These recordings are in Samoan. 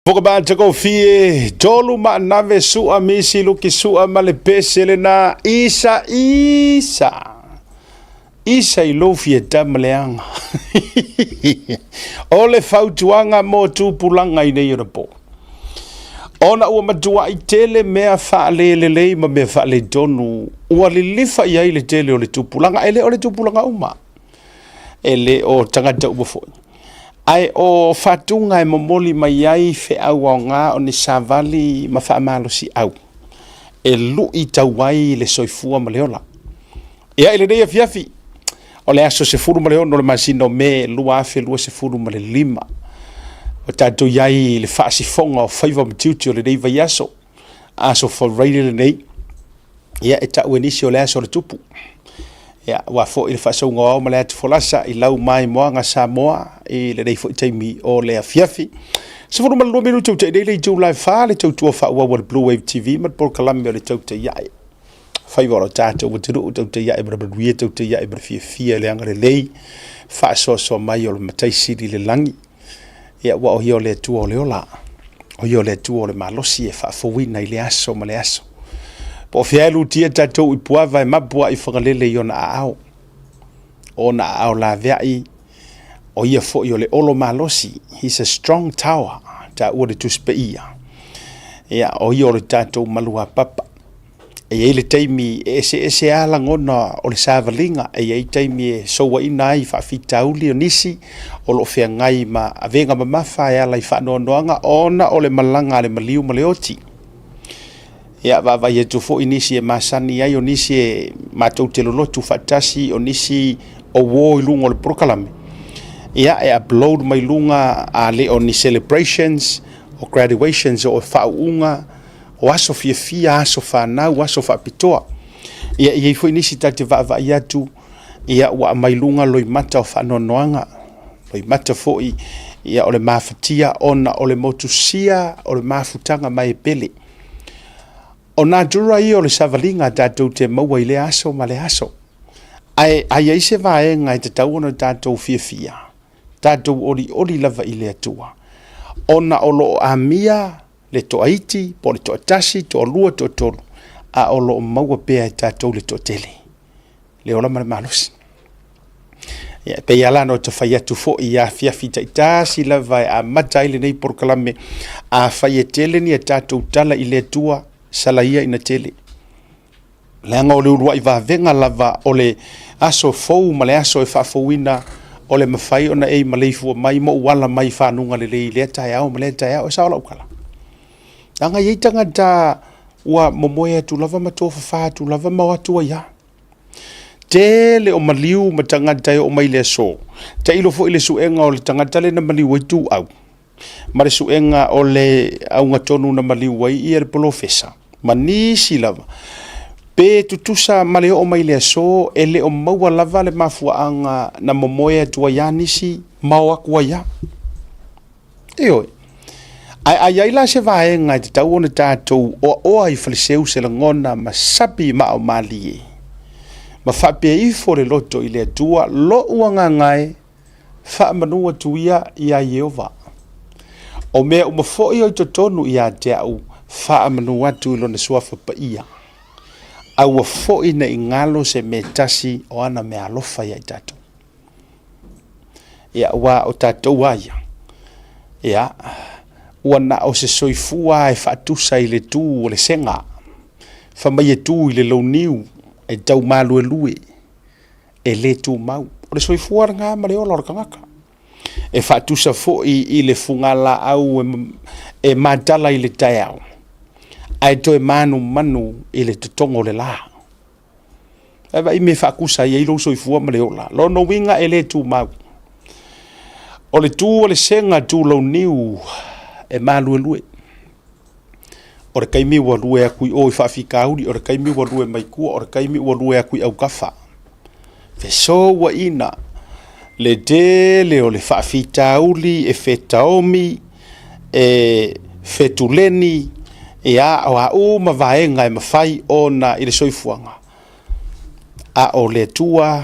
Foka tolu maanave sua misi luki sua ma le pese lena isa isa isa i lou fia tama leaga. O le fautuaga mo tupulaga i nei onapo. Ona ua matuai tele mea faalelelei ma mea faaletonu ua lilifa i ai le tele o le tupulaga. E le o le tupulaga uma, e le o tagata uma foi. Ae o fatuga e momoli mai ai feau aoga o ni savali ma faamalosiau e lui tau ai le soifua ma le ola. Ia i lenei afiafi, o le aso 16 o le masina o Me 2025, o tatou i ai i le faasifoga o faiva ma tiute o lenei vaiaso, aso Faraile lenei, ia e tau e nisi o le aso o le tupu. Ia, ua foi le faasauga o ao ma le atu folasa i lau maimoaga Samoa i lenei foi taimi o le afiafi. 12 minutu te nei le itula e 4 le tautua faaauau a le Blue Wave TV ma le polokalame o le Tautai Ae. Faiva o lo tatou atunuu tautai ae ma le manuia, tautai ae ma le fiafia i le agalelei faasoasoa mai o le Matai Sili i le lagi. Ia, ua o ia o le Atua o le ola, o ia o le Atua o le malosi e faafouina i le aso ma le aso. Po o fea e lutia tatou i puava e mapu ai i Fagalele i ona aao, o ona aao laveai, o ia foi o le olo malosi, he's a strong tower, taua le Tusi Paia. Ia, o ia o le tatou maluapapa. E i ai le taimi e eseese lava lagona o le savaliga, e i ai taimi e souaina ai faafitauli o nisi o lo o feagai ma avega mamafa e ala i faanoanoaga ona o le malaga a le maliu ma le oti. Ia, vaavaai atu foi nisi e masani ai, o nisi e matou te lolotu faatasi, o nisi o uo i luga o le polokalame. Ia, e upload mai luga a le o ni celebrations, o graduations, o faauuga, o aso fiafia, aso fanau, aso faapitoa. Ia, e i ai foi nisi ta te vaavaai atu, ia, ua aumai luga loimata o faanoanoaga, loimata foi, ia, o le mafatia ona o le motusia o le mafutaga mai e pele. O natura ia o le savaliga tatou te maua i lea aso ma lea aso. Ae a i ai se vaega e tatau ona tatou fiafia, tatou olioli lava i le Atua, ona o lo o amia le toaiti, po o le toatasi, toalua, toatolu, a o lo o maua pea e tatou le toatele, le ola ma le malosi. Ia, e pei lava la ona ta fai atu foi i afiafi taitasi lava e amata ai lenei polokalame, afai e tele ni a tatou tala i le Atua, salaia ina tele. Leaga o le uluai vavega lava o le aso fou ma le aso e faafouina o le mafai ona e maleifua mai ma ou ala mai i fanuga lelei i lea taeao ma lea taeao. E sao lau tala? Leaga e i ai tagata ua momoe atu lava ma tofafa atu lava ma o atu ai lava. Tele o maliu ma tagata e oo mai i le aso. Tailo foi i le suega o le tagata lea na maliu ai Tuau ma le suega o le augatonu na maliu ai ia le polofesa ma nisi lava. Pe tutusa ma le oo mai i le aso, e le o maua lava le mafuaaga na momoe atu ai lava nisi ma o atu ai lava. Ioe. Ae a i ai la se vaega e tatau ona tatou oaoa i faleseu se lagona ma sapi i maa o malie, ma faapea ifo le loto i le Atua, lou agaga e, faamanu atu ia iā Ieova. O mea uma foi o i totonu ia te au, faamanu atu i lona suafa paia. Aua foi ne i galo se mea tasi o ana meaalofa ia i tatou. Ia, aua o tatou lava ia, ia, ua na o se soifua lava e faatusa i le tu o le sega, fai mai e tu i le launiu e tau maluelue, e le tumau. O le soifua lena ma le ola o le tagata. E faatusa foi i le fugalaau e matala i le taeao, ae toe manumanu i le totogo o le la. Ae vaai mea e faatusa ai lou soifua ma le ola. Lona uiga e le tumau. O le tu o le sega tu launiu e maluelue. O le taimi ua lue atu i o i faafitauli, o le taimi ua lue mai tua, o le taimi ua lue atu i autafa. Fesouaina le tele o le faafitauli e fetaomi, e fetuleni, ia, o a uma vaega e mafai ona i le soifuaga, a o le Atua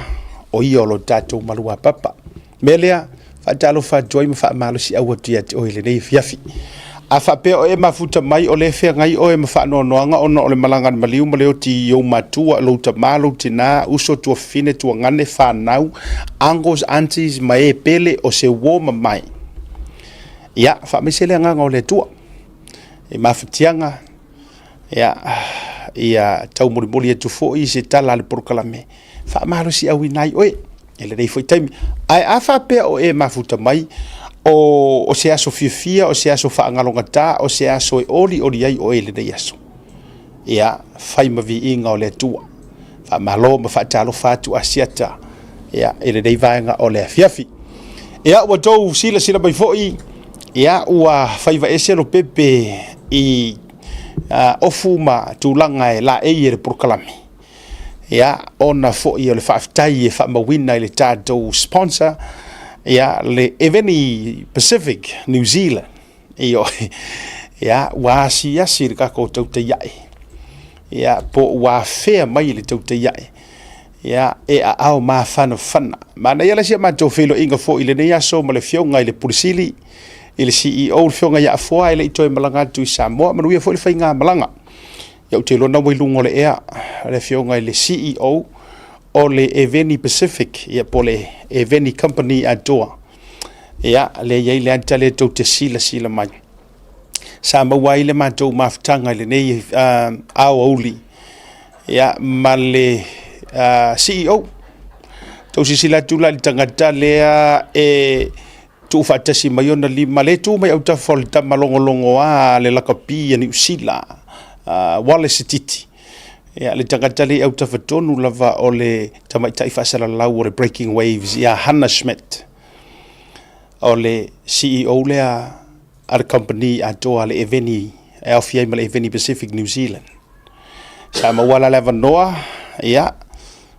o ia o lo tatou maluapapa. O le mea lea, faatalofa atu ai ma faamalosiau atu ia te oe i lenei afiafi. A faapea o e mafuta mai o lea e feagai oe ma faanoanoaga ona o le malaga a le maliu ma le oti i ou matua, lou tama, lou tina, uso, tuafafine, tuagane, fanau, uncles, aunties ma e pele o se uo mamae, ia, faamaise le agaga o le Atua i mafatiaga, ia, ia taumolimoli atu foi se tala a le polokalame, faamalosiauina ai oe i lenei foi taimi. Ae a faapea o e mafuta mai, o se aso fiafia, o se aso faagalogata, o se aso e olioli ai oe i lenei aso, ia, fai ma viiga o le Atua. Faamalo ma faatalofa atu Asiata, ia, i lenei vaega o le afiafi. Ia, ua outou silasila mai foi, ia, ua faiva ese Lopepe i ofu ma tulaga e laei e le polokalame. Ia, ona foi o le faafetai e faamauina i le tatou sponsor, ia, le Eveni Pacific New Zealand. Ioe. Ia, ua asiasi le tatou tautai ae. Ia, po ua afea mai le tautai ae. Ia, e aao mafanafana. Manaia le isi a matou feiloaiga foi i lenei aso ma le afioga i le Pule Sili, i le CEO, le afioga ia Afoa e le i toe malaga atu i Samoa. Manuia foi le faigamalaga. Ia, ou te iloa na ua i luga o le ea le afioga i le CEO o le Eveni Pacific, ia po o le Eveni Company atoa. Ia, lea e i ai le ata lea tou te silasila mai. Sa maua ai le matou mafutaga i lenei aoauli, ia, ma le CEO. Tou silasila atu la i le tagata lea e tuufaatasi mai ona lima, lea e tu mai autafa o le tama logologoa a le lakapi a Niu Sila, Wallace Sititi. Ia, le tagata lea i autafa tonu lava o le tamaitai faasalalau o le Breaking Waves ia Hannah Schmidt. O le CEO lea a le kamupani atoa a le Eveni, e aofia ai ma le Eveni Pacific New Zealand. Sa maua la le avanoa, ia,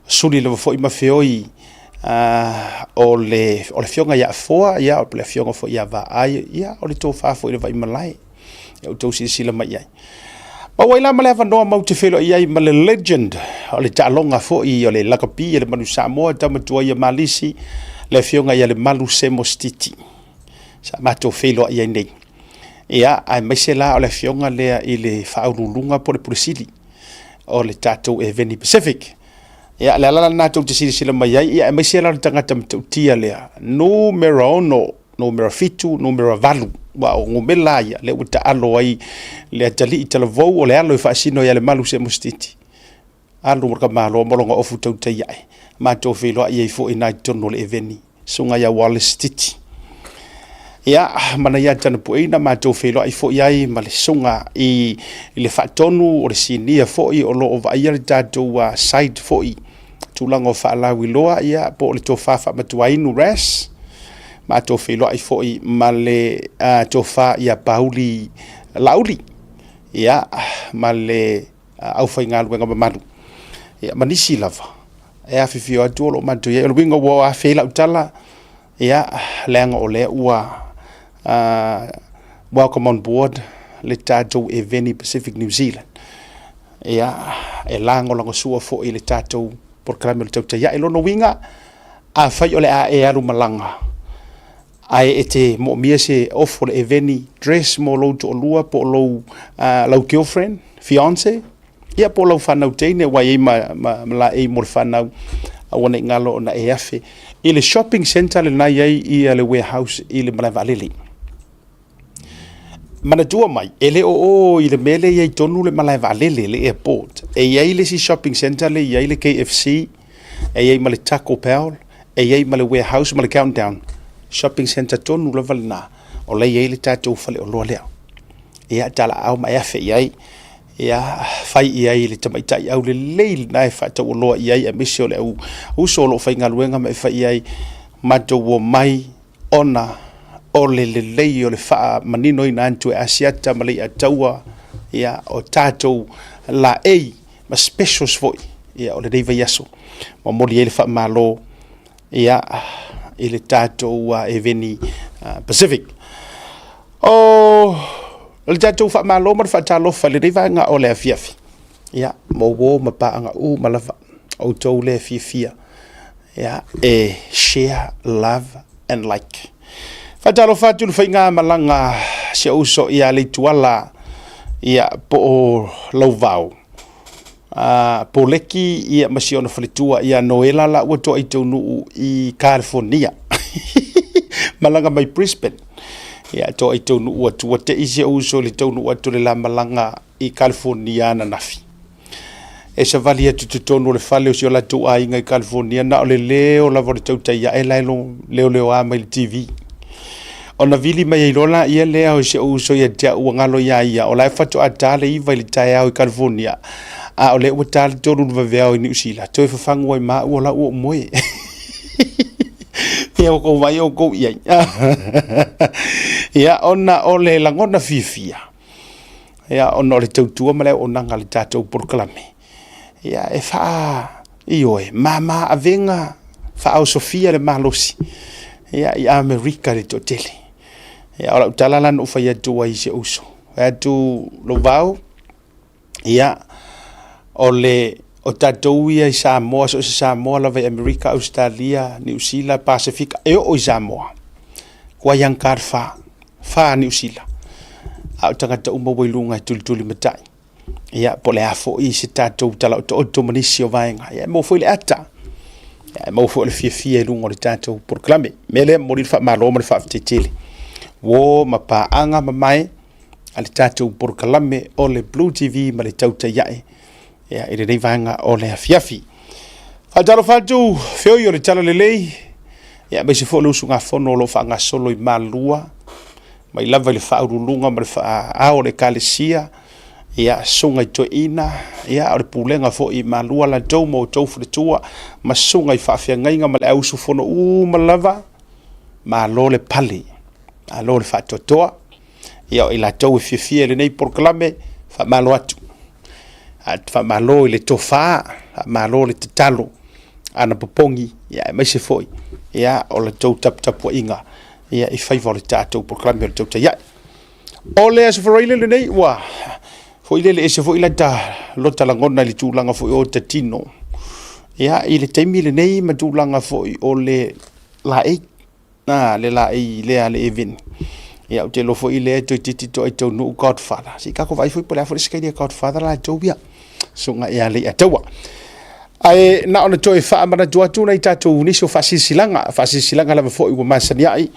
suli lava foi ma feoi o le afioga ia Afoa, ia, o le afioga foi ia Vaai, ia, o le tofa foi i le Vaimalae. Ia outou silasila mai i ai. Maua ai la ma le avanoa matou te feiloai ai ma le legend o le taaloga foi o le lakapi a le Manu Samoa, tama tuai a Malisi, le afioga ia Lemalu Semo Sititi. Sa matou feiloai ai nei. Ia, aemaise la o le afioga lea i le faauluuluga po o le Pule Sili o le tatou Eveni Pacific. Ia, le ala la lena tou te silasila mai ai, ia aemaise la o le tagata matautia lea, numera 6, numera 7, numera 8, aua o numera ia lea ua taalo ai le atalii talavou o le alo e faasino ia Lemalu Semo Sititi. Alu ma le tamaloa ma lona ofu tautai ae. Matou feiloai ai foi i ina i totonu o le Eveni, susuga ia Wallace Titi. Ia, ma nai ata pueina matou feiloai foi ai ma le susuga i le faatonu o le sinia foi o lo o vaaia le tatou site foi, tulaga o faalauiloa, ia, po o le tofa faamatuainu RAS. Matou feiloai foi ma le tofa ia Pauli Laauli, ia, ma le aufaigaluega mamalu, ia, ma nisi lava e afifio atu o lo o matou i ai. O le uiga ua afe ai lau tala, ia, leaga o lea ua welcome on board le tatou Eveni Pacific New Zealand. Ia, e lagolagosua foi i le tatou polokalame o le tautai ae. Lona uiga, afai o le a e alu malaga, ae e te moomia se ofo o le Eveni dress mo lou toalua po o lou, lau girlfriend, fiance, ia po o lau fanau teine, ua i ai ma laei mo le fanau, aua ne i galo ona e afe i le shopping centre lena e i ai ia le warehouse i le malae vaalele. Manatua mai, e le o o i le mea lea e i ai tonu le malae vaalele, le airport. E i ai le isi shopping centre lea e i ai le KFC, e i ai ma le Taco Bell, e i ai ma le warehouse ma le Countdown. Shopping centre tonu lava lena, o la e i ai le tatou faleoloa lea. Ia, talaaao ma e afe i ai, ia, fai i ai le tamaitai aulelei lena e faatauoloa i ai, aemaise o le au uso o lo o faigaluega ma e fai i ai, matou omai ona o le lelei o le faamaninoina atu e Asiata ma Leiataua, ia, o tatou laei ma specials foi, ia, o lenei vaiaso. Momoli ai le faamalo, ia, i le tatou Eveni Pacific. O le tatou faamalo ma le faatalofa i lenei vaega o le afiafi, ia, mo uo ma paaga uma lava, outou lea fiafia, ia, e share, love and like. Faatalofa atu i le faigamalaga a si ou uso ia Leituala, ia po o Lauvao Poleki ia ma si ona faletua ia Noela la ua toai taunuu i Kalifonia. Malaga mai Brisbane. Ia toai taunuu atu ua te i si ou uso i le taunuu atu o le la malaga i Kalifonia ananafi. E savali atu i totonu o le fale o si o latou aiga i Kalifonia, na o le leo lava o le tautai ae la e leoleoa mai le TV. Ona vili mai ai loa laia lea o si ou uso ia te au ua galo iā ia, o la e faatoa ta le 9 i le taeao i Kalifonia, a o lea ua ta le 3 i le vaveao i Niu Sila, toe fafagu ai ma au o la ua ou moe. Ia ua kou vaai oukou i ai. Ia, ona o le lagona fiafia, ia, ona o le tautua ma le auaunaga a le tatou polokalame, ia, e faa, ioe, mama avega, faaosofia le malosi, ia, i Amerika i le toatele. Ia, o lau tala la na ou fai atu ai i si ou uso, fai atu, Louvao, ia, o le, o tatou ia i Samoa, so o se Samoa lava i Amerika, Ausetalia, Niu Sila, Pasefika, e oo i Samoa, kua young card fa, fa Niu Sila. A o tagata uma ua i luga e tulituli matai. Ia, po o le a foi se tatou talaotooto ma nisi o vaega, ia e maua foi le ata. Ia, e maua foi le fiafia i luga o le tatou polokalame. O le mea lea, momoli le faamalo ma le faafetai tele. Uo ma paaga mamae a le tatou polokalame o le Blue TV ma le Tautai Ae ia, i lenei vaega o le afiafi. Faatalofa atu feoi o le Talalelei, ia, aemaise foi o le usugafono o lo o faagasolo i Malua, mai lava i le faauluuluga ma le faaao o le Ekalesia, ia, susuga i toeaina, ia, o le pulega foi i Malua latou ma outou faletua, ma susuga i faafeagaiga ma le au usufono uma lava, malo le pale, malo le faatoatoa. Ia, o i latou e fiafia i lenei polokalame, faamalo atu. Faamalo i le tofa, faamalo le tatalo, ana popogi, ia, aemaise foi, ia, o la outou taputapuaiga, ia, i faiva o le tatou polokalame o le Tautai Ae. O le Aso Faraile lenei, ua foi lele ese foi lata lota lagona i le tulaga foi o ta tino. Ia, i le taimi lenei ma tulaga foi o le laei, a le laei lea a le Evin. Ia, ou te iloa foi lea toeitiiti toai taunuu Godfather. Se i tatou vaai foi po o le a foi le sikaili a Godfather latou ia. Susuga ia Leiataua. Ae na ona toe faamanatu atu nai tatou nisi o faasilasilaga, faasilasilaga lava foi ua masani ai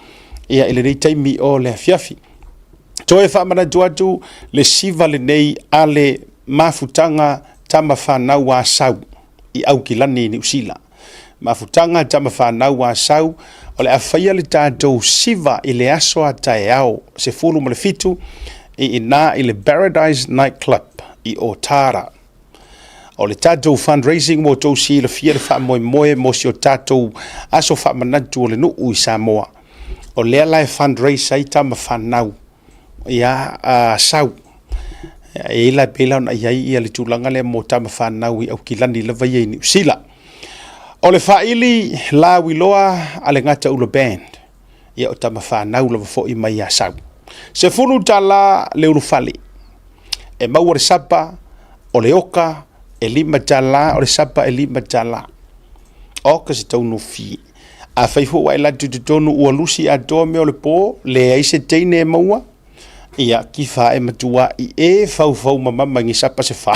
ia i lenei taimi o le afiafi. Toe faamanatu atu le siva lenei a le mafutaga tama fanau a Asau i Aukilani i Niu Sila. Mafutaga tama fanau a Asau, o le a faia le tatou siva i le aso a taeao 17 i ina i le Paradise Night Club i Otara. O le tatou fundraising mo tou silafia le faamoemoe mo si o tatou aso faamanatu o le nuu i Samoa. O lea la e fundraise ai tama fanau ia a Sau. E i ai la pei la ona i ai ia le tulaga lea mo tama fanau i Aukilani lava ia i Niu Sila. O le faaili lauiloa a le Gataula Band, ia o tama fanau lava foi mai Asau. $10 le ulufale, e maua le sapa, o le oka e $5, o le sapa e $5. Oka se taugofie. Afai foi ua e alu atu i totonu ua lusi atoa mea o le po, leai se teine e maua, ia kifa e matua i e faufau mamama i ni sapa se fa,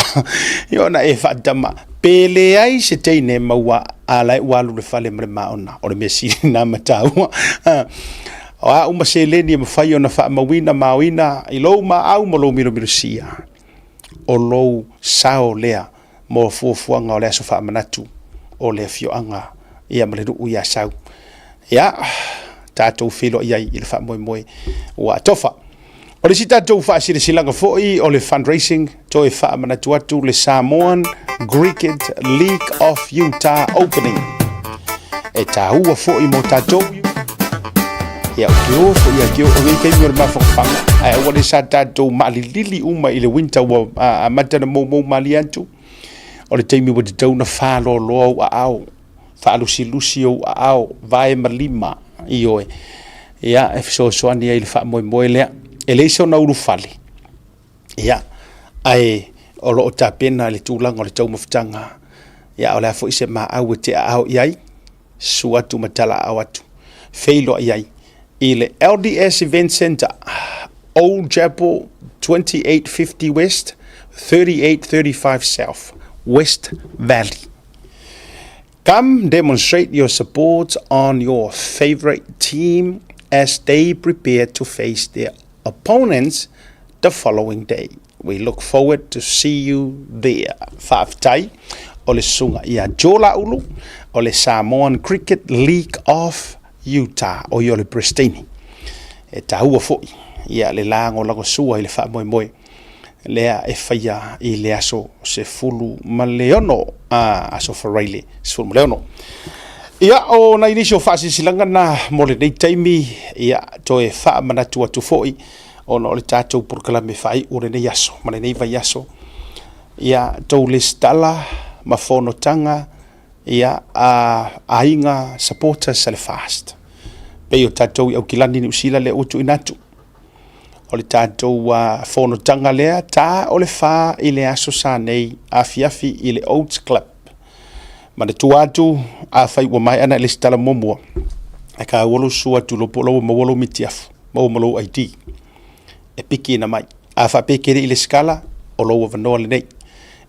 ia ona e faatama, pe leai se teine e maua, a la e ua alu i le fale ma le maona, o le mea sili lena ma taua. O a uma seleni e mafai ona faamauina ma aoina i lou maau ma lou milomilosia, o lou sao lea mo fuafuaga o le aso faamanatu o le afioaga ia ma le nuu i Asau. Ia, tatou feiloai ai i le faamoemoe ua atofa. O le isi tatou faasilasilaga foi o le fundraising, toe faamanatu atu le Samoan Cricket League of Utah Opening. E taua foi mo tatou. Ia, o ke o foi ia ke o nei taimi o le mafafaga, ae aua le sa tatou maalilili uma i le winter ua amata na moumou malie atu. O le taimi ua tatau ona fāloaloa ou aao, faalusilusi ou aao, vae ma lima, ioe. Ia, e fesoasoani ai i le faamoemoe lea. E leai sona ulufale, ia, ae o lo o tapena le tulaga o le taumafataga. Ia, o le a foi se maau e te aao i ai, susu atu ma talaaao atu, feiloai ai. i le LDS Event Center, Old Chapel, 2850 West, 3835 South, West Valley. Come demonstrate your support on your favorite team as they prepare to face their opponents the following day. We look forward to see you there. Faafetai o le susuga ia Joe Laulu o le Samoan Cricket League of Utah, o ia o le Peresetene. E taua foi ia le lagolagosua i le faamoemoe lea e faia i le aso 16, aso Faraile 16. Ia, o nai nisi o faasilasilaga na mo lenei taimi, ia, toe faamanatu atu foi ona o le tatou polokalame faaiu o lenei aso ma lenei vaiaso. Ia, tou lesitala ma fonotaga, ia, a aiga supporters a le FAST. Pei o tatou i Aukilani, Niu Sila lea ua tuuina atu. O le tatou fonotaga lea, ta o le 4 i le aso sa nei afiafi i le Oats Club. Manatua atu, afai ua maea ona e lesitala muamua, e taua lou susu atu loa po o la ua maua lou mitiafu, maua ma lou ID, e pikiina mai. A faapea e te le i lesitala, o lou avanoa lenei.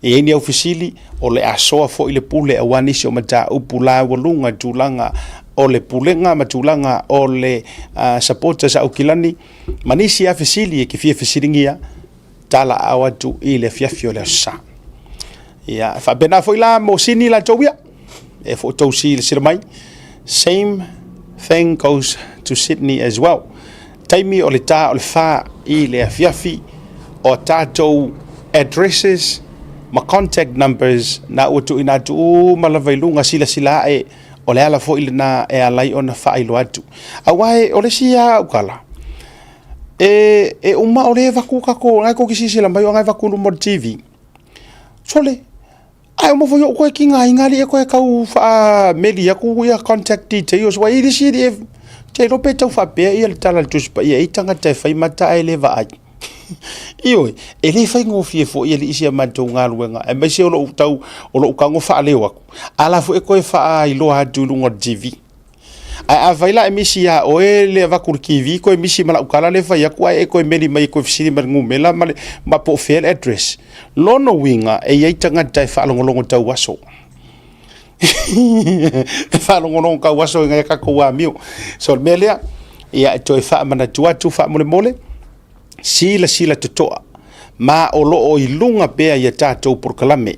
E i ai ni au fesili, o le a soa foi le pule aua nisi o mataupu laualuga i tulaga o le pulega ma tulaga o le supporters a Aukilani, ma nisi lava fesili e te fia fesiligia, talaaao atu i le afiafi o le Aso Sa. Ia, e faapena foi la mo Sini latou ia, e foi tou silasila mai, same thing goes to Sydney as well. Taimi o le ta o le 4 i le afiafi, o tatou addresses ma contact numbers na ua tuuina atu uma lava i luga, silasila ae, o le ala foi lena e ala ai ona faailoa atu. Aua o le isi lava au tala, e uma o lea e avatu tatou, na e tou te silasila mai o na e avatu i luma o le TV. Sole, ae uma foi ou toe tigaina alii e toe tau faameli atu ia contact details, ua i ai le isi alii e, te iloa pe tau faapea ia le tala a le Tusi Paia, e i ai tagata e fai mata ae le vaai. Ioe, e le faigofie foi alii si a matou galuega, aemaise o lou tau, o lou tago faaleo atu, a la foi e toe faailoa atu i luga o le TV. Ae afai la e misi ia oe le avatu i le TV, toe misi ma lau tala lea e fai atu, ae e toe meli mai e toe fesili mai i le numera ma le, ma po o fea le address. Lona uiga, e i ai tagata e faalogologo tauaso. E faalogologo tauaso i nai a tatou amio. So o le mea lea, ia e toe faamanatu atu faamolemole, silasila totoa, ma o lo o i luga pea i a tatou polokalame.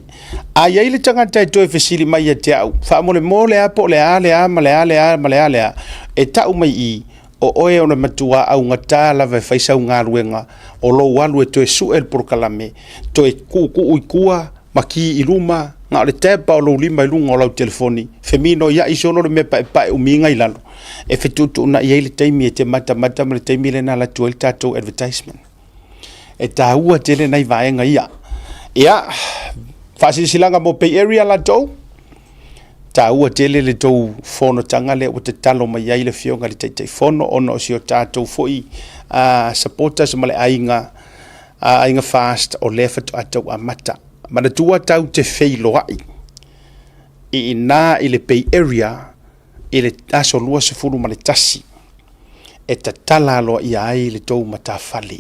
A i ai le tagata e toe fesili mai ia te au, faamolemole a po o le a le a ma le a le a ma le a le a, e tau mai i, o oe o le matua augata lava e fai sau galuega, o lou alu e toe sue le polokalame, toe tuutuu i tua ma ki i luma, na o le tap o lou lima i luga o lau telefoni, feminoiai solo le mea paepae umiga i lalo, e fetuutuunai ai le taimi e te matamata ma le taimi lea na alu atu ai le tatou advertisement. E taua tele nai vaega ia. Ia, faasilasilaga mo Bay Area latou, taua tele le tou fonotaga lea ua tatalo mai ai le Afioga i le Taitaifono ona o si o tatou foi supporters ma le aiga, Aiga Fast o lea faatoa tau amata. Manatua tau te feiloai i ina i le Bay Area i le aso 21 e tatala aloaia ai le tou matafale.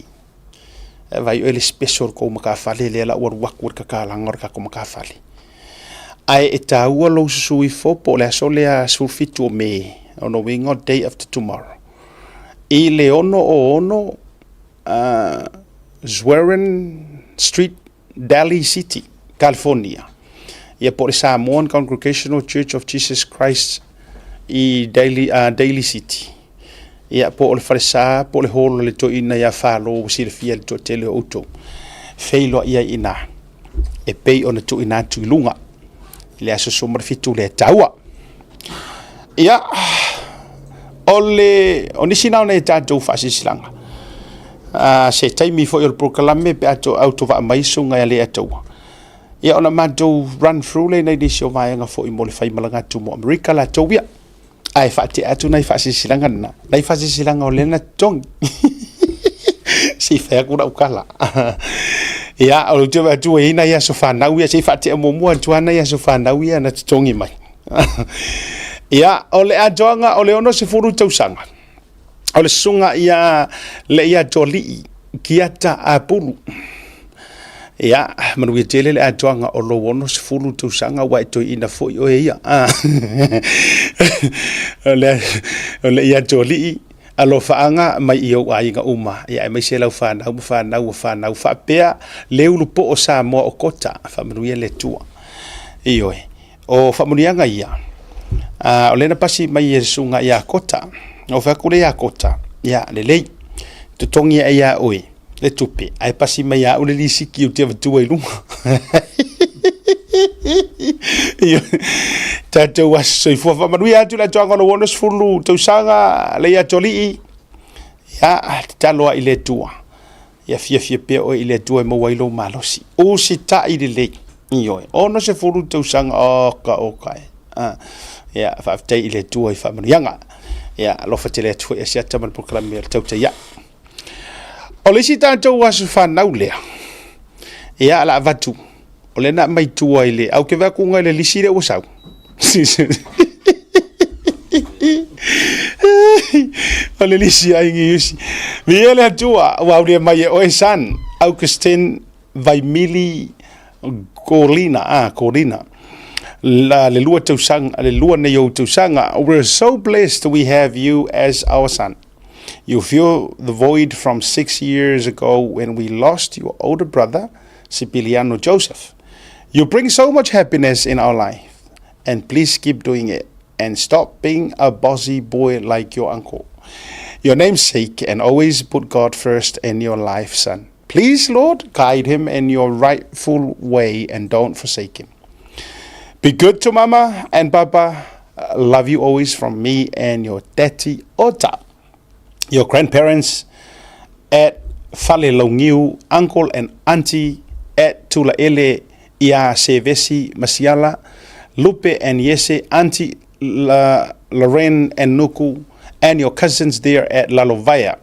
E vaai oe le special o le tou matafale lea la ua alu atu i le tatalaga o le tatou matafale. Ae e taua lou susu ifo po o le aso lea 17 o Me, lona uiga o le day after tomorrow, i le 6 o 6 Schwerin Street, Daly City, California. Ia po o le Samoan Congregational Church of Jesus Christ i Daly City. Ia po o le falesa po o le hall o le toeaina ia Falo ua silafia e le toatele o outou. Feiloai ai i ina e pei ona tuuina atu i luga i le aso 17 lea taua. Ia, o le o nisi na o nei tatou faasilasilaga. Se taimi foi o le polokalame pe a to autovaa mai susuga ia Leiataua. Ia ona matou run through lea i nai nisi o vaega foi mo le faimalaga atu mo Amerika latou ia. Ae faatea atu nai faasilasilaga na, nai faasilasilaga o lea na totogi. Se i fai atu lau tala. Ia, o le te vaai atu e i ai nai aso fanau ia, se i faatea muamua atu lava nai aso fanau ia na totogi mai. Ia, o le atoaga o le 60 tausaga. O le susuga ia Leiatoalii Kiata Apulu. Ia, manuia tele le atoaga o lou 60 tausaga ua e toeaina foi oe ia. O le Leiatoalii, alofaaga mai i ou aiga uma, ia aemaise lau fanau ma fanau o fanau faapea le ulupo o Samoa o Kota, faamanuia le Atua. Ioe. O faamanuiaga ia, o lea na pasi mai e le susuga ia Kota. Na ou fai atu lea ia Kota, ia lelei, totogi ai ia oe le tupe, ae pasi mai ia au le lisiti ou te avatua i luga. Ia, tatou aso soifua faamanuia atu le atoaga o lou 60 tausaga, le Atoalii, ia, tatalo ai i le Atua. Ia fiafia pea oe i le Atua e maua ai lou malosi. Usitai lelei. Ioe. 60 tausaga, oka oka e. Ah. Ia, faafetai i le Atua i faamanuiaga. Ia, alofa tele atu foi Asiata ma le polokalame o le Tautai A'i. O le isi tatou aso fanau lea, ia, o le a avatu, o lea na aumai tua i le, au ke vaai atu i le lisi lea ua sau. O le lisi ai ngi usi. Viia le Atua, ua aulia mai e oe San Augustine Vaimili Golina, ah, Golina. La, le lua tausaga, le lua nei ou tausaga. We're so blessed we have you as our son. You fill the void from 6 years ago when we lost your older brother, Sipiliano Joseph. You bring so much happiness in our life, and please keep doing it and stop being a bossy boy like your uncle. Your namesake, and always put God first in your life, son. Please, Lord, guide him in your rightful way and don't forsake him. Be good to Mama and Papa. Love you always from me and your daddy Ota. Your grandparents at Fale Launiu, uncle and auntie at Tulaele ia Sevesi Masiala, Lupe and Yese, auntie Lorraine and Nuku, and your cousins there at Lalovaya,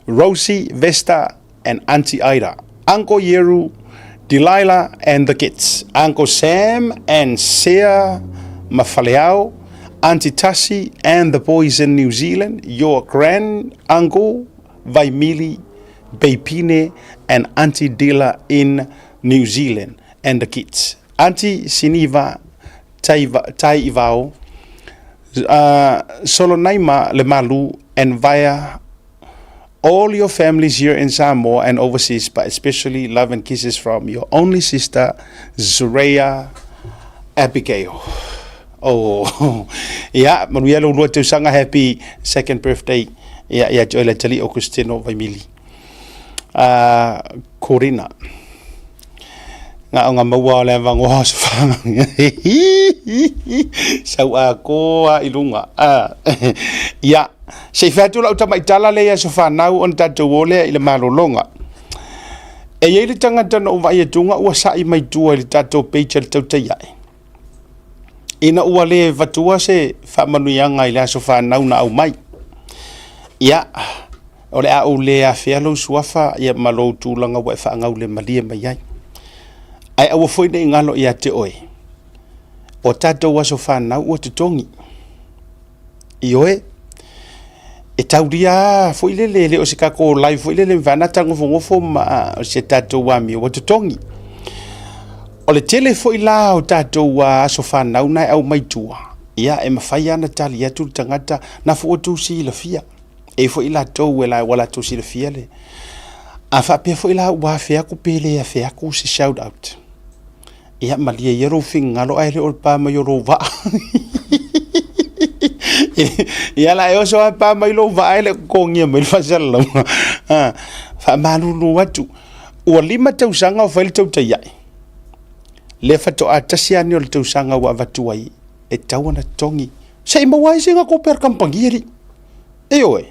Rosie, Vesta, and Auntie Ida, Uncle Yeru, Delilah, and the kids, Uncle Sam and Sea Mafaleao, Auntie Tassi and the boys in New Zealand, your grand uncle Vaimili Beipine and Auntie Dila in New Zealand and the kids, Auntie Siniva Taivao, Solonaima Lemalu, and via all your families here in Samoa and overseas, but especially love and kisses from your only sister, Zurea Abigail. Oh, ia, manuia lou lua tausaga, happy second birthday. Ia, ia te oe le tali o Cristiano Vaimili. Corina. Nga o nga maua o le avangoa o sofanga. Sau a koa i lunga. Ia, se i fai atu lau tamaitala le ia sofanau ona tatou o lea i le malologa. E i ai le tagata na ou vaai atuga ua sa'i mai tua i le tatou page a le Tautai Ae. Ina ua le vatua se faamanuiaga i le aso fanau na aumai. Ia, o le a ou le afea lou suafa ia ma lou tulaga ua e faagaulemalie mai ai. Ae aua foi ne i galo ia te oe, o tatou aso fanau ua totogi. Ioe, e taulia foi lele, e le o se tatou live foi lele mafai ona tagofonofo ma o se tatou amio ua totogi. O le tele foi la o tatou aso fanau na e aumai tua, ia e mafai lava ona tali atu le tagata na foi ua outou silafia. E i ai foi latou e ua latou silafia le... A faapea foi la ua afe atu pe le afe atu se shout out. Ia malie ia lou finagalo ae le o le pa mai o lou vaa. Ia la e oso lava pa mai lou vaa e le o totogia mai le faasalalauga. Faamalulu atu, ua 5 tausaga o fai le tautai ae. Lea faatoa tasi lava nei o le tausaga ua avatu ai e tatau ona totogi. Se i maua ai sina tupe a le kamupani alii. Ioe.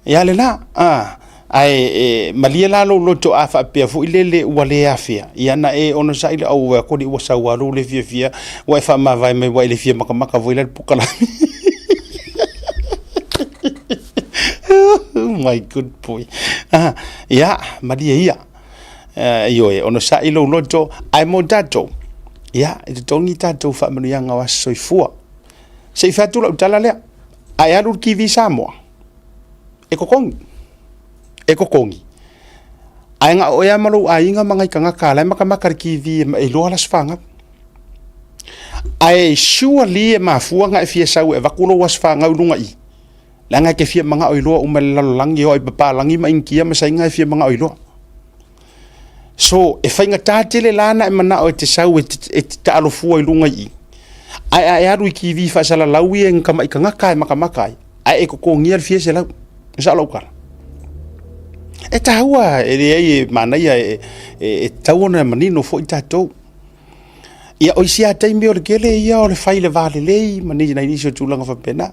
Ia lena, a, ae e, malie la lou loto a faapea foi lele ua le afea, ia na e onosai le au ua koli ua sau lou le fiafia, ua e faamavae mai ua e le fia makamaka foi la le polokalame. Oh my good boy. Ah, ia, malie ia. Ioe, onosai lou loto, ae mo tatou, ia, e totogi tatou faamanuiaga o aso soifua. Se i fai atu lau tala lea, ae alu le TV Samoa. E totogi, e totogi. Ae na o oe lava ma lou aiga ma nai tagata la e matamata i le TV e iloa le aso fanau. Ae surely e mafua ona e fia sau e avatu lou aso fanau i luga i i, leaga e te fia manao iloa uma e le lalolagi e oo i papalagi ma Initia ma Saina e fia manao iloa. So, e faigata tele la ona e manao e te sau e te taalo fua i luga i i, ae a e alu i TV faasalalau ia i ni tamai tagata e matamata ai, ae e totogia le fia selau. E sao lau tala? E taua, e leai e manaia e tatau ona manino foi tatou. Ia o isi lava taimi o le tele ia o le fai i le va lelei ma nai nisi o tulaga faapena.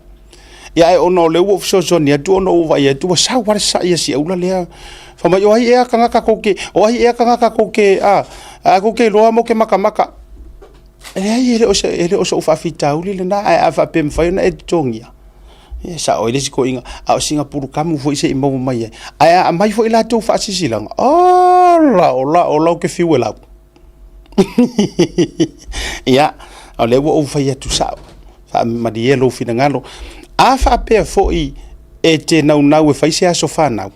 Ia ae ona o lea ua ou fesoasoani atu ona ua ou vaai atu ua sau lava le sa'i a si aula lea, fai mai, o ai ea tagata tou te, o ai ea tagata tou te, a, a tou te iloa matou te matamata. E leai e le o se, e le o so'u faafitauli lena, ae a faapea e mafai ona e totogia, ia e sao ai le isi toeaina, a o sina pulukamu foi se i maua mai ai. Ae a aumai foi la outou faasilasilaga, ola ola ola ou te fiu e lau. Ia, o lea ua ou fai atu sao, faamalie lou finagalo. A faapea foi e te naunau e fai se aso fanau,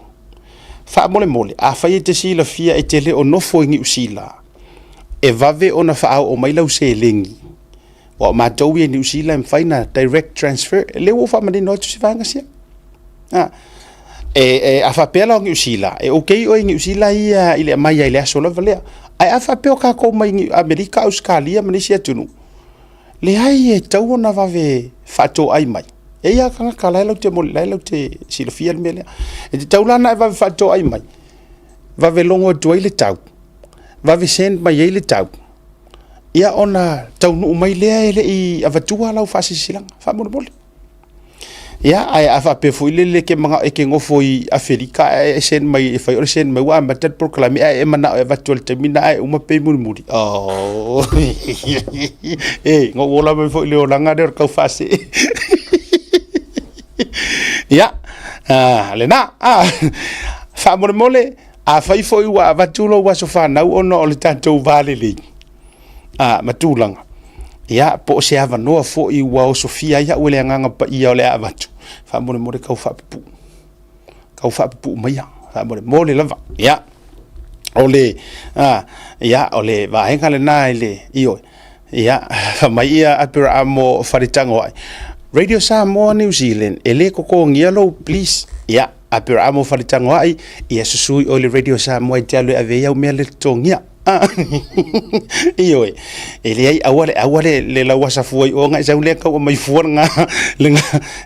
faamolemole, afai e te silafia e te le o nofo i Niu Sila, e vave ona faaoo mai lau seleni, aua o matou ia i Niu Sila e mafai ona direct transfer. O lea ua ou faamanino atu si vaega sia. A faapea la o Niu Sila, e okay oe i Niu Sila ia i le aumai ai i le aso lava lea. Ae a faapea o tatou mai Amerika, Ausetalia ma nisi atunuu, leai e tatau ona vave faatoai mai. E i ai lava tagata la e latou te silafia le mea lea. E tatau la ona e vave faatoai mai, vave logo atu ai le tau, vave send mai ai le tau, ia ona taunuu mai lea e le i avatua lau faasilasilaga, faamolemole. Ia, ae a faapea foi lele e te manao e te nofo i Aferika ae e send mai e fai o le send mai ua amata le polokalame ae e manao e avatu i le taimi lena ae uma pay mulimuli. Oh. E, na ou ola mai foi i le olaga lea o le tau faasee. Ia, lena. Faamolemole, afai foi ua avatu lou aso fanau ona o le tatou va lelei, ma tulaga, ia, po o se avanoa foi ua osofia ai au e le Agaga Paia o le a avatu, faamolemole tau faapupuu, tau faapupuu maia, faamolemole lava. Ia, o le, ia, o le vaega lena i le, ioe, ia, fai mai ia Aperamo Faletagoai, Radio Samoa New Zealand, e le totogia lou please, ia, Aperamo Faletagoai, ia susu i oe le Radio Samoa e te alu e ave ai au mea le totogia. Ioe, e leai, aua le, aua le, le lauasa fua i o, ngai sau lea tau aumai fua lena, lena,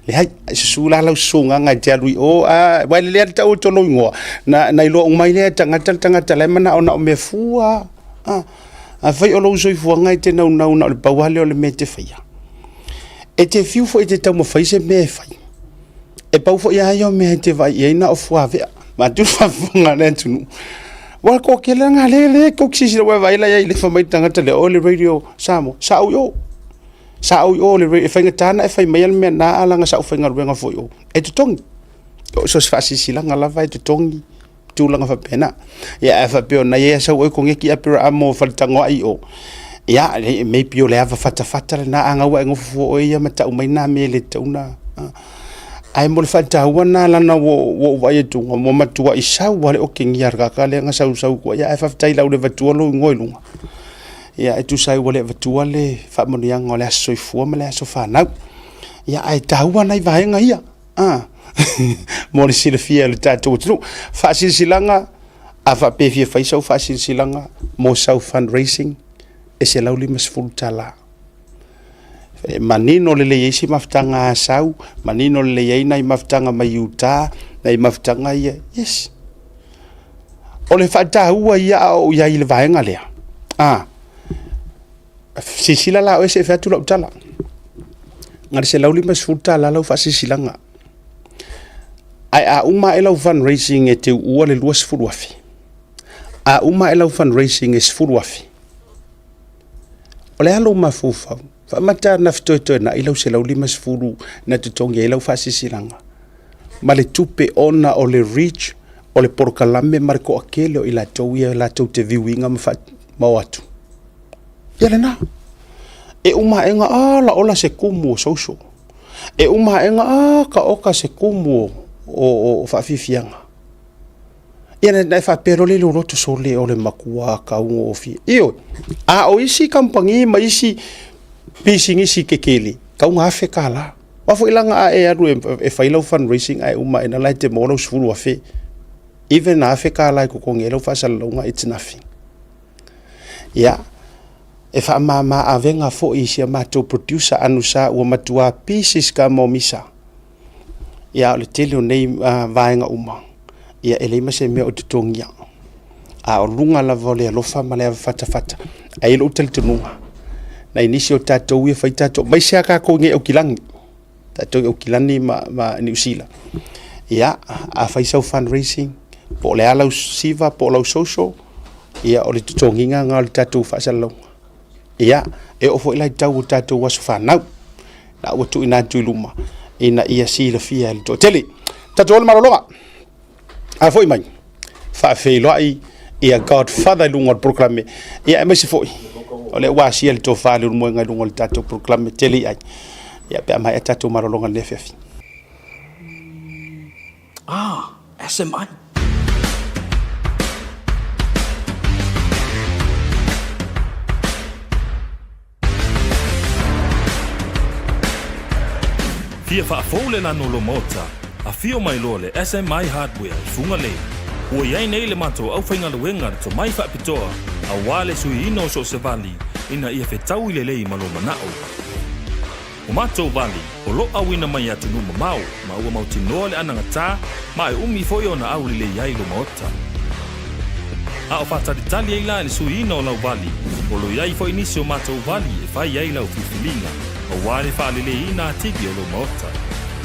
leai, susu la lau susuga ngai te alu i o, a, aua e lelei lava le tau o tolu igoa, na, na iloa uma ai lea e tagata le tagata la e manao na o mea fua, a, afai o lou soifuaga e te naunau na o le pau lava lea o le mea e te faia, e te fiu foi e te taumafai se mea e fai, E pau foi lava ia o mea e te vaai i ai na o fuavea. Vaeatu le faafofoga a le atunuu. Ua toatele lava lea lea tou te silasila ua e vaai la i ai le fai mai le tagata lea, o le Radio Samoa, sa ou i o. Sa ou i o e faigata ona e fai maia le mea lena ae leaga sa ou faigaluega foi i o. E totogi. So o se faasilasilaga lava e totogi. tulaga faapena. Ia ae faapea o na ia sau oe koneti Aperaamo Faletagoai i o. Ia, maybe o le ava fatafata lena a gau e nofo fua oe ia ma tau mai na mea e le tatau ona. Ae mo le faataua lena leaga ua ou vaai atu ua matuai sau lava le otegia a le tagata lea na sausau atu ai. Ae faafetai o le a ou le avatua lou igoa i luga. Ia e tusa ai ua le avatua le faamanuiaga o le aso soifua ma le aso fanau. Ia ae taua nai vaega ia. Mo le silafia e le tatou atunuu. Faasilasilaga, a faapea e fia fai sau faasilasilaga mo sau fundraising, e $150. E manino lelei ai si mafutaga a Asau, manino lelei ai nai mafutaga mai uta, nai mafutaga ia, yes. O le faataua ia a o ou i ai i le vaega lea, Silasila la oe se i fai atu lau tala. Na o le $150 lau faasilasilaga. Ae a uma ae lau fundraising e te uua le $20,000, a uma ae lau fundraising e $10,000, o le a lou mafaufau? Faamata ona fetoetoenai lau $150 na totogi ai lau faasilasilaga ma le tupe ona o le reach o le polokalame ma le toatele o i latou ia latou te view ina ma o atu. Ia lena. E uma ae ga ala ola se kumu o social. E uma ae ga ka oka se kumu o o, o faafiafiaga. Ia na e faapea loa lea o loto sole o le matua taugofie. Ioe, a o isi kamupani ma isi pisinisi tetele, tau na $1,000. Aua foi la na a e alu e fai lau fundraising ae uma ae la e te maua lau $10,000. Even $1,000 e totogi ai lau faasalalauga, it's nothing. Ia, e faamama avega foi i si a matou producer Anusa ua matua pisi si ka misa. Ia, o le tele o nei vaega uma, ia e leai ma se mea o totogia. A o luga lava o le alofa ma le avafatafata. Ae i lou talitonuga, nai nisi o tatou ia fai tatou, mai se a tatou nei Aukilani, tatou i Aukilani ma Niu Sila. Ia, a fai sau fundraising, po o le a lau siva, po o lau social, ia o le totogiga lena o le tatou faasalalauga. Ia, e oo foi la i tau o tatou aso fanau, la ua tuuina atu i luma, ina ia silafia e le toatele. Tatou o le malologa, a foi mai, faafeiloai ia Godfather i luga o le polokalame. Ia, aemaise foi, o lea ua asia le tofa le ulumoega i luga o le tatou polokalame tele i ai. Ia, pe a maea tatou malologa i le afiafi. Ah, SMI. Fia faafou le lanu o lou maota, afio mai loa le SMI Hardware i Fugalei. Ua i ai nei le matou aufaigaluega le tomai faapitoa aua le suiina o so o se vali ina ia fetaui lelei ma lou manao. O matou vali, o lo auina mai i atunuu mamao ma ua mautinoa le anagata ma e umi foi ona aulelei ai lo maota. A o faatalitali ai la i le suiina o lau vali, o lo i ai foi nisi o matou vali e fai ai lau filifiliga, aua le faaleleiina atili o lou maota.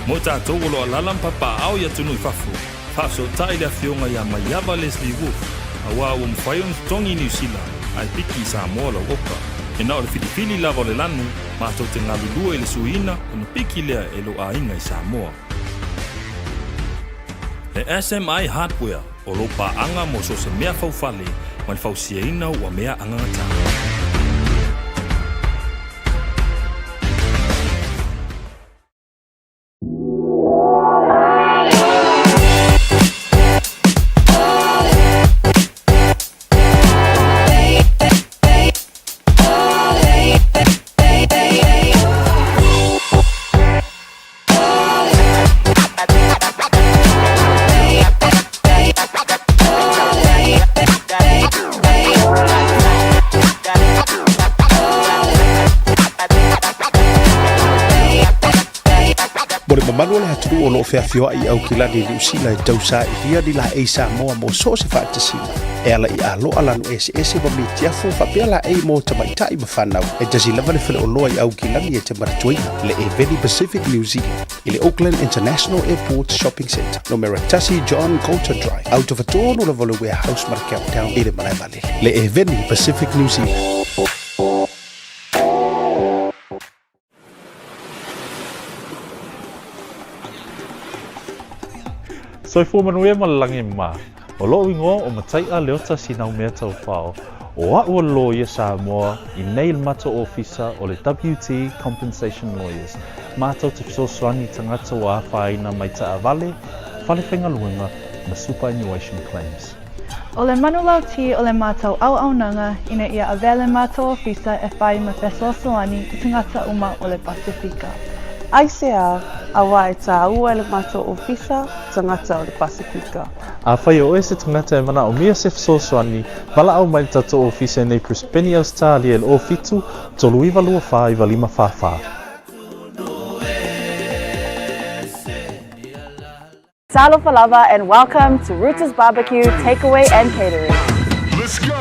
Mo i tatou o lo alala ma papaaao i atunuu i fafo, Faafesootai le afioga ia Maiava Leslie Wolfe, aua ua mafai ona totogi i Niu Sila ae piki i Samoa lau oka. E na o le filifili lava o le lanu, matou te galulue i le suiina ona piki lea e lou aiga i Samoa. Le SMI Hardware, o lou paaga mo so o se mea faufale ma le fausiaina ua mea agagata. Mo le mamalu o le atunuu o lo o feafioai i Aukilani i Niu Sila e tausailia ni laei Samoa mo so o se faatasiga e ala i aloa lanu eseese ma mitiafu faapea laei mo tamaitai ma fanau. E tasi lava le faleoloa i Aukilani e te manatuaina, le Eveni Pacific New Zealand i le Auckland International Airport Shopping Centre, numera 1 John Coulter Drive, autofatonu lava o le Warehouse ma le Countdown i le malae vaalele. Le Eveni Pacific New Zealand. Soifua manuia ma le lagi mā. O loʻu igoa o Mataiʻa Leota Sinaumea Taufao. O aʻu o le loia Samoa i nei le matou ofisa o le WT Compensation Lawyers. Matou te fesoasoani i tagata ua afaina mai taavale, fale faigaluega ma superannuation claims. O le manulauti o le matou auaunaga ina ia avea le matou ofisa e fai ma fesoasoani i tagata uma o le Pasefika. Aisea, auā e tāua e le matou ofisa tagata o le Pasefika. Afai o oe se tagata e manaomia se fesoasoani, valaau mai le tatou ofisa i nei Brisbane Ausetalia i le 07 39 24 95 44. Talofa lava and welcome to Rooter's Barbecue Takeaway and Catering. Let's go!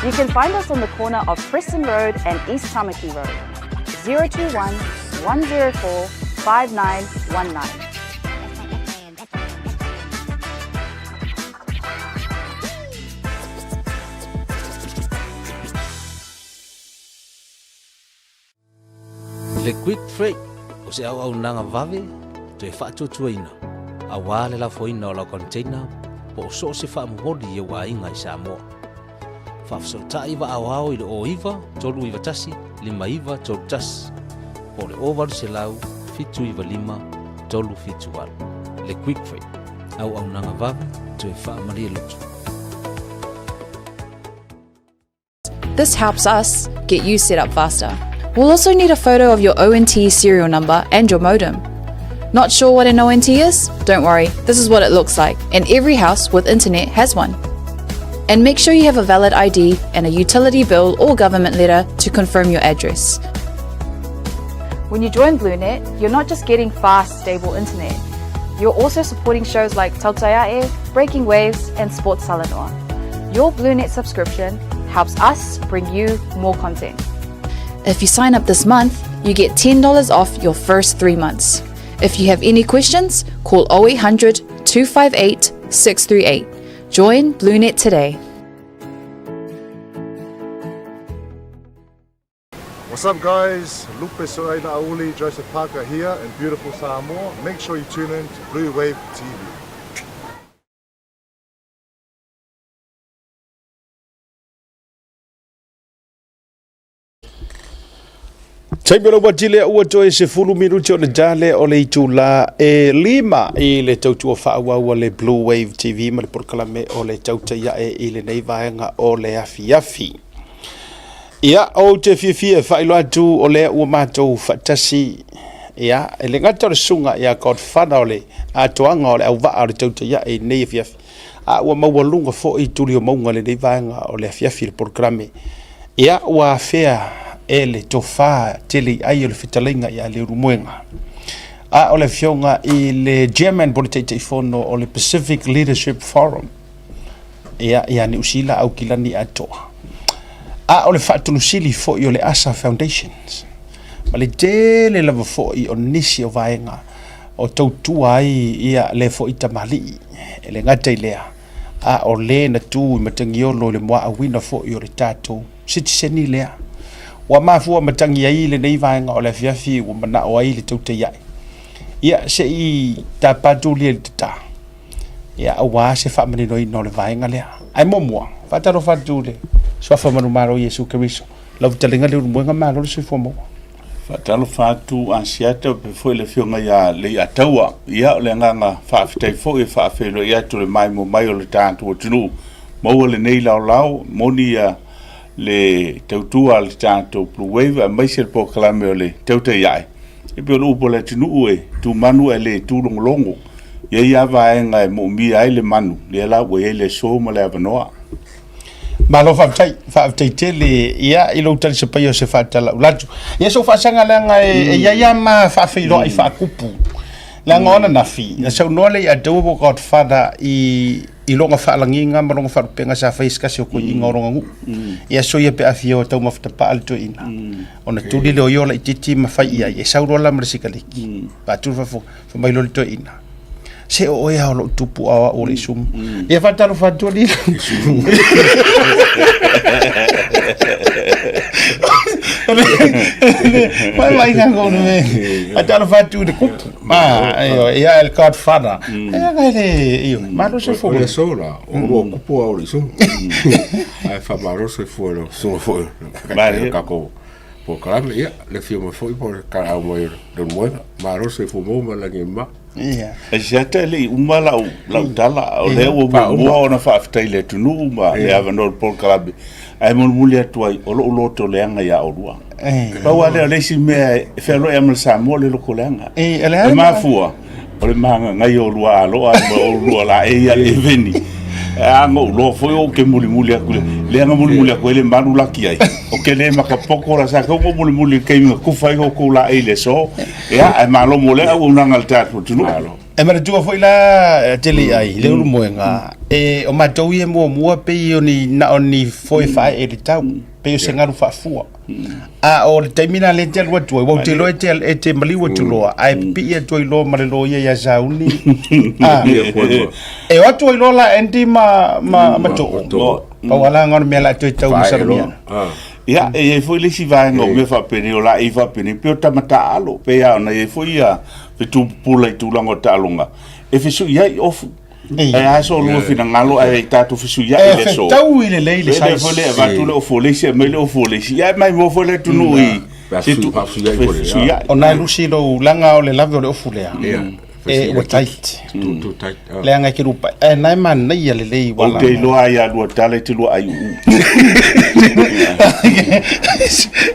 You can find us on the corner of Preston Road and East Tamaki Road. 021 104 5919. Le Quick Freight o se auaunaga vave toe faatuatuaina aua le lafoina o lau container po o so o se faamomoli i ou aiga i Samoa. Faafesootai vaa aoao i le 09 391 5931. po o le 0800 795 378. Le Quick Freight, auaunaga vave toe faamalie loto. This helps us get you set up faster. We'll also need a photo of your ONT serial number and your modem. Not sure what an ONT is? Don't worry, this is what it looks like, and every house with internet has one. And make sure you have a valid ID and a utility bill or government letter to confirm your address. When you join BlueNet, you're not just getting fast, stable internet. You're also supporting shows like Tautaiae, Breaking Waves, and Sports Salanoa. Your BlueNet subscription helps us bring you more content. If you sign up this month, you get $10 off your first three months. If you have any questions, call 0800 258 638. Join BlueNet today. What's up guys, Lupe Soaina Auli, Joseph Parker here in beautiful Samoa. Make sure you tune in to Blue Wave TV. Taimi o le uati lea ua toe 10 minuti o le dale o le itula e lima i le tautua faaauau a le Blue Wave TV ma le polokalame o le Tautai Ae i lenei vaega o le afiafi. Ia, ou te fiafia e faailoa atu o lea ua matou faatasi, ia, e le gata o le susuga ia Godfather o le atoaga o le auvaa o le Tautai Ae i lenei afiafi, a ua maualuga foi tuli o mauga i lenei vaega o le afiafi i le polokalame. Ia, ua afea e le tofa tele i ai o le fetalaiga ia Leulumoega, a o le afioga i le Chairman po o le Taitaifono o le Pacific Leadership Forum, ia, ia Niu Sila Aukilani Atoa, a o le Faatolusili foi o le ASA Foundations, ma le tele lava foi o nisi o vaega o tautua ai ia le foi tamalii, e le gata i lea, a o le na tu i Matagiolo i le muaauina foi o le tatou sitiseni lea. Ua mafua matagi ai lenei vaega o le afiafi ua manao ai le tautai ae. Ia, se i tapa atu lia i le tata, ia, aua se faamaninoina o le vaega lea. Ae muamua, faatalofa atu i le Suafa Manumalo Iesu Keriso, lau fetalaiga Leulumoega malo le soifua maua. Faatalofa atu Asiata faapea foi le Afioga ia Leiataua. Ia, o le agaga faafetai foi e faafeiloai atu le maimoa mai o le tatou atunuu. Maua lenei laolao, moni ia le tautua a le tatou Blue Wave aemaise le polokalame o le Tautai Ae. E pei o le upu a le atunuu e tumanu ae le tulogologo. E i ai lava vaega e moomia ai le manu, lea la ua i ai le aso ma le avanoa. Malo faafetai, faafetai tele ia i lou talisapaia o se faatalaulatu. Ia se faasaga leaga e i ai lava ma faafeiloai faakupu. Leaga o ananafi, na saunoa le ia Taua po o Godfather i i lona faalagiga ma lona faalupega sa fai e se tasi o toeaiina o lona nuu. Ia soia pe a fia o taumafa tapaa le toeaina. Ona tuli lea o ia o laitiiti ma fai i ai, e sau loa la ma le sikaleki. Faatu le faafofoga, fai mai loa le toeaina, Se o oe lava o lou tupu a o au o le isumu. Ia faatalofa atu alii. Mai mai nga ko ne. Faatalofa atu i le kupu. Ma, ia el Godfather. Ia ngai le io. Malo se fo. O le sola, o lua kupu a o le isumu. Ae faamalo soifua i lau susuga foi. Kako polokalame, ia, le afio mai foi po o le kalaau mai o le Leulumoega. Malo le soifua maua ma le lagi e mama. Ia. E siata e le i uma lau, lau tala, o lea ua muamua ona faafetai i le atunuu ma le avanoa o le polokalame, ae mulimuli atu ai, o lou loto leaga ia oulua. Pau lava lea o le isi mea e fealoai lava ma le Samoa o le loto leaga. E mafua, o le magagai o oulua aloa ma oulua laei ia Eveni. A na ou loa foi ou te mulimuli atu le lea na mulimuli atu ai le malu laki ai. O ke le makapoko la sa kau mulimuli i le taimi na kufa ai outou laei i le aso. Ia, ae malo mo lea auaunaga a le tatou atunuu. E manatua foi la tele ai le Ulumoega, e o matou ia muamua pei o ni na o ni foe faaee i le tau, pei o se galu faafua. A o le taimi lena lea e te alu atu ai, ua ou te iloa e te, e te maliu atu loa, ae pipii atu ai loa ma le loia ia Sauni. A, e o atu ai loa la Andy ma, ma, ma Too. Pau lava la o le mea o le a toe tau masalomia. Ia, e i ai foi le isi vaega o mea faapenei, o laei faapenei, pei o tama taaalo, pei lava ona i ai foi ia fetu pupula i tulaga o taaloga, e fesuiai ofu. Ae a so lua finagalo ae tatou fesuiai i le aso. E fetaui lelei le size. Foi le avatu le ofu o le isi, aumai le ofu o le isi. Ia, ae maimoa foi le atunuu i Pe a faafesuiai foi le. O na e lusi lou laga o le lave o le ofu lea. E ua tight. Too tight. Leaga e te lupa. Ae na e manaia lelei wala. Ou te iloa ai a lua tala e te lua ai uu.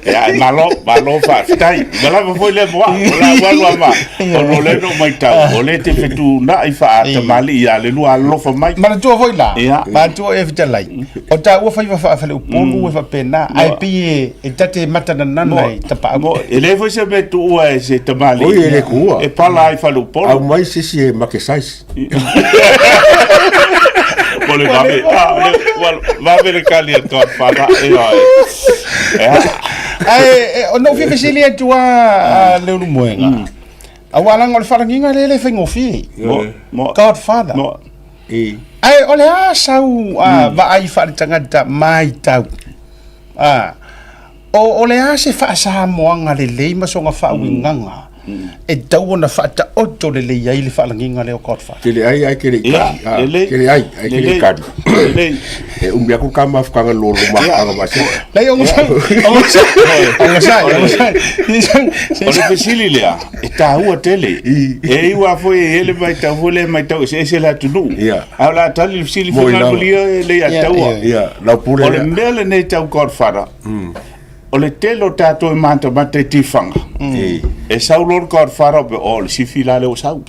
Ia, e malo, malo faafetai. Ua lava foi lea mo au. O la ua alu a ma, ona o lea na ou matau, o lea e te fetuunai faa-tamalii ia le lua alolofa mai. Manatua foi la, manatua e fetalai, o taua faiva faa-faleupolu e faapena, ae pei e ta te matananana i tapaau. E leai foi se mea e tuua e se tamalii. Oi, e le tuua. E pala ai faleupolu. Aumai se isi e make size. Mo le vave, vave le kali a le Godfather. Ae, ona ou fia fesili atu a Leulumoega, aua leaga o le faalagiga lea e le faigofie. Godfather. Ae o le a sau vaai faaletagata matau? O le a se faasamoaga lelei ma sona faauigaga e tatau ona faataoto lelei ai le faalagiga lea o Godfather? Ke le ai ai ke le i kali. Ke le ai ai ke le i kali. E umi aku ka mafukanga lolo mafukanga ma se. Lei o ngosai, o ngosai, o ngosai, o ngosai. O le fesili lea, e taua tele. E iu a foi e ele mai tau foi le mai tau ese ese le atunuu. A o le a tali le fesili foi ngā kulia e le ia taua. O le mea lenei tau Godfather, o le tele o tatou e matamata i tifaga, e sau loa le Godfather pe o le sifi la lea ua sau.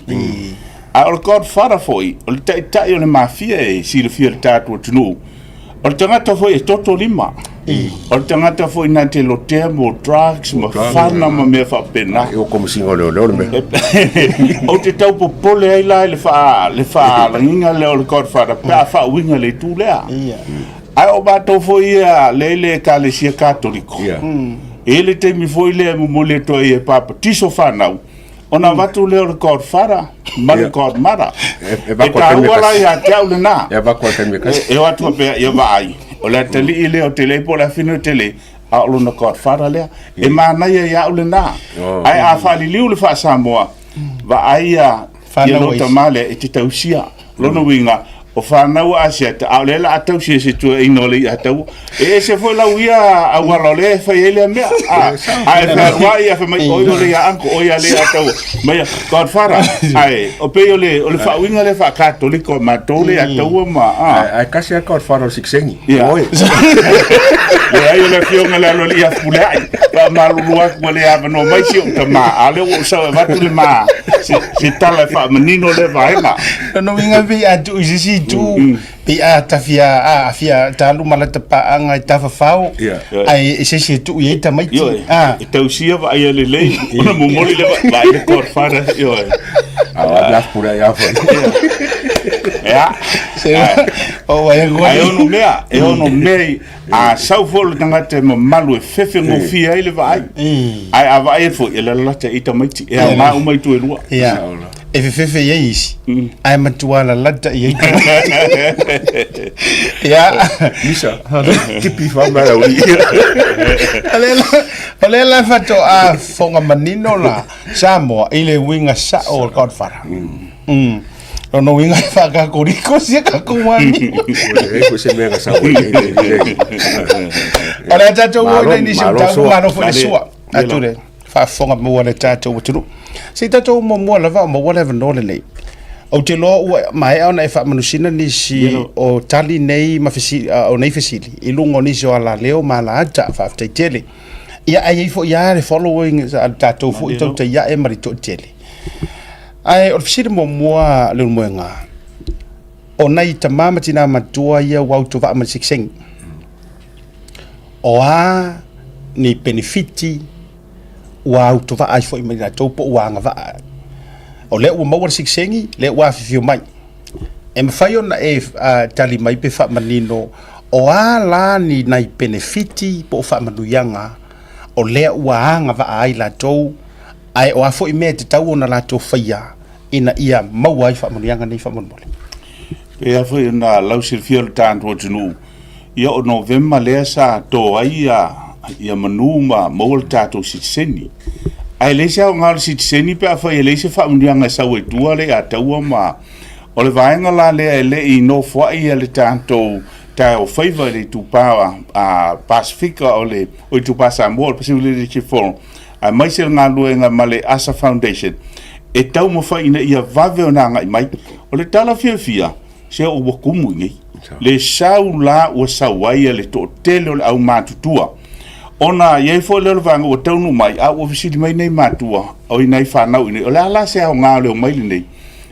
A o le Godfather foi, o le taitai o le mafia e silafia e le tatou atunuu, o le tagata foi e toto lima. O le tagata foi na te lotea mo drugs ma fana ma mea faapena. E o komesina o leoleo le mea. Ou te tau popole ai la i le faa, le faalagiga lea o le Godfather pe a faauiga i le itu lea. Ae o matou foi ia lea i le Ekalesia Katoliko, e i ai le taimi foi lea e momoli atu ai e papatiso fanau, ona avatu lea o le Godfather ma le Godmother. E taua la ia te au lena. E avatu a taimi e kasi. E o atu faapea, ia vaai, o le atalii lea o te le po o le afine o te le, a o lona Godfather lea. E manaia ia au lena. Ae a faaliliu le faa-Samoa, vaai ia lou tama lea e te tausia. Lona uiga, o fanau a Asiata, a o lea la a tausi e se tuuaiga o le ia taua. E ese foi lau ia auala o lea e fai ai lea mea. A, a e fealuai ia fai mai, oi o le ia uncle, oi a le ia taua. Mai ia, Godfather, ae, o pei o le, o le faauiga lea faakatoliko a matou le ia taua ma, a. Ae kasi a Godfather o Sikisengi. Ia. Oi. Leai o le afioga le alo ia Fepuleai. Faamalulu atu ua le avanoa mai si ou tama, a o lea ua ou sau e avatu le ma, se, se tala e faamanino lea vaega. Lona uiga pei a tuu i se isi itu, pei a tafia, a fia talu ma lata paaga e tafafao, ae e se isi e tuu i ai tamaiti. Ioe, e tausia vaaia lelei, ona momoli lea vaai le Godfather, ioe. A o a Fepuleai a foi. Ia. O ai Ae ono mea, e ono mea a sau foi le tagata e mamalu e fefegofie ai le vaai. Ae a vaai atu foi, e lalata i tamaiti, e aoga uma itu e lua. Ia. E fefefe i ai isi, ae matua lalata i ai tamaiti. Ia. Misa, tipi fa mai au i. O lea la faatoa fofoga manino la Samoa i le uiga sao o le Godfather. Lona uiga e faakakoliko sia kakou amio. Ua leai foi se mea na sau ai nei. O le a tatou o i nisi mataupu, malo foi le sua atu le faafofoga maua le tatou atunuu. Se i tatou muamua lava o maua le avanoa lenei. Ou te iloa ua maea ona e faamanusina nisi o tali nei ma fesili, o nei fesili i luga o nisi o alaleo ma alaata, faafetai tele. Ia ae i ai foi lava le following a le tatou foi tautai ae ma le toatele. Ae o le fesili muamua Leulumoega, o nai tama ma tina matua ia ua autovaa ma le sekisegi, o a ni penefiti ua autovaa ai foi ma i latou po o ua agavaa ai? O lea ua maua le sekisegi, lea ua afifio mai. E mafai ona e tali mai pe faamanino o a la ni nai penefiti po o faamanuiaga o lea ua agavaa ai latou Ae o a foi mea e tatau ona latou faia ina ia maua ai faamanuiaga nei faamolemole? Pei lava foi ona lausilafia o le tatou atunuu, ia o Novema lea sa to ai ia, ia manu ma maua le tatou sitiseni. Ae leai se aoga o le sitiseni pe afai e leai se faamanuiaga e sau ai tua le ia taua ma... O le vaega la lea e le i nofoai le tatou Taeao Faiva i le itupa a Pasefika o le o Itupa Samoa o le Pacific Leadership Forum, aemaise le galuega ma le ASA Foundation e taumafai ina ia vave ona agai mai. O le tala fiafia, se ua tumu i inei le sau la ua sau ai le toatele o le aumatutua, ona i ai foi lea o le vaega ua taunuu mai, a ua fesili mai nei matua o i nai fanau i inei, o le a la se aoga o le omai lenei?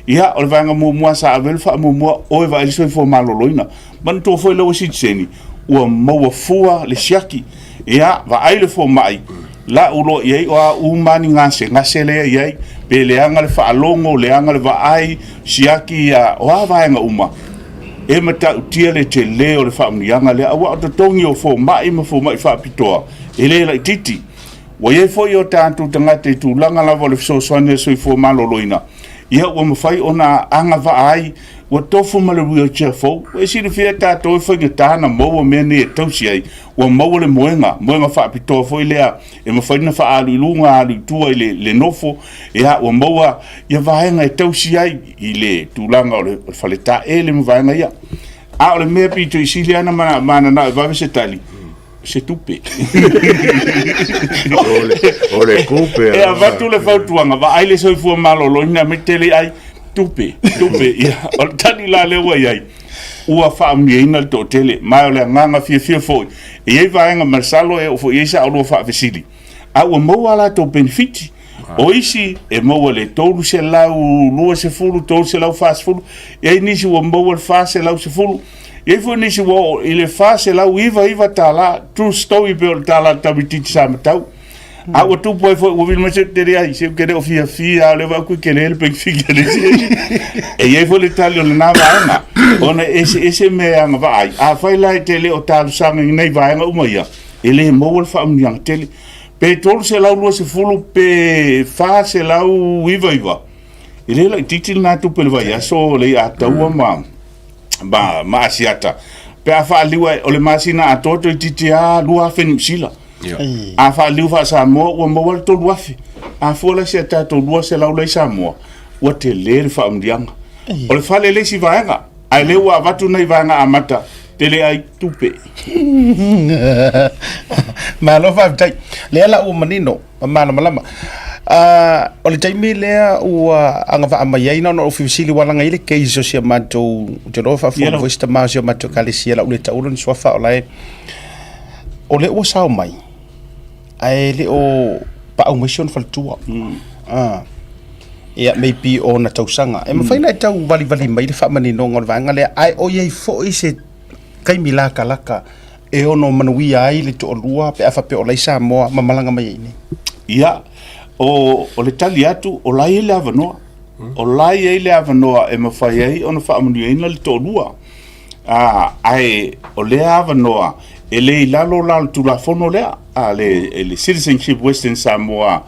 Ia, o le vaega muamua sa ave le faamuamua, o e vaai le soifua maloloina. Manatua foi lea ua sitiseni, ua maua fua le siaki. Ia, vaai le fomai, lau loa i ai o a uma ni gasegase lea e i ai, pe leaga le faalogo, leaga le vaai, siaki ia, o a vaega uma, e matautia le tele o le faamanuiaga lea, aua o totogi o fomai ma fomai faapitoa, e le laitiiti. Ua i ai foi o tatou tagata i tulaga lava o le fesoasoani a le soifua maloloina, ia ua mafai ona agavaa ai, ua tofu ma le wheelchair fou. Ua e silafia tatou e faigata ona maua mea nei e tausi ai, ua maua le moega, moega faapitoa foi lea e mafai ona faaalu i luga, alu i tua i le nofo, ia ua maua ia vaega e tausi ai i le tulaga o le faletaele ma vaega ia. A o le mea pito i sili lava ona mananao e vave se tali, se tupe. O le tupe. E avatu le fautuaga, vaai le soifua maloloina me tele ai tupe, tupe. Ia, o le tali la lea ua i ai, ua faamanuiaina le toatele, ma o le agaga fiafia foi. E i ai vaega masalo e oo foi i ai sa oulua faafesili, a ua maua a latou penefiti. O isi e maua le 320, 340, e i ai nisi ua maua le 410, E i ai foi nisi ua oo i le $499, true story pei o le tala a le tamaitiiti sa matau. A ua tupu ai foi, ua vili mai se tele ai, se ou te le o fiafia, o lea ua aku tele le penefiti a le isi. E i ai foi le tali o lena vaega, ona e eseese mea e agavaa ai. Afai la e te le o talosaga i nei vaega uma ia, e le maua le faamanuiaga tele. Pe 320 pe 499, e le laitiiti lena tupe i le vaiaso le ia taua ma ma Asiata pe a faaliu ai, o le masina atoa toeitiiti lava 2,000 Niu Sila. A faaliu faa-Samoa ua maua le 3,000. A fua la i si a tatou 200 la i Samoa, ua tele le faamanuiaga. O le fale le isi vaega, ae lea ua avatu nai vaega amata, tele ai tupe. Malo faafetai. Lea la ua manino. Ma malamalama. Uh, o le taimi lea ua agavaa mai ai na ona ou fesili ua laga i le case o si a matou ou te iloa faafofoga foi si tama o si a matou ekalesia la u le taua lona suafa o la e o lea ua sao mai ae le o paau mai si ona faletua. Mm. Ah. Ia, maybe o ona tausaga. E mafai ona e tau valivali mai le faamaninoga o le vaega lea, ae o i ai foi se taimi latalata e ono manuia ai le toalua pe a faapea o la i Samoa ma malaga mai ai nei? Ia, o, o le tali atu, o la e i ai le avanoa. O la e i ai le avanoa e mafai ai ona faamanuiaina le toalua. A, ae o lea avanoa e le i lalo la o le Tulafono lea, a le, le Citizenship Western Samoa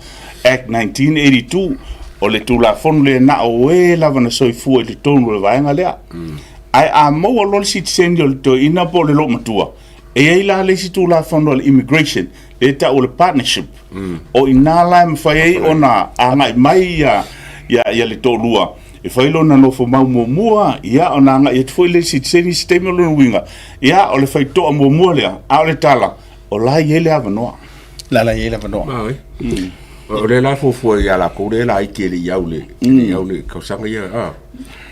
Act 1982, o le Tulafono lea na o e lava na soifua i totonu o le vaega lea. Ae a maua loa le sitiseni o le toeaina po o le loomatua, e i ai la le isi Tulafono a le Immigration, lea e tau o le Partnership. O i ina la e mafai ai ona agai mai ia, ia, ia le toalua e fai lona nofomau muamua, ia ona agai atu foi lea i le sitiseni i se taimi o lona uiga, ia o le faitoa muamua lea, a o le tala, o la e i ai le avanoa. La la e i ai le avanoa. Ah, oi. O lea la fuafua ia latou lea laiti e le i au le, le i au le tausaga ia, ah.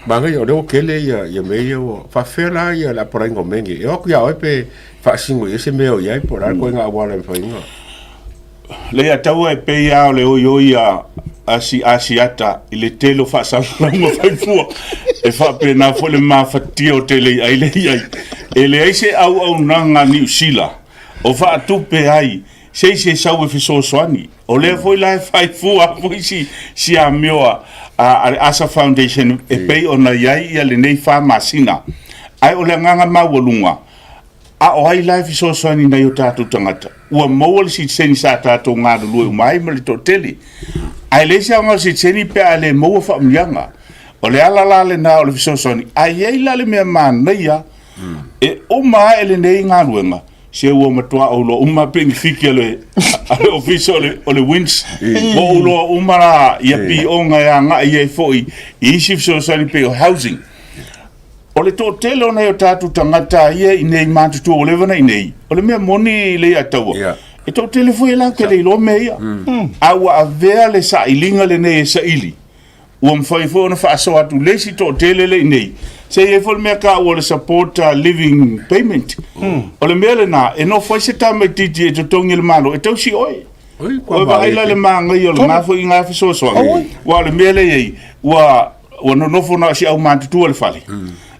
Manaia, o lea ua tele ia, ia mea ia ua faafefea la ia le apalaiga o mea nei. E o atu ia oe pe faasino i ai se mea o i ai po o le a le ituaiga auala e mafai ona. Leiataua e pei lava o le oioi a a si Asiata i le tele o faasalalauga faifua. E faapena foi le mafatia o Teleiai lea e i ai. E leai se auaunaga a Niu Sila o faatupe ai se isi e sau e fesoasoani. O lea foi la e fai fua foi si, si amio a, a le ASA Foundation e pei ona i ai ia lenei fa masina. Ae o le agaga maualuga, a o ai la e fesoasoani i nai o tatou tagata? Ua maua le sitiseni sa tatou galulue uma ai ma le toatele. Ae leai se aoga o le sitiseni pe a le maua faamanuiaga. O le ala la lena o le fesoasoani. Ae i ai la le mea manaia, e uma ae lenei galuega, Se ua matua ou iloa uma penefiti a le, a le ofisa o le, o le WINS. Ua ou iloa uma la ia pioga e agai ai foi i isi fesoasoani pei o housing. O le toatele o nai o tatou tagata ia i nei matutua ua leva ona i nei, o le mea moni Leiataua, yeah. e toatele foi e latou te le iloa mea ia. A ua avea le sailiga lenei e saili, ua mafai foi ona faasoa atu le isi toatele le i nei. Se i ai foi le mea taua o le support living payment. O le mea lena, e nofo ai se tamaitiiti e totogi e le Malo e tausi oe. Ua vaai la le manaia o lena foi na fesoasoani. Aua o le mea lea e i ai, ua ua nonofo na o si aumatutua i le fale.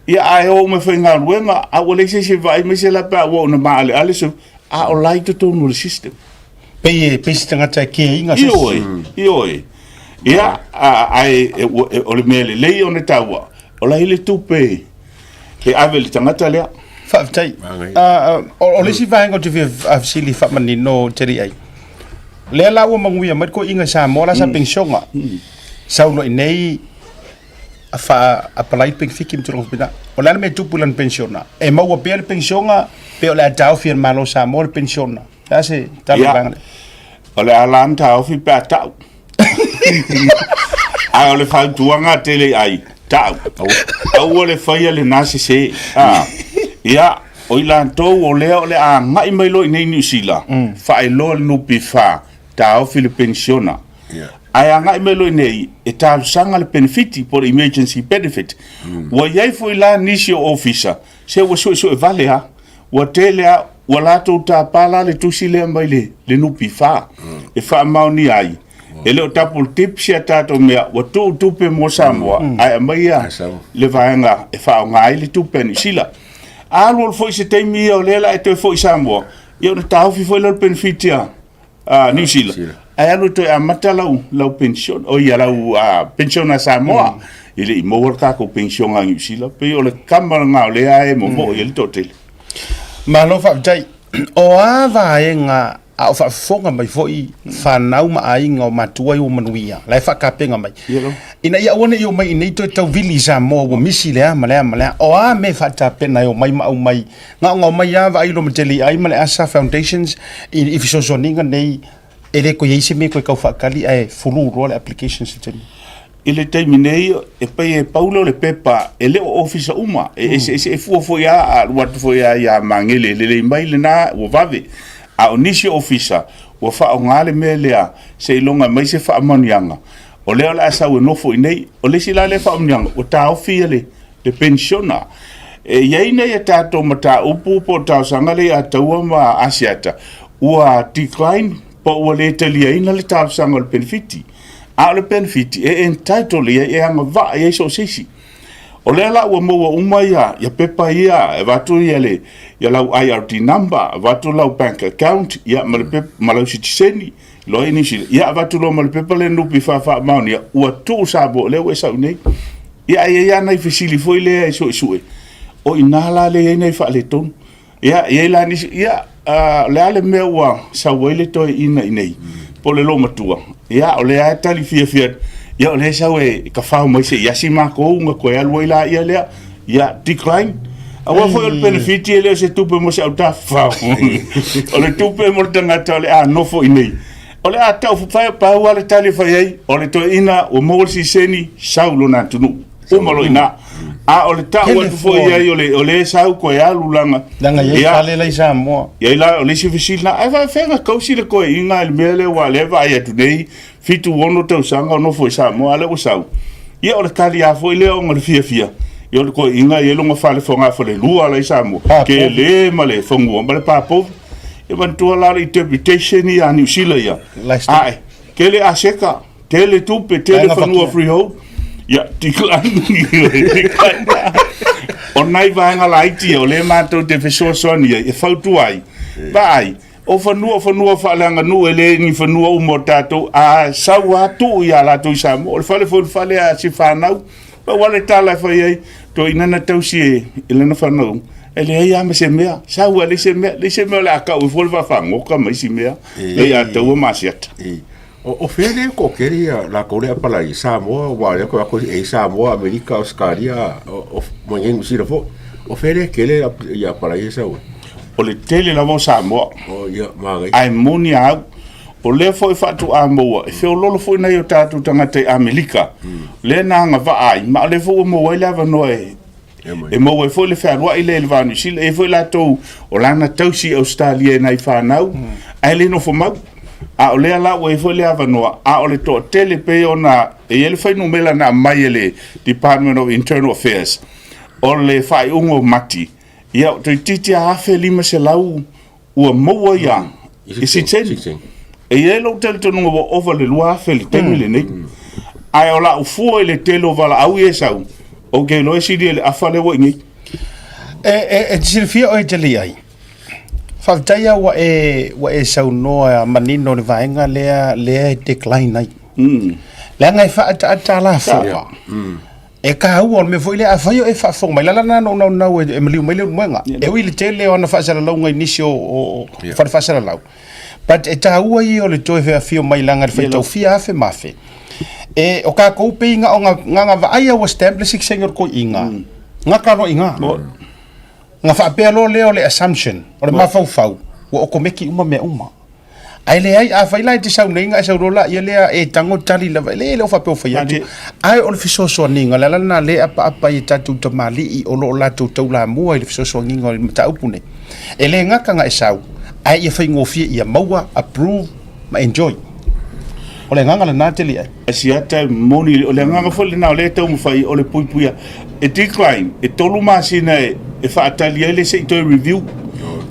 Ia ae o uma e faigaluega, a ua leai se isi e vaai mai se la pe a ua oo ina maaleale se, a o la i totonu o le system. Pei e pei se tagata e keaina se isi. Ioe, ioe. Ia, ae o le mea lelei ona taua, o la e i ai le tupe e ave i le tagata lea. Faafetai. O le isi vaega ou te fia fesili faamanino tele i ai, lea la ua manuia mai le toeaina i Samoa la sa penisiona, sau loa i inei faa-apply le penefiti ma tulaga faapena. O le a le mea e tupu i lana penisiona? E maua pea le penisiona pe o le a taofi e le Malo o Samoa le penisiona? O le a se tala i le vaega lea? O le a la ona taofi pe a tau. Ae o le fautuaga a tele ai, tau. Aua le faia lena sese. Ah. Ia, o i latou o lea o le a agai mai loa i nei Niu Sila, faailoa le NPF, taofi le penisiona. Ae agai mai loa i nei, e talosaga le penefiti po o le emergency benefit. Ua i ai foi la nisi o ofisa, se ua suesue vale lava. Ua tele lava, ua latou tapa la le tusi lea mai le, le NPF e faamaonia ai. E le o double dip si a tatou mea, ua tuu tupe mo Samoa, ae aumaia le vaega e faaaoga ai le tupe a Niu Sila. A alu alu foi se taimi ia o lea la e toe foi i Samoa, ia ona taofi foi lea o le penefiti a Niu Sila, ae alu e toe amata lau, lau pension, o ia lau pension a Samoa. E le i maua le tatou pension a Niu Sila, pei o le kama lena o lea e momoo i ai le toatele. Malo faafetai. O a vaega a o faafofoga mai foi fanau ma aiga o matua ia ua manuia, la e faatapena mai, ina ia aua ne i omai i inei toe tauvili i Samoa ua misi le a ma le a ma le a. O a mea e faatapena e omai ma aumai, na ona omai lava vaai loa ma Teliai ma le ASA Foundations i fesoasoaniga nei, e le toe i ai se mea e toe tau faatali ae fulu loa le application se taimi. I le taimi nei, e pei e pau lea o le pepa, e le o ofisa uma, e eseese, e fua foi lava, a alu atu foi lava ia Magele, e lelei mai lena ua vave. A o nisi ofisa, ua faaaoga le mea lea, seiloga e aumai se faamanuiaga, o lea o le a sau e nofo i inei. O le isi la lea faamanuiaga, ua taofi le penisiona. E i ai nai a tatou mataupu po o talosaga lea ia Taua ma Asiata, ua decline po ua le taliaina le talosaga o le penefiti. A o le penefiti, e entitle i ai, e agavaa i ai so o se isi. O lea la ua maua uma ia, ia pepa ia, e avatu ia, le, ia lau IRD number, avatu lau bank account, ia, ma, le pepa, ma lau sitiseni, loa i Niu Sila, ia avatu loa ma le pepa lea NPF faamaonia, ua tuu Samoa, lea ua e sau nei. Ia, ae i ai lava nai fesili foi lea e suesue, o i ina la lea e i ai nai faaletonu. Ia, e i ai la nisi, ia, o le a le mea ua sau ai le toeaina i nei, po o le loomatua, ia, o lea lava e tali fiafia, ia, o lea e sau e tafao mai se i asi matou ona toe alu ai laia lea, ia, decline. Aua foi o le penefiti e le o se tupe mo se autafafao, o le tupe mo le tagata o le a nofo i nei. O le a tau pau lava le tali e fai ai, o le toeaina ua maua le siliseni, sau i lona atunuu. Uma loa i ina. A o le tau atu foi i ai o le, o le sau toe alu laga. Leaga e i ai fale la i Samoa. I ai la, o le isi fesili lena, ae faafefea ona tausi le toeaina i le mea lea aua o lea e vaai atu nei, 7, 6 tausaga o nofo i Samoa, a o lea ua sau. Ia o le tali lava foi lea ona o le fiafia, ia o le toeaina e i ai lona fale fogafalelua la i Samoa, tele ma le fanua ma le papovi. Ia manatua la o le interpretation ia a Niu Sila ia, ae tele aseta. Tele tupe, tele fanua freehold. Ia, decline. Decline. O nai vaega laiti ia, o lea matou te fesoasoani ai, e fautua ai. Vaai, o fanua, o fanua faaleaganuu, e le ni fanua uma o tatou, a sau lava tuu ia latou i Samoa. O le fale foi o le fale a si fanau. Pau lava le tala e fai ai, toeaina na tausi e lana fanau, e leai lava ma se mea, sau lava leai se mea, leai se mea o le a tau ai fua le vaafagota ma isi mea, lea ia Taua ma Asiata. O fea lea e toatele ia latou lea e apalai i Samoa aua o lea e atu e i ai Samoa, Amerika, Ausetalia, ma i inei i Niu Sila foi. O fea lea e tele ia apalai ia e sau ai? O le tele lava o Samoa. Oh, ia, manaia. Ae moni a au, o lea foi faatoa maua, e feoloolo foi nai o tatou tagata i Amerika, lea na agavaa ai, ma o lea foi ua maua ai le avanoa e. E maua ai foi le fealuai lea i le va o Niu Sila. E i ai foi latou o la na tausi i Ausetalia i nai fanau, ae le nofo mau. A o lea la ua i ai foi le avanoa, a o le toatele pei ona e i ai le fuainumera na aumai e le Department of Internal Affairs, o le faaiuga o Mati, ia toeitiiti lava 1,500 ua maua ia i sitiseni. E i ai lou talitonuga ua ova le 2,000 i le taimi lenei. Ae o lau fua i le tele o valaau ia e sau, ou te iloa e sili i le afa lea ua i inei. E, e, e te silafia oe te ai. Faafetai lava ua e, ua e saunoa manino le vaega lea, lea e decline ai. Leaga e faaataata lafoga. E taua, o le mea foi lea, afai o e faafofoga mai, le ala lena na ou naunau e maliu mai le Ulumoega, e ui i le tele o ana faasalalauga i nisi o fale faasalalau, but e taua ia o le toe afio mai leaga i le faitau fia afe ma afe. E, o tatou pei na o na vaai ua stamp le sikseni o le toeaina, gata loa i ina. Na faapea loa lea o le assumption, o le mafaufau, ua okomeki uma mea uma. Ae leai, afai la e te sau nei ona e sau loa laia lea e tago tali lava, e leai e le o faapea ua fai atu. Ae o le fesoasoaniga, o le ala lena lea e apaapa ai e tatou tamalii o lo o latou taulamua i le fesoasoaniga o le mataupu nei. E le gata ona e sau, ae ia faigofie ia maua, approve ma enjoy. O le agaga lena tele i ai. Asiata e moni, o le agaga foi lena o lea e taumafai o le puipuia. E decline, e 3 masina e faatali ai le se i toe review.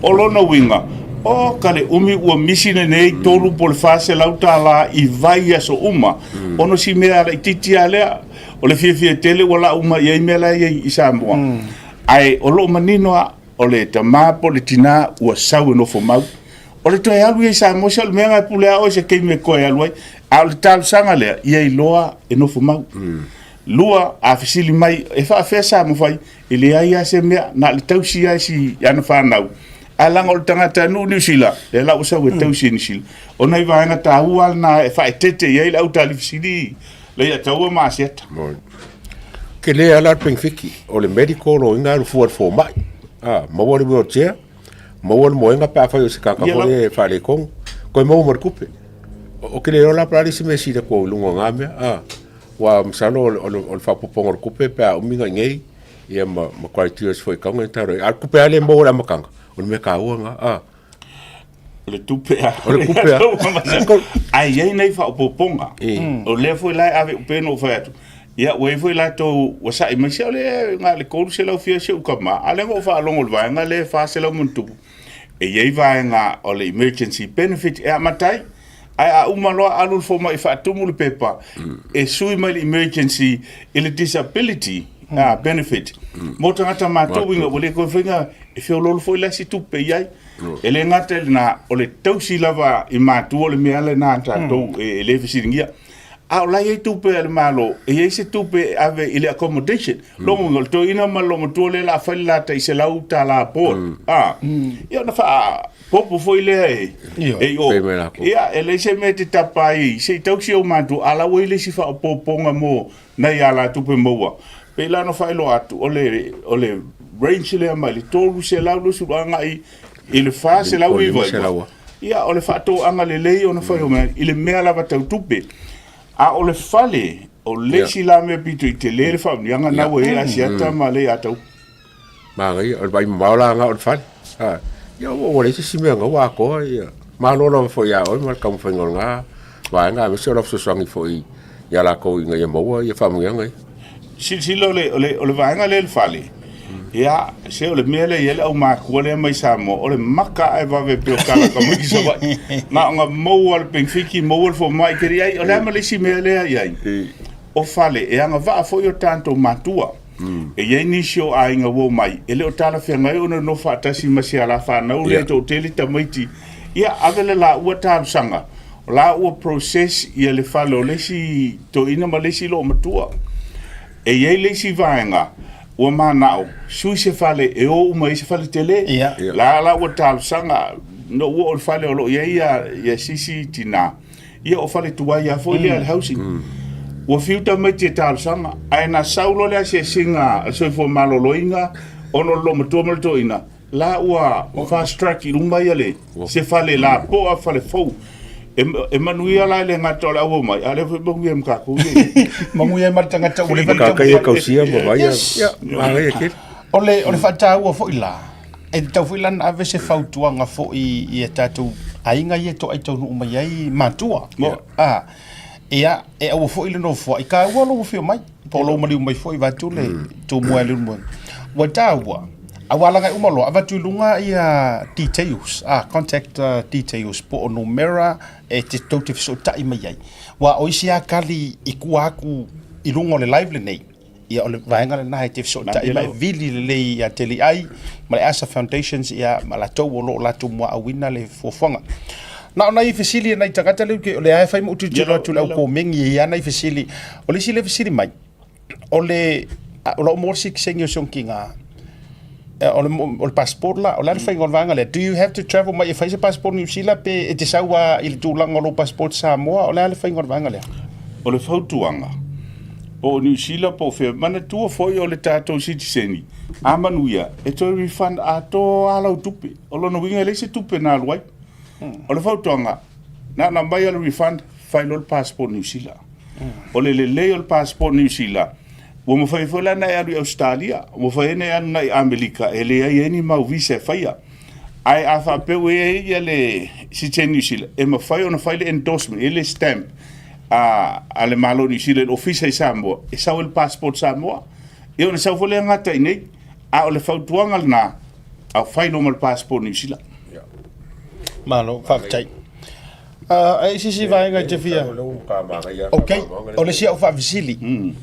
O lona uiga, oka le umi ua misi lenei 3 po o le $400 i vaiaso uma, ona o si mea laitiiti lava lea. O le fiafia tele ua lau uma i ai mea la e i ai i Samoa. Ae o lo o manino lava, o le tama po o le tina ua sau e nofo mau. O le toe alu ia i Samoa, se o le mea lena e pule lava oe i se taimi e toe alu ai. A o le talosaga lea, ia iloa e nofo mau. Lua, a fesili mai, e faafefea Samoa fai? E leai lava se mea, na o le tausi lava i ana fanau. Ae leaga o le tagatanuu Niu Sila, lea la ua sau e tausi i Niu Sila. O nai vaega taua lava na e faaeteete i ai le au talifesili Leiataua ma Asiata. Tele lava la le penefiti, o le medical loiga alu fua i le fomai. A, maua le wheelchair, maua le moega pe afai o se tagata foi e faaletonu, toe maua ma le tupe. Ou te le iloa la po o le a le isi mea e sili atu i luga o na mea, a. Aua masalo o le faaopoopoga o le tupe pe a umi ona i inei, ia ma criteria foi e tatau ona tatalo i ai. A o le tupe lava lea e maua i le amataga, o le mea taua lena, a. O le tupe a. O le tupe a. Ae i ai nai faaopoopoga. O lea foi la e ave pei ona ou fai atu, ia ua i ai foi latou ua sa'i mai, se o lea na o le 300 fia si ou tama, a o lea na ou faalogo i le vaega lea e 400 ma ona tupu. E i ai vaega o le emergency benefit e amata ai, ae a uma loa alu le fomai faatumu le pepa e sui mai le emergency i le disability benefit mo tagata matou ina ua le toe mafai e feoloolo foi la se tupe i ai. E le gata i lena, o le tausi lava i matua o le mea lena a tatou e le fesiligia. A o la e i ai tupe a le Malo, e i ai se tupe e ave i le accommodation. Lona uiga, o le toeaina ma le loomatua lea o le a fai le la tai $100 board. Ia ona faaopoopo foi lea e i o. Ia, e leai se mea e te tapa ai se i tausi ou matua, a o la ua i ai le isi faaopoopoga mo nai alatupe maua. Pei la ona faailoa atu, o le, o le range lea mai le 320 agai i le 499. Ia, o le faatoaga lelei ona fai o mea, i le mea lava tau tupe. A o le fale, o le isi la mea pito i tele le faamanuiaga na ua i ai Asiata ma le Atau. Manaia, o le vaai mamao la lena o le fale. A, ia ua ua leai se isi mea na ua atoa, ia. Malo lava foi ia oe ma le taumafaiga o lena vaega, aemaise o lau fesoasoani foi ia latou ina ia maua ia faamanuiaga ia. Silasila o le, o le, o le vaega lea i le fale, ia, se o le mea lea e i ai le aumakua lea mai Samoa, o le maka ae vave pei o kalaka mai Savaii. Na ona maua le penefiti, maua le fomai, te i ai, o le a ma le isi mea lea i ai? O fale, e agavaa foi o tatou matua. E i ai nisi o aiga ua omai, e le o talafeagai ona nonofo faatasi ma si ala fanau lea e toatele tamaiti. Ia, ave le laua talosaga, o la ua process ia le fale o le isi toeaina ma le isi loomatua. E i ai le isi vaega ua manao, sui se fale e o uma i ai se fale tele. La la ua talosaga, na ou oo i le fale o lo o i ai ia si isi tina, ia o fale tuai lava foi lea le housing. Ua fiu tamaiti e talosaga, ae na sau loa le asiasiga a le Soifua Maloloina ona o le loomatua ma le toeaina, la ua fast track i luma ia le se fale lapoa fale fou. E, e manuia la e le gata o le auau mai, a o lea foi e manuia ma tatou ia. Manuia ai ma le tagata ua leva ona taumafai. Kausia ma vaia. Ia, manaia tele. O le, o le faataua foi la, e tatau foi la ona ave se fautuaga foi i a tatou aiga ia e toai taunuu mai ai matua. Ah, ia, e aua foi le nofoai. Taua lou afio mai, po o lou maliu mai foi vaeatu le tumua e le ulumoega. Ua taua, aua leaga e uma loa, avatu i luga ia details, ah, contact details po o numera e te tou te fesootai mai ai. Aua o isi lava tali i tua atu i luga o le live lenei, ia o le vaega lena e te fesootai ma e vili lelei ia Teliai ma le ASA Foundations ia ma latou o lo o latou muaauina le fuafuaga. Na o nai fesili a nai tagata lea o lea e fai ma ou tilotilo atu i le au komeni e i ai lava nai fesili. O le isi lea fesili mai, o le o lau maua le sitiseni o si ona tiga, o le o le passport la, o le a le faiga o le vaega lea? Do you have to travel mai e fai se passport Niu Sila pe e te sau lava i le tulaga o lou passport Samoa? O le a le faiga o le vaega lea? O le fautuaga, po o Niu Sila po o fea, manatua foi o le tatou sitiseni, a manuia, e toe refund atoa lava lau tupe. O lona uiga e leai se tupe na alu ai. O le fautuaga, na ona aumai lava le refund, fai loa le passport Niu Sila. O le lelei o le passport Niu Sila, ua mafai foi la ona e alu i Ausetalia, ua mafai ona e alu i Amerika e leai ai ni mau visa e faia. Ae a faapea ua i ai ia le sitiseni Niu Sila, e mafai ona fai le endorsement, e i ai le stamp a, a le Malo o Niu Sila i le ofisa i Samoa, e sau ai le passport Samoa. Ia ona sau foi lea gata i inei. A o le fautuaga lena, a fai loa ma le passport Niu Sila. Malo, faafetai. Uh, e isi si vaega i te fia. Ok, o le isi au faafesili. Mm.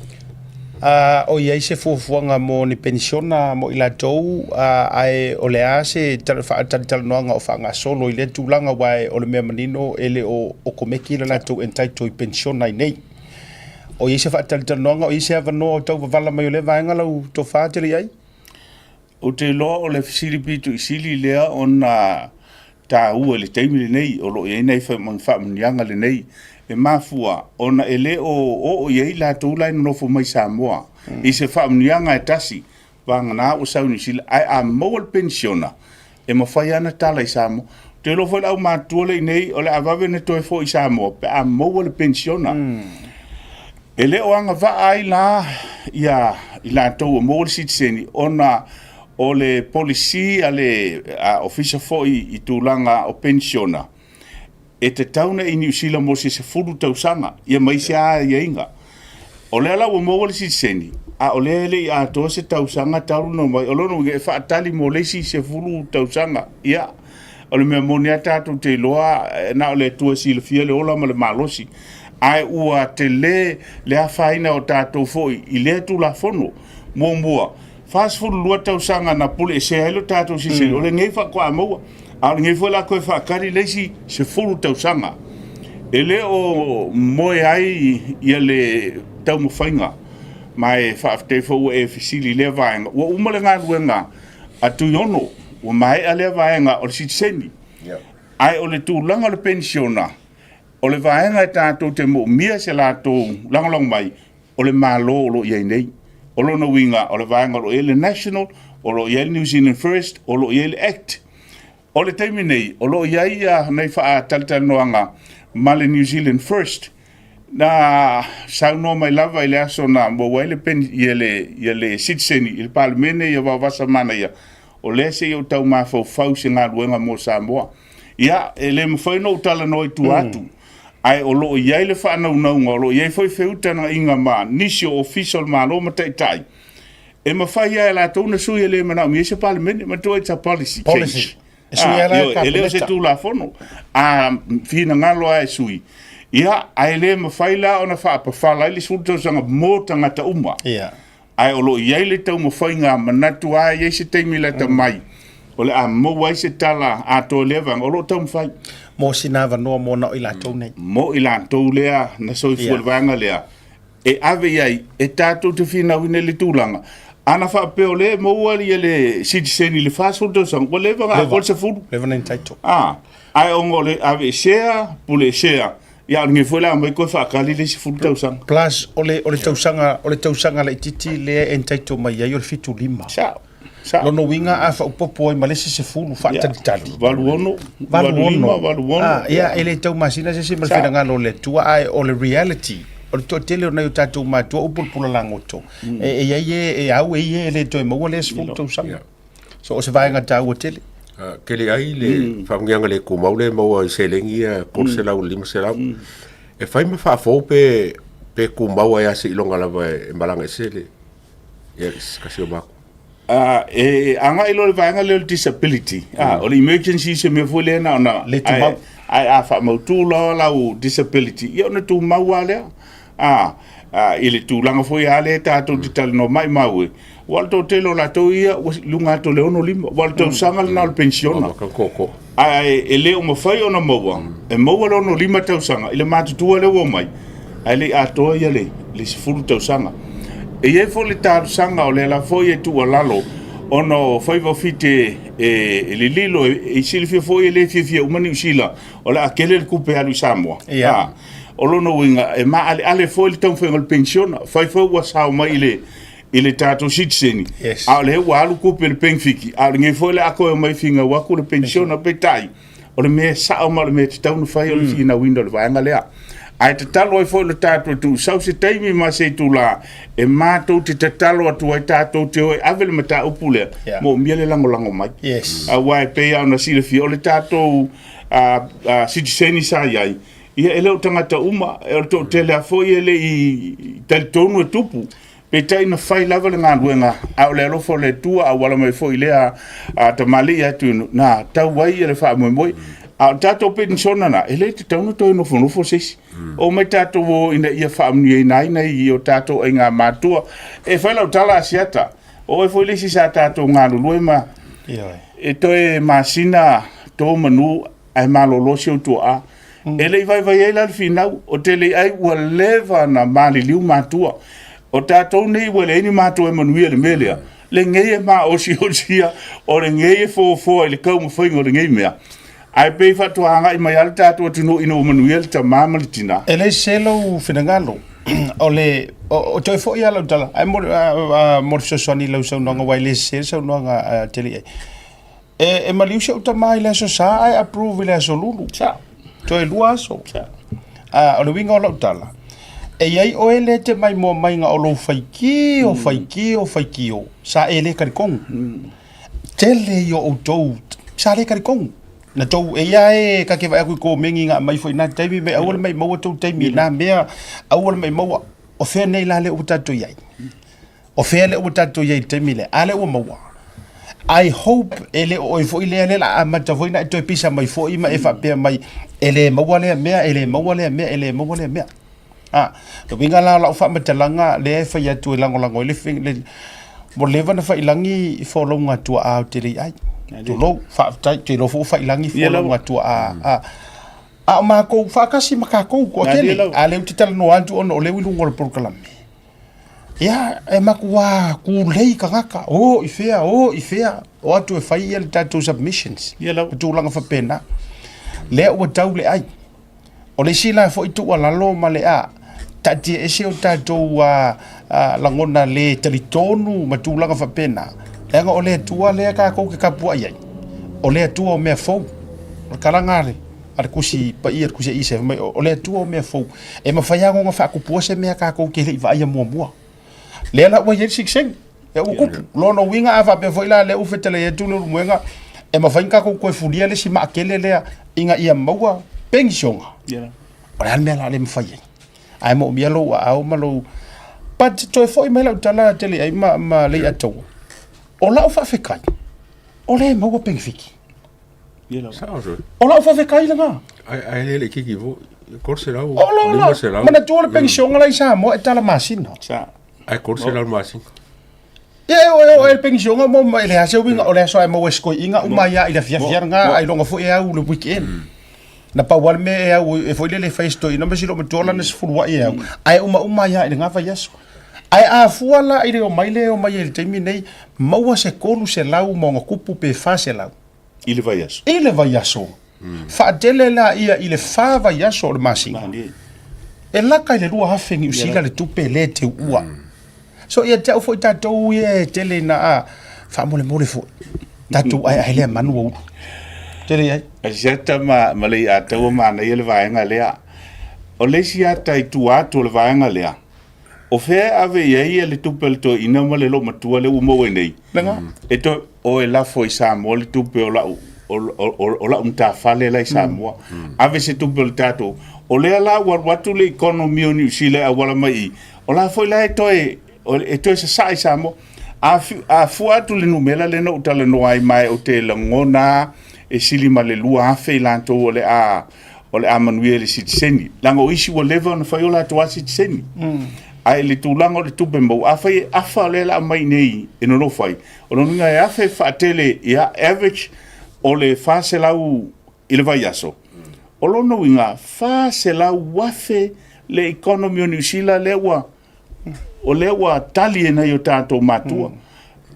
Uh, o i ai se fuafuaga mo ni penisiona mo i latou uh, ae o le a se faatalitalanoaga o faagasolo i lea tulaga aua o le mea manino e le o okomeki le latou entitle i penisiona i nei. O i ai se faatalitalanoaga o i ai se avanoa o tau vavala mai o lea vaega lau tofa tele i ai? Ou te iloa o le fesili pito i sili lea ona taua i le taimi lenei o lo o i ai nai faamanuiaga lenei e mafua ona e le o oo i ai latou la e nonofo mai Samoa i se faamanuiaga e tasi vagana ua sau i Niu Sila ae a maua le penisiona e mafai lava ona tala i Samoa. Ou te iloa foi le aumatutua lea i inei o le a vave ona toe foi i Samoa pe a maua le penisiona. E le o agavaa ai la ia i latou ua maua le sitiseni ona o le policy a le Ofisa foi i tulaga o penisiona, e tatau ona i Niu Sila mo se 10 tausaga, ia ma isi lava aiaiga. O lea la ua maua le sitiseni, a o lea e le i atoa se tausaga talu ona omai, o lona uiga e faatali mo le isi 10 tausaga. Ia, o le mea moni lava tatou te iloa na o le Atua e silafia le ola ma le malosi, ae ua tele le afaina o tatou foi i lea Tulafono. Muamua, 42 tausaga na puleesea ai lo tatou silisili, o lenei faatoa maua, a o lenei foi o le a toe faatali le isi 10 tausaga. E le o moe ai ia le taumafaiga, ma e faafetai foi ua e fesili i lea vaega. Ua uma le galuega a Tuiono, ua maea lea vaega o le sitiseni, ae o le tulaga o le penisiona, o le vaega e tatou te moomia se latou lagolago mai, o le Malo o lo o i ai nei. O lona uiga, o le vaega o lo o i ai le National, o lo o i ai le New Zealand First, o lo o i ai le Act. O le taimi nei, o lo o i ai ia nei faatalatalanoaga ma le New Zealand First, na saunoa mai lava i le aso na maua ai le, pen, ia le, ia le sitiseni i le Palemene ia Vaovasa Manaia, o lea se i ou tau mafaufau i se galuega mo Samoa. Ia, e le mafai ona ou talanoa i tua atu, ae o lo o i ai le faanaunauga, o lo o i ai foi feutagaiga ma nisi o Ofisa o le Malo ma Taitai, e mafai lava e latou ona sui e le manaomia ai se Palemene. Manatua it's a policy change. Policy. E sui lava la e Ah, ioe, e le o se Kapeneta. Tulafono. A finagalo lava e sui, ia, ae le mafai la ona faapafala ai le 10 tausaga mo tagata uma. Ia. Ae o lo o i ai le taumafaiga manatu lava e i ai se taimi lata mai o le a maua ai se tala atoa i lea vaega, o lo o taumafai. Mo sina avanoa mo na o i latou nei. Mo i latou lea na soifua i le vaega lea, e ave i ai e tatou te finauina i le tulaga. Ana faapea o lea e maua le sitiseni i le 40 tausaga, ua leva ona atoa le 10. Leva ona entitle. Ae ona o le aveesea, puleesea, Ia, o lenei foi la aumai toe faatali le isi 10 tausaga. Plus, o le, o le tausaga, o le tausaga laitiiti lea e entitle mai ai o le 75. Sao. Lona uiga a faaopoopo ai ma le isi 10 faatalitali. 86, 85, 86. Ah, ia, e le taumasina se isi ma le finagalo o le Atua, ae o le reality, o le toatele o nai o tatou matua ua pulapula lagoto. E, e i ai e, e au e ia e le toe maua lea 10 tausaga. So o se vaega taua tele. Tele ai le faamanuiaga le tumau lea e maua i seleni ia 300 i le 500. E fai ma faafou pe pe tumau ai lava seiloga lava e malaga ese le ia se tasi o matou. E agai loa i le vaega lea o le disability, o le emergency se mea foi lea na ona Le tumau. Ae a faamautu loa lau disability, ia ona tumau lava lea. I le tulaga foi lava lea tatou te talanoa maumau e, aua o le toatele o latou ia ua i luga atu o le 65, aua o le tausaga lena o le penisiona. Ae e le o mafai ona maua, e maua le 65 tausaga i le matutua lea ua omai, ae le i atoa ia le 10 tausaga. E i ai foi le talosaga o lea lava foi e tuualalo ona o faiva o Fiti e lililo, e silafia foi e le fiafia uma Niu Sila o le a tele le tupe e alu i Samoa. Yeah. O lona uiga, e maaleale foi le taumafaiga o le penisiona. Fai foi ua sao mai i le i le tatou sitiseni, yes. a o lea ua alu tupe i le penifiki, a o lenei foi o le a toe omai finau atu le penisiona. Peitai, o le mea sao ma o le mea tatau ona fai o le finauina o le vaega lea. Ae tatalo ai foi lo tatou tuusau se taimi ma se itula e matou te tatalo atu ai tatou te o e ave le mataupu lea, Yeah. moomia le lagolago mai. Yes. Aua e pei lava ona silafia, o le tatou sitiseni sa i ai, ia e le o tagata uma, o le toatele lava foi e le i talitonu e tupu. Peitai na fai lava le galuega, a o le alofa o le Atua auala mai foi i lea tamalii atu na tau ai le faamoemoe. A o le tatou penisiona na, e le tatau ona toe nofonofo se isi. Omai tatou o ina ia faamanuiaina ai nai o tatou aiga matua. E fai lau tala Asiata, o oe foi le isi sa tatou galulue ma e toe masina to manu ae malolo si ou tuaa. E le i vaivai ai la le finau, o te le ai ua leva na maliliu matua. O tatou nei ua leai ni matua e manuia i le mea lea, lenei e maosiosia, o lenei e foafoa i le taumafaiga o lenei mea. Ae pei faatoa agai mai lava le tatou atunuu ina ua manuia le tama ma le tina. E le sese lou finagalo, o le, o toe foi lava lau tala, ae mo le fesoasoani i lau saunoaga, aua e le sese le saunoaga a Teliai. E, e maliu si ou tama i le aso Sa ae approve i le aso Lulu. Sa. Toe lua aso. Sa. A, o le uiga o lau tala, e i ai oe lea e te maimoa maiga o lou faitio, faitio, faitio, sa e le talitonu. Tele ia o outou sa le talitonu. Na tou, e ia e ta te vaai atu i komeni na aumai foi i na taimi, mai aua le maimau tou taimi i na mea, aua le maimau, o fea nei la lea ua tatou i ai? O fea lea ua tatou i ai i le taimi lea? A lea ua maua. I hope e le o oe foi lea lea la amata foi na e toe pisa mai foi ma e faapea mai e le maua lea mea, e le maua lea mea, e le maua lea mea. A, le uiga la o lau faamatalaga lea e fai atu e lagolago ai le, le ua leva na faiilagi folauga tuaa o te le i ai. Tulou, faafetai, ou te iloa foi ua faiilagi folauga tuaa. A, a o makou faatasi ma tatou toatele, a lea ou te talanoa atu ona o lea ua i luga o le polokalame. Ia, e matua tulei tagata, o i fea, o i fea, o atu e fai ia le tatou submissions, Ia lava. tulaga faapena. Lea ua tau le ai. O le isi la foi tuualalo ma le a, taatia ese o tatou lagona le talitonu ma tulaga faapena, leaga o le Atua lea tatou te tapuai ai, o le Atua o mea fou. O le talaga a le a le Tusi Paia, le Tusi a Isaia, fai mai, o le Atua o mea fou, e mafai lava ona faatupua se mea tatou te le i vaaia muamua. Lea la ua i ai le sikseni, lea ua tupu. Lona uiga a faapea foi la lea ua fetalai atu Leulumoega, e mafai ona tatou toe fulia le isi maa tele lea ina ia maua penisiona. O le a le mea o le a le mafai ai? Ae moomia lou aao ma lou... But toe foi mai lau tala tele ai ma, ma Leiataua, o lau faafetai, o lea e maua penefiti. O lau faafetai lena. Ae le le kiki foi. 300, O lo la, 500. manatua le penisiona la i Samoa e tala masina. Sa. Ae 300 le masina. Ia e o e le penisiona mo ma e leai se uiga o le aso e maua e se toeaiina uma ai lava i le afiafi lena ailoga foi e au i le weekend. Na pau lava le mea e au e foi lele e fai e se toeaina ma si loomatua lana 10 ai e au, ae umauma ai lava i lena vaiaso. Ae a fua la i le omai lea e omai ai i le taimi lenei, maua se 300 ma ona tupu pe 400. I le vaiaso. I le vaiaso. Faatele la ia i le fa vaiaso o le masina. E laka i le 2,000 Niu Sila le tupe le teuua. So ia te au foi tatou ia e tele ina a Faamolemole foi, tatou aeae lea manu ua ulu. Tele i ai. Asiata ma, ma Leiataua manaia le vaega lea. O le isi ata i tua atu o le vaega lea, o fea e ave i ai le tupe a le toeaina ma le loomatua lea ua maua nei? Lena. E toe o e lafo i Samoa le tupe o lau o, o, o, o lau matafale la i Samoa. Ave se tupe o le tatou. O lea la ua alu atu le economy o Niu Sila e auala mai i, o la foi la e toe e toe sasaa i Samoa. A, a fua atu le numera lea na ou talanoa ai ma e ou te lagona e sili ma le 2,000 i latou o le a o le a manuia i le sitiseni. Leaga o isi ua leva ona fai o latou a sitiseni. Ae i le tulaga o le tupe maua, afai e afa lea o le a aumai nei e nonofo ai, o lona uiga e afe faatele, ia, average o le 400 i le vaiaso. O lona uiga, 400,000 le economy o Niu Sila lea ua o lea ua tali e nai o tatou matua.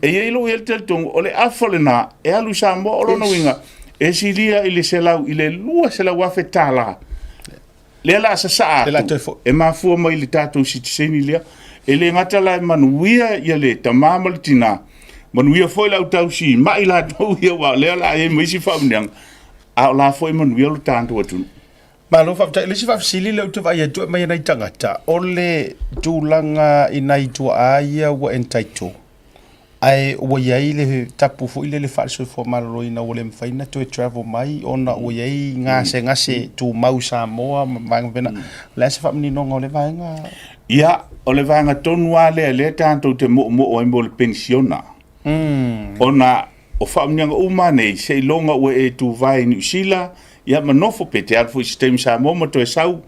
E i ai lou ia talitonuga, o le afa lena e alu i Samoa, o lona uiga, e silia i le 100 i le 200,000 tala. Lea la a sasaa atu, e mafua mai i le tatou sitiseni lea. E le gata la e manuia ia le tama ma le tina, manuia foi le autausi mai latou ia, aua o lea o le a i ai ma isi faamanuiaga, a o la foi e manuia lo tatou atunuu. Malo faafetai. O le isi faafesili lea ou te vaai atu e aumai e nai tagata, o le tulaga i nai tuaa ia ua entitle, ae ua i ai le tapu foi lele faale-soifua maloloina ua le mafai ona toe travel mai ona ua i ai gasegase tumau i Samoa ma vaega faapena. O le a se faamaninoga o lea vaega? Ia, o le vaega tonu lava lea lea tatou te moomoo ai mo le penisiona. Ona o faamanuiaga uma lava nei, seiloga ua e tuvae i Niu Sila, ia ma nofo, pe te alu foi i se taimi i Samoa ma toe sau.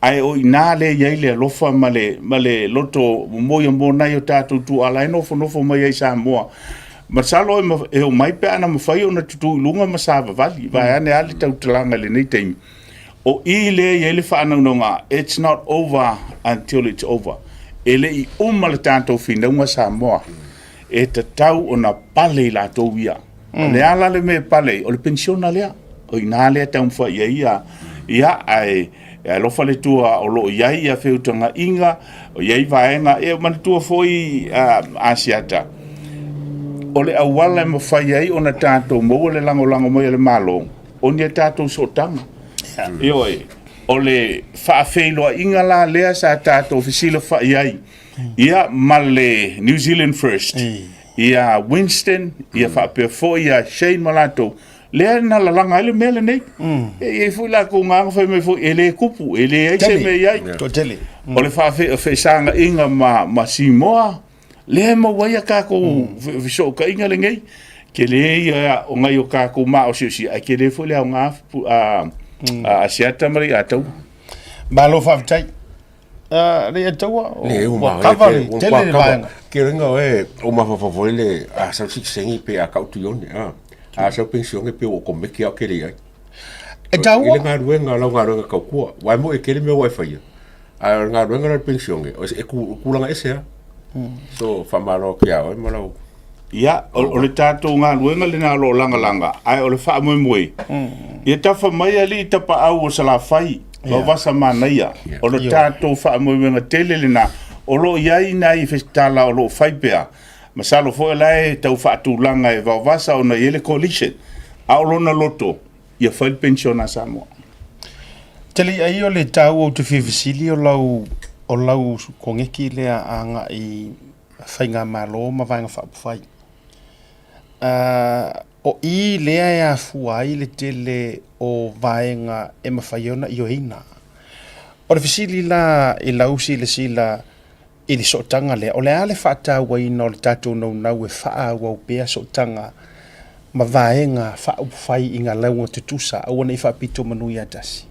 Ae o i ina lea e i ai le alofa ma le, ma le loto momoia mo nai o tatou tuaa la e nofonofo mai ai i Samoa. Masalo e, e omai pe ana mafai ona tutū i luga ma savavali, vaeane lava le tautalaga i lenei taimi. O i lea e i ai le faanaunauga, it's not over until it's over. E le i uma le tatou finauga Samoa, e tatau ona pale i latou ia. O le a la le mea e pale ai? O le penisiona lea. O i ina lea e taumafai i ai ia, ia ae e alofa le Atua o lo o i ai ia feutagaiga, o i ai vaega, e manatua foi Asiata, o le auala e mafai ai ona tatou maua le lagolago mai a le Malo, o ni a tatou sootaga. Ioe, o le faafeiloaiga la lea sa tatou fesilafai ai, ia ma le New Zealand First, ia Winston, ia faapea foi ia Shane ma latou, lea na lalaga ai le mea lenei. E i ai foi latou agaga fai mai foi, e le tupu, e leai se mea e i ai. Toatele. O le fefaasagaiga ma Simoa, lea e maua ai a tatou fesootaiga lenei. Tele ia o nai o tatou maosiosi, ae tele foi le aoga a Asiata ma Leiataua. Malo faafetai. Leiataua, ua kava le tele le vaega. Ke renga oe, o mafaufau foi le a sau sitiseni pe a kau tuione, a. A sau pensione pe ua komeke au ke le ai. E taua. I le galuega, lau galuega tautua. Wa e mo e kele mea ua e faia. A o le galuega la le penisione, o e tulaga ese lava. So, faamalo atu ia oe ma lau... Ia, o le tatou galuega lena o lo o lagalaga, ae o le faamoemoe, ia tafa mai alii tapaau o Salafai, Vaovasa Manaia, o le tatou faamoemoega tele lena, o lo o i ai nai fesitala o lo o fai pea, masalo foi o la e tau faatulaga e Vaovasa ona e i ai le coalition, a o lona loto, ia fai le penisiona a Samoa. Te ai o le taua ou te fia fesili o lau, o lau koneki lea agai i Faigamalo ma Vaega Faaupufai. Uh, o i lea e afua ai le tele o vaega e mafai ona ioeina. O le fesili la i lau silasila i le sootaga lea, o le a le faatauaina o le tatou naunau e faaauau pea sootaga ma vaega faaupufai i galauga tutusa, aua ne i faapito manu ia tasi?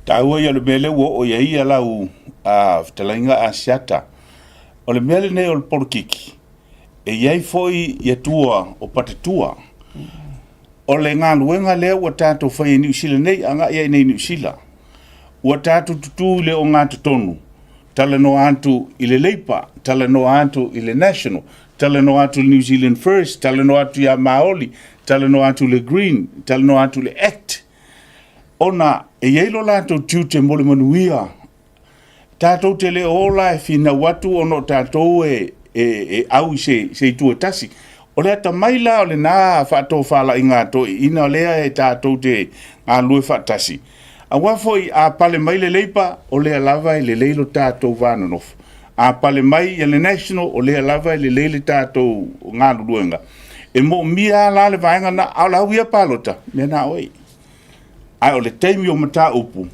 Taua ia o le mea lea ua oo i ai ia lau fetalaiga Asiata. O le mea lenei o le polokiki, e i ai foi ia tua o patatua. O le galuega lea ua tatou faia i Niu Sila nei, agai ai nei i Niu Sila, ua tatou tutū i le ogatotonu, talanoa atu i le Labour, talanoa atu i le National, talanoa atu i le New Zealand First, talanoa atu ia Maoli, talanoa atu i le Green, talanoa atu i le Act, ona e i ai lo latou tiute mo le manuia. Tatou te le o ola e finau atu ona o tatou e au i se itu e tasi. O le atamai la o lena faatofalaiga a toeaiina lea e tatou te galulue faatasi, aua foi a pale mai le Labour, o lea lava e lelei lo tatou va nonofo. A pale mai le National, o lea lava e lelei le tatou galuluega. E moomia lava la le vaega lena, a o le au ia palota, mea na oe. Ae o le taimi o mataupu,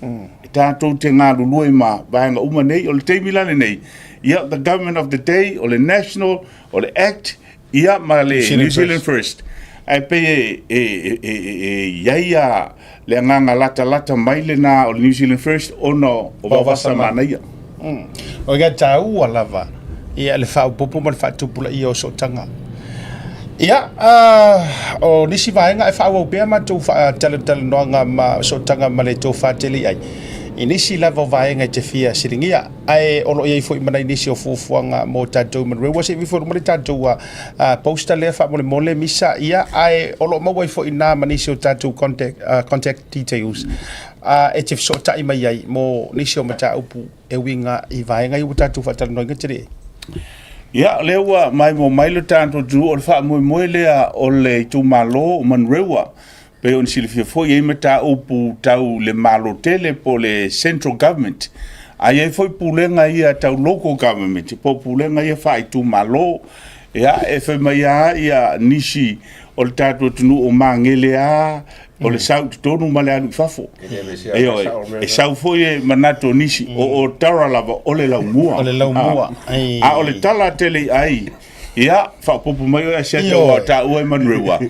e tatou te galulue ma vaega uma nei. O le taimi la lenei, ia, the government of the day, o le National, o le Act, ia ma le New Zealand First. Ae pei e, e, e, e, e i ai a le agaga latalata mai lena o le New Zealand First ona o Vaovasa Manaia. O ia taua lava ia le faaopoopo ma le faatupulaia o sootaga. Ia, o nisi vaega e faaauau pea matou faatalatalanoaga ma sootaga ma le tofa tele i ai i nisi lava o vaega e te fia siligia, ae o lo o i ai foi ma nai nisi o fuafuaga mo tatou Manurewa. Se i ifo i luma le tatou poster lea faamolemole Misa, ia, ae o lo o maua ai foi i ina ma nisi o tatou contact, contact details e te fesootai mai ai mo nisi o mataupu e uiga i vaega ia ua tatou faatalanoaina tele. Ia, o lea ua maimoa mai le tatou atunuu, o le faamoemoe lea o le itumalo o Manurewa. Pei ona silafia foi, e i ai mataupu tau le Malo tele po o le Central Government, ae i ai foi pulega ia tau Local Government po o pulega ia faaitumalo. Ia, e fai mai lava ia nisi o le tatou atunuu o magele lava o le sau i totonu ma le alu i fafo. Ioe, e sau foi e manatu o nisi, o Otara lava o le laumua. O le laumua. A o le tala tele i ai, ia, faaopoopo mai oe Asiata aua o taua e Manurewa,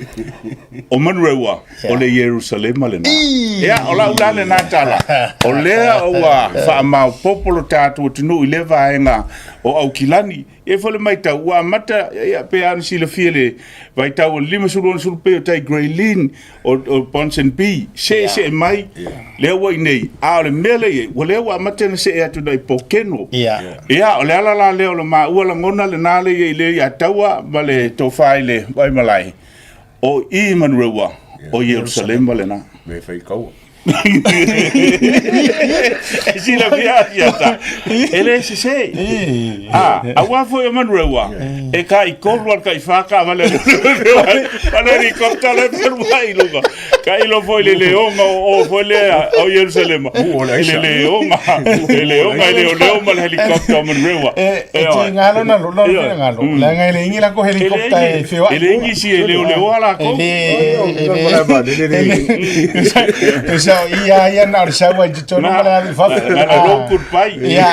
o Manurewa, o le Ierusalema lena. Ia, o lau la lena tala, o lea ua faamaopoopo lo tatou atunuu i lea vaega o Aukilani, E i ai foi le matau, ua amata, ia, pei lava ona silafia i le vaitau o le 50, 60 pei o tai Grey Lynn, o, o Ponsonby, see see mai, lea ua i inei. A o le mea lea e i ai, ua lea ua amata ona see atu i Pokeno. Ia, o le ala la lea o le maua lagona lena lea i ai lea ia Taua ma le tofa i le Vaimalae, o i i Manurewa, o Ierusalema lena. Me fai kaua. E silafia Asiata, e le sese. Ah, aua foi o Manurewa, e ka i kolu al ka i wha ka vale a le helikopta le whenua i lunga. Ka ilo foi le leonga o o foi lea o Ierusalema. I le leonga, le leonga i le oleo ma le helikopta o Manurewa. E ti ngalo na lo lo ngalo. La ngai le ingi la ko helikopta e E le ingi si e leo leo ala ko. E le so ia ia na o le sau ai totonu ma le alu i fafo. Na la long goodbye. Ia,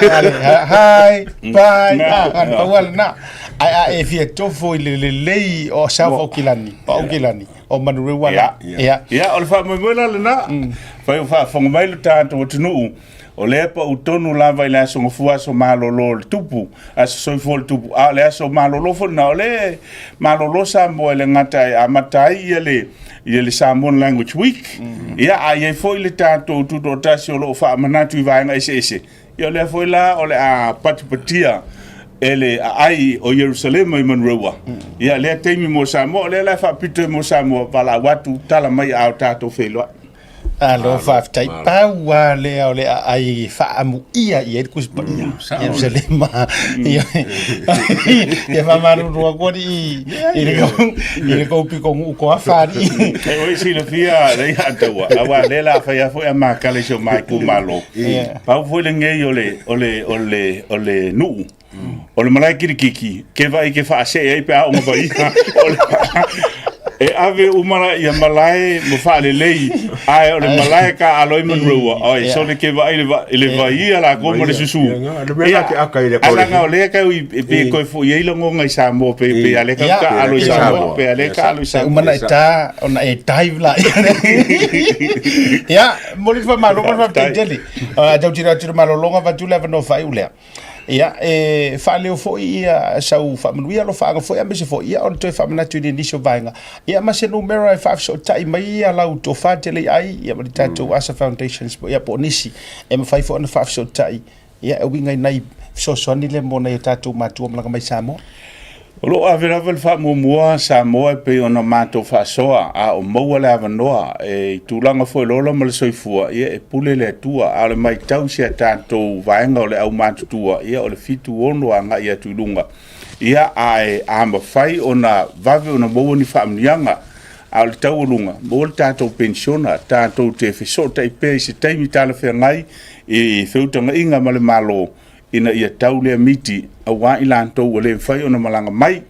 hi, bye. Ah, na pau ala na. Ai a e fia tofo i le lelei o South Aukilani, o Aukilani, o Manurewa la. Ia. Ia, o le faamoemoe la lena. Fai o faafofoga mai lo tatou atunuu. O lea e pau tonu lava i le aso Gafua, aso malolo o le tupu, aso soifua o le tupu, a o le aso malolo foi lena, o lea e malolo Samoa e le gata e amata ai ia le, ia le Samoan Language Week, ia a i ai foi le tatou tutoatasi o lo o faamanatu i vaega eseese, ia o lea foi la o le a patipatia e le aai o Ierusalema i Manurewa, ia lea taimi mo Samoa, o lea la e faapito ai mo Samoa, valaau atu, tala mai a o tatou feiloai. Alo, faafetai. Pau lava lea o le aai e faaamuia i ai le Tusi Paia. Ierusalema. Ia, ia faamalulu atu alii i le kou, i le kou pitonuu toafa alii. E oi silafia lei ataua, aua lea la fai foi a makala i si o ma itumalo. Pau foi lenei o le, o le, o le, o le nuu. O le malae kilikiki, ke vaai ke faasee ai pe a o vaia. O le, e ave uma la ia malae mo faalelei, ae o le malae ka alo ai Monroe, oi, sole ke vaai le, va, le vaia la ko mo le susu. Ia, ala o le ka i pe koe fo i longo ngai Samoa pe pe ale ka ka alo i Samoa, pe ale ka alo i Samoa. Uma na e tā, ona e dive la. Ia, mo le whamalo, mo le whamalo, tau tira tira malolonga vatu le avanoa whai ulea. Ia, e faaleo foi ia sau faamanuia alofaaga foi aemaise foi ia ona toe faamanatu i nisi o vaega. Ia ma se numera e faafesootai mai ia lau tofa tele i ai ia ma le tatou Asa Foundations ia po o nisi e mafai foi ona faafesootai ia e uiga i nai fesoasoani lea mo nai o tatou matua malaga mai Samoa. O lo o ave lava le faamuamua Samoa e pei ona matou faasoa, a o maua le avanoa e i tulaga foi o le ola ma le soifua, ia e pule le Atua. A o le matau i si a tatou vaega o le aumatutua, ia o le 76 agai atu i luga, ia ae a mafai ona vave ona maua ni faamanuiaga, a o le taualuga, maua le tatou penisiona, tatou te fesootai pea i se taimi talafeagai i feutagaiga ma le Malo, ina ia tau lea miti aua i latou ua le mafai ona malaga mai.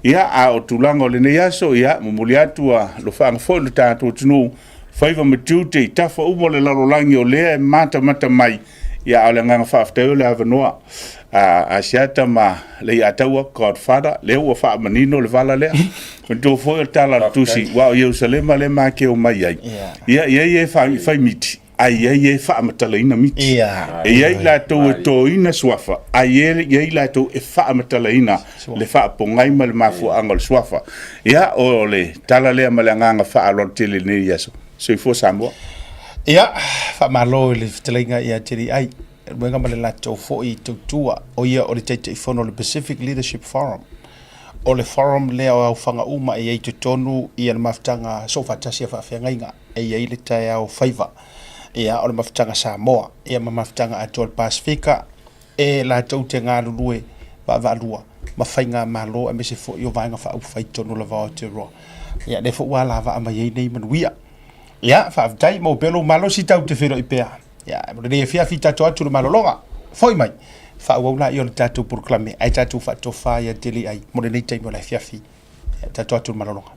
Ia, a o tulaga o lenei aso, ia, momoli atu alofaaga foi i lo tatou atunuu, faiva ma tiute i tafa uma o le lalolagi o lea e matamata mai, ia, a o le agaga faafetai o le avanoa a Asiata ma Leiataua, Godfather, lea ua faamanino le vala lea. Manatua foi o le tala a le Tusi, aua o Ierusalema lea ma te omai ai, ia, e i ai e fai miti, ae i ai e faamatalaina miti. E i ai latou e toina suafa, ae i ai latou e faamatalaina le faapogai ma le mafuaaga o le suafa. Ia, o le tala lea ma le agaga faaaloalo tele i lenei aso. Soifua Samoa. Ia, faamalo i le fetalaiga ia Teliai Leulumoega ma le latou foi tautua, o ia o le Taitaifono o le Pacific Leadership Forum. O le forum lea o aofaga uma e i ai i totonu ia le mafutaga soofaatasi a faafeagaiga. e i ai le taeao faiva, ia, o le mafutaga Samoa, ia ma mafutaga atoa o le Pasefika, e latou te galulue vaavaalua ma faigamalo aemaise foi o Vaega Faaupufai i totonu lava o Aotearoa. Ia, lea foi ua alavaa mai ai nei manuia. Ia, faafetai, maua pea lou malosi tatou te feiloai pea. Ia, mo lenei afiafi tatou atu le malologa. Foi mai, faaauau laia o le tatou polokalame ae tatou faatofa ia Teliai mo lenei taimi o le afiafi. Ia, tatou atu le malologa.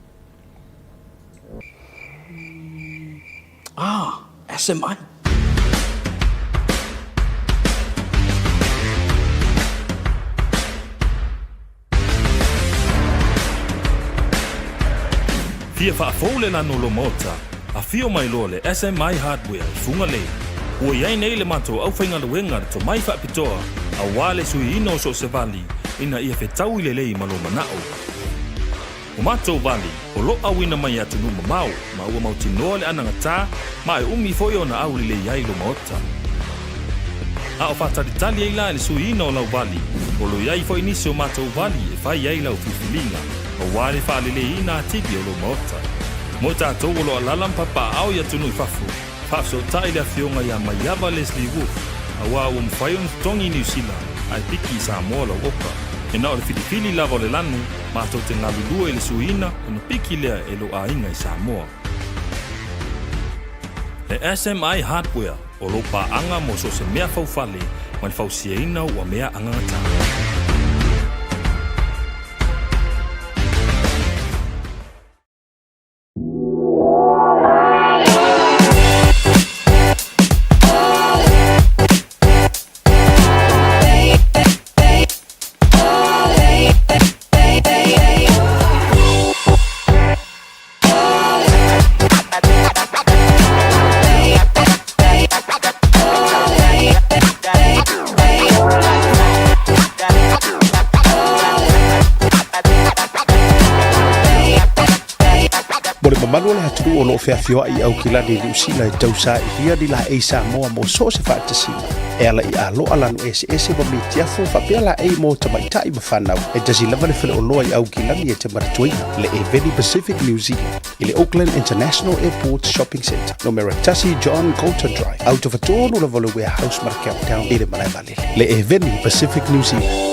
Ah, SMI. Fia faafou le lanu o lou maota, afio mai loa le SMI Hardware i Fugalei. Ua i ai nei le matou aufaigaluega le tomai faapitoa aua le suiina o so o se vali ina ia fetaui lelei ma lou manao. O matou vali, o lo auina mai i atunuu mamao, ma ua mautinoa le anagatā, ma e umi foi ona aulelei ai lo maota. A o faatalitali ai la i le suiina o lau vali, o lo i ai foi nisi o matou vali e fai ai lau filifiliga, aua le faaleleiina atili o lou maota. Mo i tatou o lo alala ma papaaao i atunuu i fafo, Faafesootai le afioga ia Maiava Leslie Wolfe, aua ua mafai ona totogi i Niu Sila, ae piki i Samoa lau oka. E na o le filifili lava o le lanu, matou te galulue i le suiina ona piki lea e lou aiga i Samoa. Le SMI Hardware, o lou paaga mo so o se mea faufale ma le fausiaina ua mea angagatā. Mo le mamalu o le atunuu o lo o feafioai i Aukilani i Niu Sila e tausailia ni laei Samoa mo so o se faatasiga, e ala i aloa lanu eseese ma mitiafu faapea laei mo tamaitai ma fanau, e tasi lava le faleoloa i Aukilani e te manatuaina, le Eveni Pacific New Zealand, i le Auckland International Airport Shopping Centre, numera 1 John Coulter Drive, autafa tonu lava o le Warehouse ma le Countdown i le malae vaalele, le Eveni Pacific New Zealand.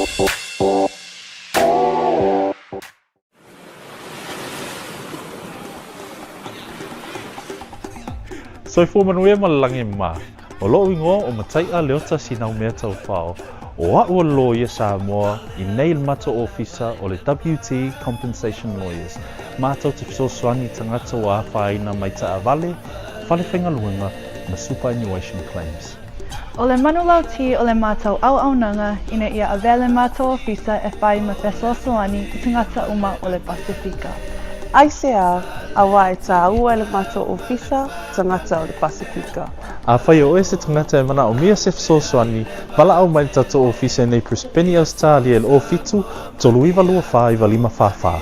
Soifua manuia ma le lagi mā. O loʻu igoa o Mataiʻa Leota Sinaumea Taufao. O aʻu o le loia Samoa i nei le matou ofisa o le WT Compensation Lawyers. Matou te fesoasoani i tagata ua afaina mai taavale, fale faigaluega ma superannuation claims. O le manulauti o le matou auaunaga ina ia avea le matou ofisa e fai ma fesoasoani i tagata uma o le Pasefika. Aisea, auā e tāua e le matou ofisa tagata o le Pasefika. Afai o oe se tagata e manaomia se fesoasoani, valaau mai le tatou ofisa i nei Brisbane, Ausetalia i le 07 39 24 95 44.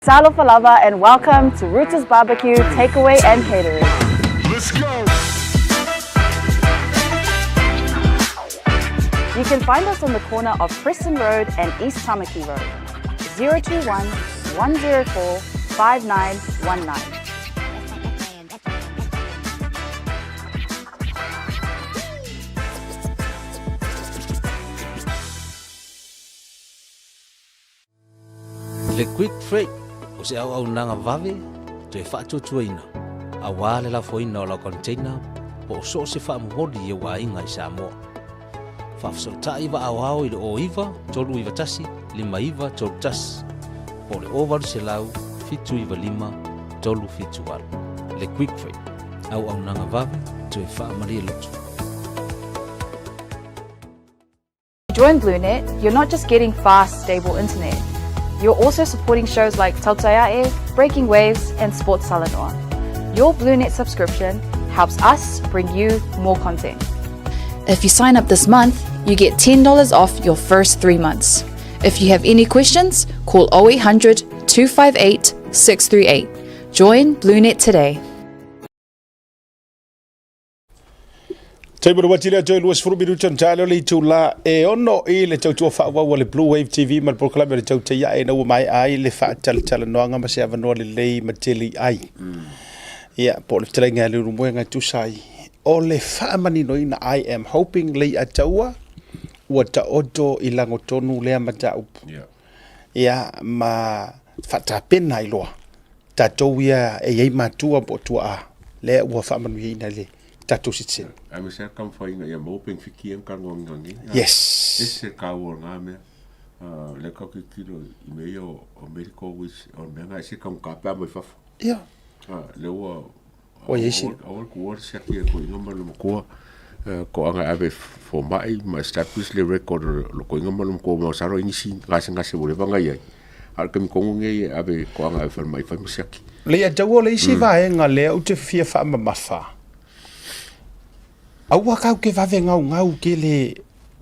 Talofa lava and welcome to Rooters Barbecue Takeaway and Catering. Let's go! You can find us on the corner of Preston Road and East Tamaki Road. 021 104 5919. Le Quick Freight o se auaunaga vave toe faatuatuaina aua le lafoina o lau container po o so o se faamomoli i ou aiga i Samoa. Faafesootai vaaoao i le 09 391 5931 po o le 0800 795 378. Le Quick Freight, auaunaga vave toe faamalie loto. Join BlueNet, you're not just getting fast, stable internet. You're also supporting shows like Tautaiae, Breaking Waves, and Sports Talanoa. Your BlueNet subscription helps us bring you more content. If you sign up this month, you get $10 off your first three months. If you have any questions, call 0800 258 638. Join BlueNet today. Taimi o le toe 20 minuti ona tae lea o le itula e ono i le tautua faaauau a le Blue Wave TV ma le polokalame o le Tautai Ae ina ua maea ai le faatalatalanoaga ma se avanoa lelei ma tele ai. Ia, po o le fetalaiga ia Leulumoega e tusa ai o le faamaninoina I am hoping Leiataua ua taoto i lagotonu lea mataupu. Ia, ma faatapena ai loa tatou ia e i ai matua po o tuaa lea ua faamanuiaina i le tatou citizen. Aemaise lava taumafaiga ia maua penefiti ia na talanoaina nei. Yes. E ese le taua o lena mea. O lea tatou te tilotilo i mea ia o medical which o le mea lena e ese le taugata pe a aumai fafo. Ia. Lea ua Ua i ai si. Aua le tuua le siaki a toeaina ma le matua toaga e ave i fomai ma establish le record o le toeaina ma le matua masalo e i ai nisi gasegase ua leva ona i ai. A o le taimi tonu lenei e ave toaga e ave i falemai e fai ma siaki. Leiataua o le isi vaega lea ou te fia faamamafa, aua kau ke vave gaugau tele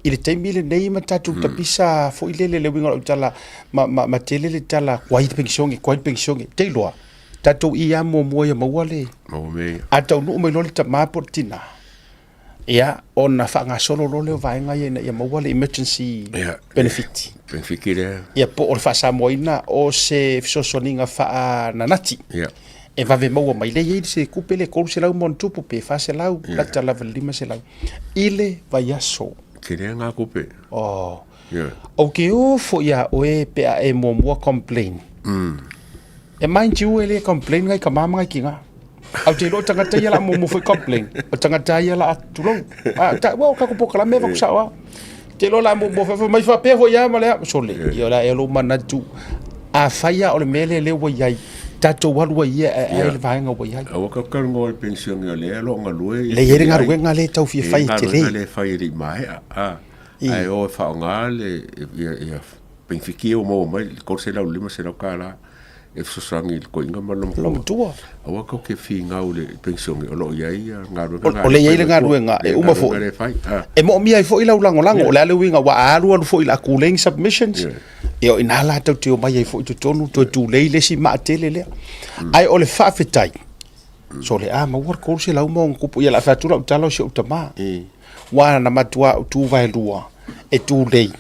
i le taimi lenei ma tatou tapisa foi lele le uiga o lau tala ma, ma, ma tele le tala kuai le penisione, kuai le penisione. Te iloa, tatou i a muamua ia maua le, Maua mea ia. a taunuu mai loa le tama po o le tina, ia, ona faagasolo loa lea o vaega ia ina ia maua le emergency Ia, benefit. Benefiti lea. Ia, po o le faasamoaina o se fesoasoaniga faananati. Ia. E vave maua mai lea e i ai se tupe lea e 300 ma ona tupu pe 400, lata lava i le 500 i le vaiaso. Tele lena tupe. Oh. Ia. Ou te o foi iā oe pe a e muamua complain. E mind you e le complain ngai tama ma ngai tina. Au te iloa o tagata ia la muamua foi complain. O tagata ia la tulou. Ah, ta, well, ka ko la me va sa wa. Te iloa la muamua foi mai faapea foi ia ma le sole. Ia la e lo manatu. A fai a o le mele le ua iai. Tatou alu ai ia e ai le vaega ua iai. Aua ka talanoa i le penisione o lea o lo o galue. Le i ai le galuega lea e tau fia fai e tele. Le galuega lea e fai e le i maea. Ae o e faaaoga le ia penefiti ia ua maua mai le $300 $500 e fesoasoani i le toeaina ma lona matua. Aua tou te finau i le penisione o lo o i ai galuega na. O lea e i ai le galuega e uma foi. E moomia ai foi lau lagolago. O le a le uiga aua a alualu foi o le a tulei ni submissions, ia o i ina la tou te omai ai foi i totonu toe tulei le isi maa tele lea. Ae o le faafetai, sole a maua le 300 ma ona tupu, ia o le a fai atu lau tala o si ou tama. Aua na matua ou tu vaelua e tulei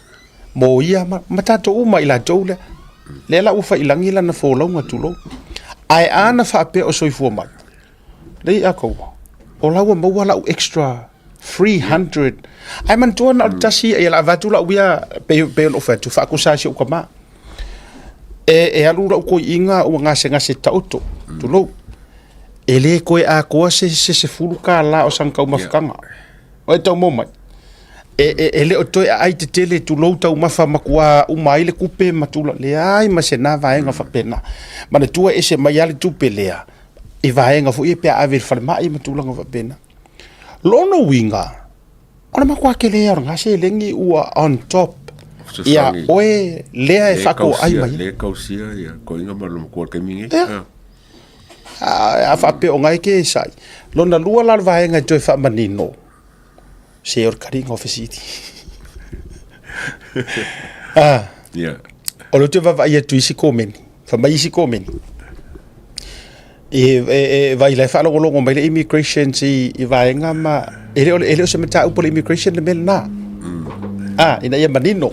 mo ia ma, ma tatou uma i latou lea. Lea la ua fai i lagi lana folauga tulou. Ae a na faapea o soifua mai, lei a kaua, o la ua maua lau extra 300. Ae manatua na o le tasi ia, ia la avatu lau ia, pei, pei ona ou fai atu, faakusa ai si ou tama. E, e alu lau toeaina ua gasegase taoto, tulou. E le toe atoa se, se $10 o sana taumafataga. O e tau mai. E, e, e le o toe aai tetele tulou taumafa matua uma ai le tupe ma tula leai ma se na vaega faapena. Manatua e ese mai lava le tupe lea i vaega foi ia pe a ave i le falemai ma tulaga faapena. Lona uiga, o le matua tele o lena seleni ua on top ia oe lea e faatoai mai. Le tausia ia toeaina ma lona matua i le taimi nei. Ia. A faapea o ngai ke sai. Lona lua la o le vaega e toe faamanino, se o le taliga o fesili. Ah. Yeah. O lea ou te vaavaai atu i isi komeni, fai mai isi komeni, e, e, e vai la e faalogologo mai le immigration i, i vaega ma, e le o, e le o se mataupu a le immigration le mea lena. A, ina ia manino.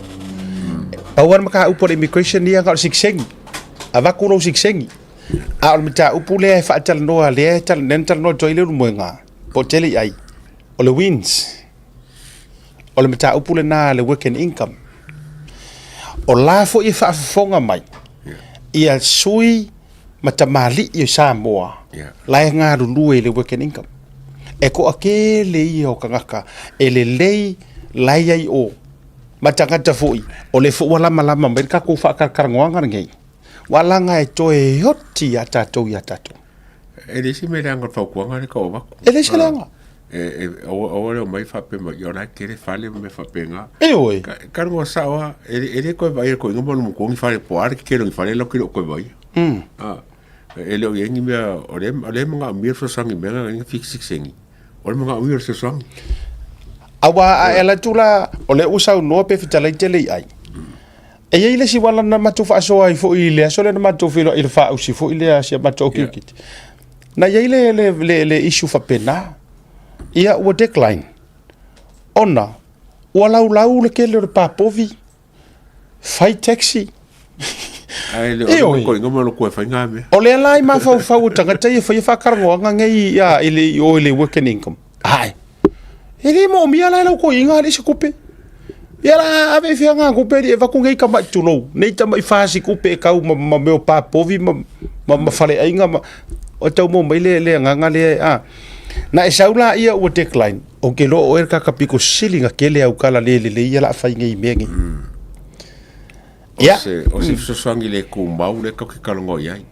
Pau lava le mataupu a le immigration ia na o le sikisegiAvatu lou sikisegiA o le mataupu lea e faatalanoa lea e lea na talanoa atu ai Leulumoega po o tele i ai, o le WINS. O le mataupu lena a le Work and Income. O la foi e faafofoga mai ia sui ma tamalii o Samoa la e galulue i le Work and Income. E toatele ia o tagata e lelei la e i ai o ma tagata foi o lea foi ua lamalama mai le tatou faatalatalanoaga lenei, ua laga e toe oti ia tatou ia tatou. E leai se mea leaga o le fautuaga lea e tau avatu. E leai se leaga. E, aua, aua le omai faapea mai, ia o la e tele fale ma mea faapena. Ioe. Ka, ka sao lava, e, e le toe vaaia e toeaiina ma ona matua ni fale po o a le tetele o ni fale latou te le o toe vaaia. Ah, e le o i ai ni mea, o lea, o lea e manaomia le fesoasoani i mea na, na fikisikiseni. O le manaomia o le fesoasoani. Aua a e alu atu la, o lea ua saunoa pe fetalai tele i ai. E i ai le isi uala na matou faasoa ai foi i le aso lea na matou feiloai i le faausi foi lea a si a matou kirikiti. Na i ai le, le, le, le issue faapena. Ia ua decline ona ua laulau le tele o le papovi, fai taxi. Ae le o le koiga ma lo koe fai ngā mea. O lea la i mafaufau o tagata ia faia faatalanoaga nei ia, i le, i o i le work and income. Ae, e le moomia la e lau toeaina alii se tupe. Ia la ave i fea ngā tupe alii e avatu nei tamai tulou, nei tamai fasi tupe e tau ma, ma mea o papovi ma, ma, ma faleaiga ma, o tau maua mai le, le agaga lea, a. Na e sau la ia ua decline, ou te iloa o oe le tagata pito sili na tele au tala le lelei ia la fai nei i mea nei. Ia. O se, o se fesoasoani le tumau lea tatou te talanoa i ai.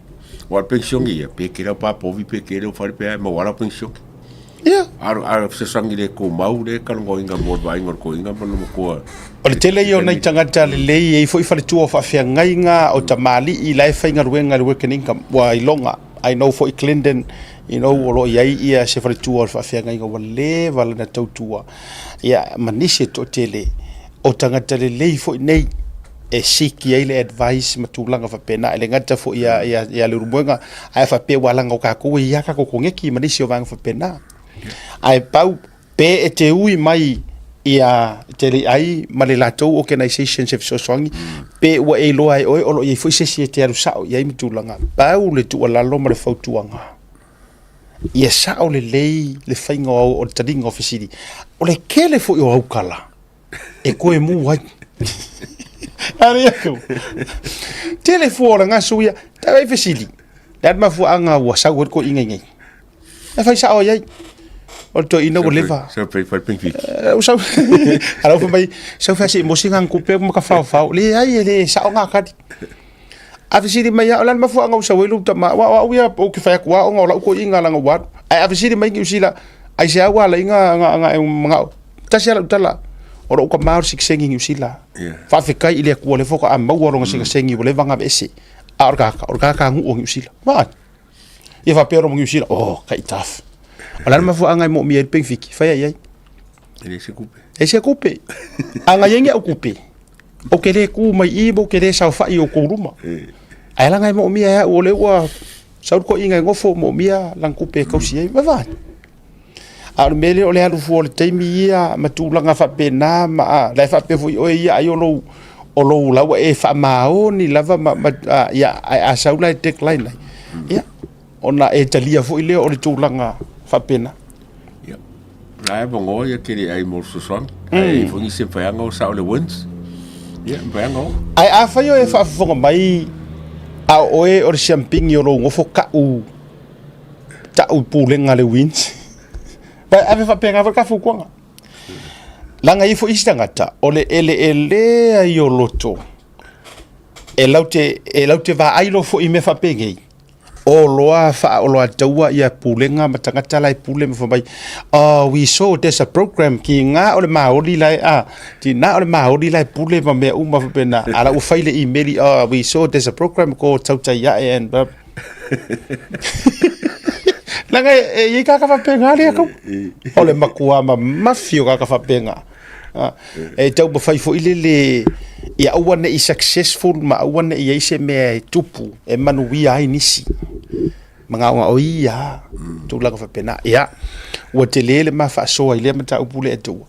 Aua o le penisione ia, pe tele au papovi, pe tele au fale, pe a, e maua lava lau penisione. Ia. A o le fesoasoani le tumau lea e talanoaina mo le vaaiga o le toeaina ma lona matua. O le tele ia o nai tagata lelei, e i ai foi faletua o faafeagaiga, o tamalii la e faigaluega i le Work and Income, ua iloga. I know foi Clinton, you know, o lo o i ai ia se faletua o le faafeagaiga ua leva lana tautua, ia, ma nisi e toatele o tagata lelei foi nei e seek ai le advice ma tulaga faapena. E le gata foi ia, ia, ia Leulumoega, ae faapea ua laga o tatou e i ai tatou koneki ma nisi o vaega faapena. Ae pau pe e te ui mai ia te le ai ma le latou organization se fesoasoani, pe ua e iloa e oe o lo o i ai foi se isi e te alu sao i ai ma tulaga. Pau le tuualalo ma le fautuaga, ia sao lelei le faiga o le taliga o fesili. O le tele foi o aukala e koe mu ai. Ari aku. Tele fua o le gasu ia. Tau ai fesili. Le a le mafuaaga ua sau ai le toeaina i nei. E fai sao ai ai. O le toeaina ua leva. Sau fai fai penifiti. Ua sau. Ala ua fai mai, sau fai se i mosi ngang kupe ma ka faofao. Leai e le sao ngā kali. A fesili mai au, o le a le mafuaaga ua sau ai lou tama? Aua o au ia ou te fai atu lava ona o lau toeaina leaga ua alu. Ae a fesili mai Niu Sila, aisea ua ala ai na e manao? Tasi lava lau tala, o lou tama o le sikisegii Niu Sila. Faafetai i le Atua o lea faatoa maua lona sikisegiua leva ona aveese. A o le tagata, o le tagata nuu o Niu Sila. Vaai. Ia faapea loa ma Niu Sila, oh, kai tough. O le a le mafuaaga e moomia ai le penefiti? Fai ai ai. E leai se tupe. E se tupe. A na i ai ni au tupe, ou te le tu mai i i ma ou te le saofai i outou luma. Ae leaga e moomia e au o lea ua sau le toeaina e nofo moomia lana tupe e tausi ai. Vaai. A o le mea lea o le alu fua o le taimi ia ma tulaga faapena ma a, la e faapea foi oe ia ai o lou o lou la ua e faamaoni lava ma, ma a, ia ae a sau la e decline ai. Ia ona e talia foi lea o le tulaga faapena. Ia. La e vongoa ia te le ai mo le fesoasoani. Ae i foi nisi e mafai lava ona o sao i le WINZ. Ia, e mafai lava ona o. Ae afai o e faafofoga mai a o oe o le siampini o lou nofo ta'u ta'u pulega a le WINZ. Vai ave faapena foi le ta fautuaga. Leaga e i ai foi isi tagata o le eleelea ia o loto e laute, e laute vaai loa foi i mea faapenei, o loa faaoloataua ia pulega ma tagata la e pule ma fai mai, oh we saw there's a program ki ngā o le Māori la e, a, ti nā o le Māori la e pule ma mea uma faapena, a la ua fai le email, oh we saw there's a program called Tautai Ae and blah. Leaga e i ai tagata faapena lea kau. O le matua mamafi o tagata faapena. E taumafai foi lele ia aua ne i successful ma aua ne i i ai se mea e tupu e manuia ai nisi. Magaoga o ia tulaga faapena. Ia, ua tele le ma faasoa i lea mataupu lea e tuua.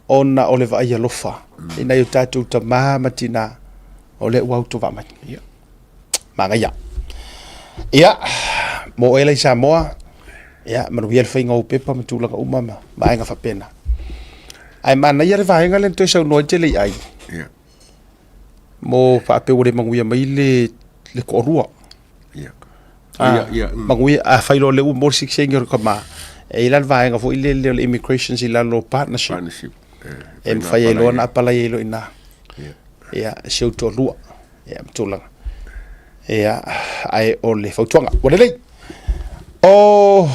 Ona o le vaai alofa i nai o tatou tama ma tina o lea ua autovaa mai. Manaia. Ia, mo oe la i Samoa, ia, manuia le faiga o ou pepa ma tulaga uma ma vaega faapena. Ae manaia le vaega lea na toe saunoa ai te le i ai. Ia. Mo faapea ua le manuia mai le, le toalua. Ia. Ah, Ia, ia. Manuia, afai loa o lea ua maua le sikiseini o le tama, e i ai la le vaega foi lele o le immigrations i lalo o partnership. Partnership. E mafai ai loa ona apalai ai loa i ina. Ia, si ou toalua. Ia, ma tulaga. Ia, ae o le fautuaga. Ua lelei. O,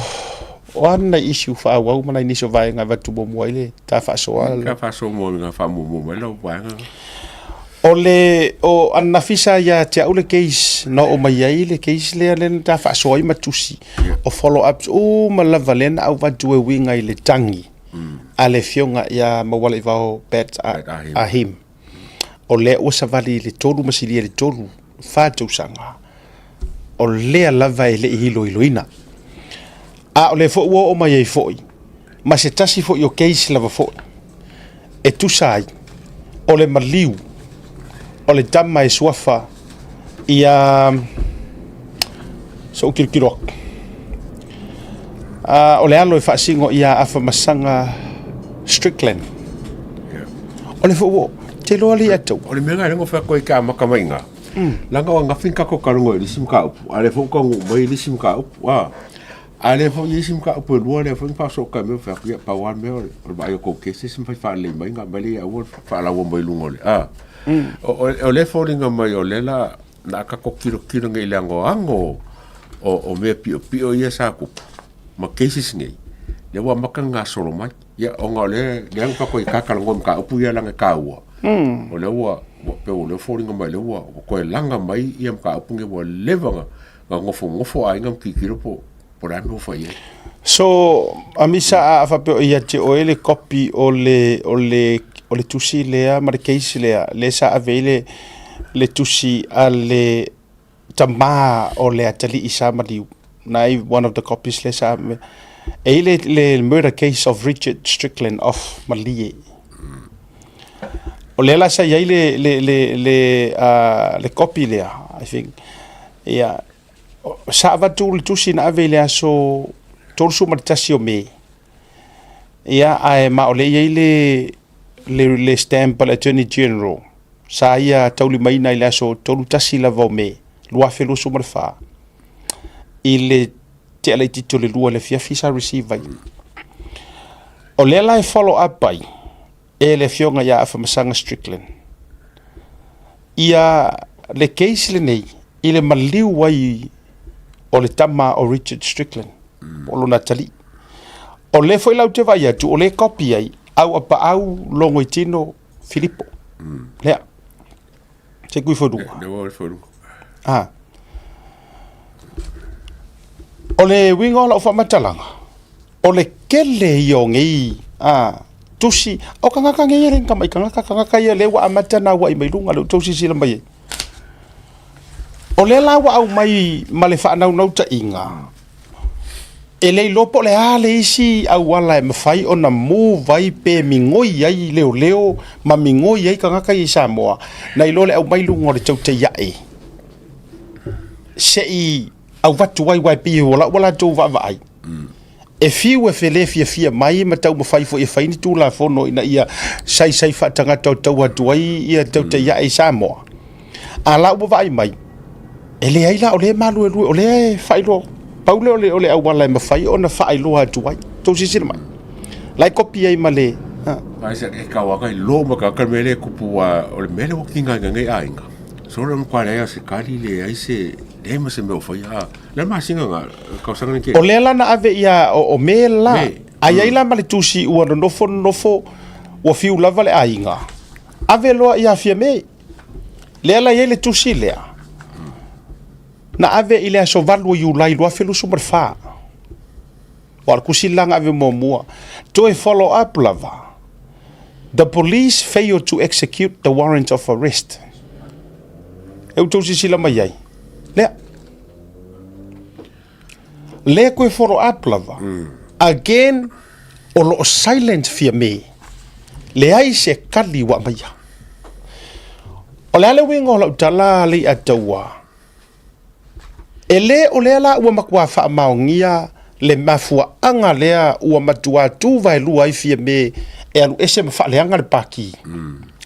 o a nai issue faaauau ma nai nisi o vaega e avatu muamua ai le ta faasoa. Ka faasoa mo ngā faamuamua mai lau vaega. O le, o ananafi sa ia te au le case na oo mai ai le case lea lea na ta faasoa ai ma tusi. O follow ups uma lava lea na avatu e uiga i le tagi a le afioga ia Maualaivao Bat Ahim. O lea ua savali i le tolu ma silia i le tolu, fa tausaga, o lea lava e le i iloiloina. A o lea foi ua oo mai ai foi, ma se tasi foi o case lava foi, e tusa ai, o le maliu o le tama e suafa ia so'u tilotilo atu. O le alo e faasino ia Afamasaga Strickland. O le foi ua te iloa le ia tau. O le mea lena e fai atu ai ke amata mai ina. Leaga o ananafi na tatou talanoa i le isi mataupu, a o lea foi ua taunuu mai le isi mataupu, a. A o lea foi e i ai isi mataupu e lua lea foi na faasootai mai ou fai atu, ia pau lava le mea o le vaai o tou cases ma fai faalelei mai ona aumai lea ia aua le faalaua mai luga o le, a. O lea e foliga mai o lea o le a tatou tilotilo nei i le anoano o mea piopio ia sa tupu ma cases nei, lea ua amata ona gasolo mai. Ia, ona o lea, lea na tatou i talanoa i mataupu ia leaga e taua, o lea ua, pei o lea ua foliga mai o lea ua toe laga mai ia mataupu nei ua leva ona nofonofo aiga ma tilotilo po o le a le mea ua fai ai. So, Amisa, a faapea o ia te oe le copy o le, o le, o le tusi lea ma le case lea, lea sa ave ai le, le tusi a le tama o le atalii sa maliu, na ai one of the copies lea sa ave, e i le, le murder case of Richard Strickland of Malie. O lea la sa i ai le, le, le, le, le copy lea, I think. Ia, Sa avatu le tusi na ave i le aso 31 o Me. Ia, ae ma o lea e i ai le, le, le stamp a le Attorney General. Sa ia taulimaina i le aso 31 lava o Me, 2024. I le tea laitiiti o le 2 i le afiafi sa receive ai. O lea la e follow up ai e le afioga ia Afamasaga Strickland ia le case lenei i le maliu ai o le tama o Richard Strickland po o lona atalii. O lea foi la ou te vaai atu o lea e copy ai Auapaau Logoitino Filipo. Lea. Se kui foi luga. Lea ua foi luga. Ah. O le uiga o lau faamatalaga, O le kele ia o nei a tusi, o tagata nei e le ni tamai tagata, tagata ia lea ua amata ona auai mai luga, lea ua outou silasila mai ai. O lea la ua aumai ma le faanaunautaiga, e le iloa po o le a le isi auala e mafai ona move ai pe migoi ai leoleo ma migoi ai tagata ia i Samoa, nai lo le aumai luga o le tautaiae se i avatu ai, aua e pei o lau ua latou vaavaai, e fiu e le fiafia mai ma taumafai foi e fai ni Tulafono ina ia saisai faatagata o tau atu ai ia tautaiae i Samoa. A la ua vaai mai, e leai la, o lea e maluelue, o lea e faailoa, pau lea o le, o le auala e mafai ona faailoa atu ai. Tou silasila mai, la e kopi ai ma le... Ai se e kau aka i lo ma ka ka mele kupu wa o le mele o kinga ngai ainga. So le mkwa le se kali le ai se Leai ma se mea o faia, a, le masina nga, kausaga nei O lea la na ave ia o, o me la. Me. A iai la ma le tusi ua nonofo nonofo ua fiu lava le aiga. Ave loa ia Fiame. Lea la iai le tusi lea. Na ave i le aso 8 o Iulai 2024. Ua o le tusi la na ave muamua. Toe follow up lava. The police failed to execute the warrant of arrest. E outou silasila mai ai. Lea. Lea koe follow up lava. Again, o lo o silent Fiame. Leai se kali ua aumaia. O le a le uiga o lau tala Leiataua? E le o lea la ua matua faamaonia le mafuaaga lea ua matua tu vaelua ai Fiame e alu ese ma faaleaga le Pati.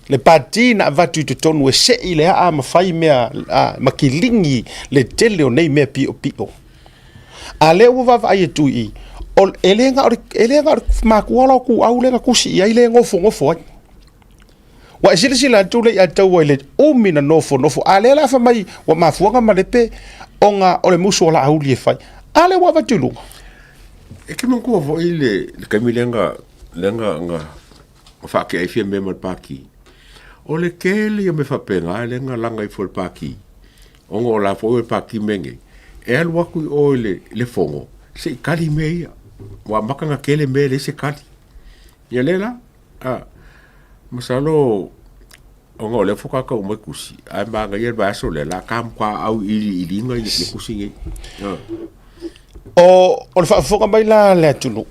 Le Pati na avatu i totonu e sei le aa ma fai mea ma kiligi le tele o nei mea piopio. A lea ua vaavaai atu i i, e le na o le, e le na o le makua o lau kuau lea na tusi i ai lea e nofonofo ai. Ua e silasila atu le Aiataua i le umi na nofonofo, a lea la fai mai ua mafua ona malepe ona o le musu o Laauli e fai. A lea ua avatu i luga. E ke manatua foi le, le taimi lea na, lea na, na, na faatea ai Fiamē ma le Pati. O le tele ia o mea faapena lea na laga ifo e le Pati, ona o la foi o le Pati mea nei, e alu atu i o i le, i le fono, se i kali mea ia. Ua amata ona tele mea e leai se kali. Ia lea la, a, masalo ona o lea faatoa tau mai tusi, ae manaia le vaiaso lea, la ta matua auiliiliga ia tusi nei. O le faafofoga mai la a le atunuu,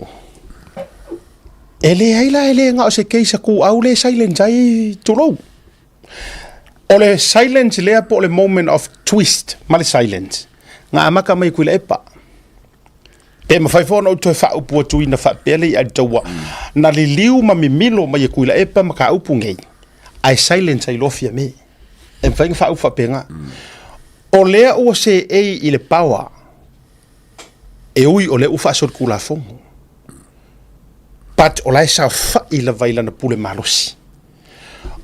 e leai la e le na o se case a Tuau lea e silence ai, tulou. O le silence lea po o le moment of twist ma le silence, na amata mai e Tuilaepa. Pe mafai foi ona ou toe faaupu atuina faapea le Ialitaua, na liliu ma mimilo mai e Tuilaepa mataupu nei, ae silence ai loa Fiame. E mafai ona faaupu faapena. O lea ua seei i le power, e ui o lea ua faasolitulafono, but o la e saofai lava i lana pule malosi.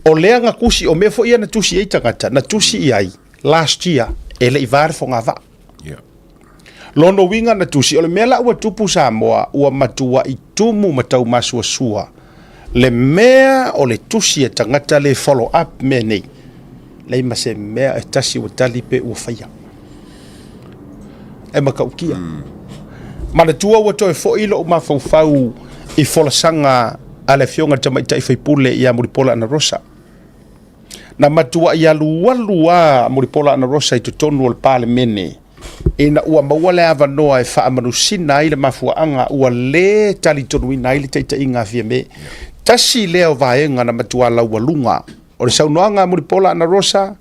O lea na tusi, o mea foi ia na tusi ai tagata, na tusi i ai last year, e le i va le fogavaa. Yeah. Lona uiga na tusi, o le mea la ua tupu Samoa, ua matuai tumu ma taumasuasua le mea o le tusi a tagata le follow up mea nei. Leai ma se mea e tasi ua tali pe ua faia. E matautia. Manatua ua toe foi lou mafaufau i folasaga a le Afioga i le Tamaitai Faipule ia Mulipola Anarosa. Na matuai alualu lava a Mulipola Anarosa i totonu o le Palemene ina ua maua le avanoa e faamanusina ai le mafuaaga ua le talitonuina ai le taitaiga a Fiame. Tasi lea o vaega na matua laualuga o le saunoaga a Mulipola Anarosa,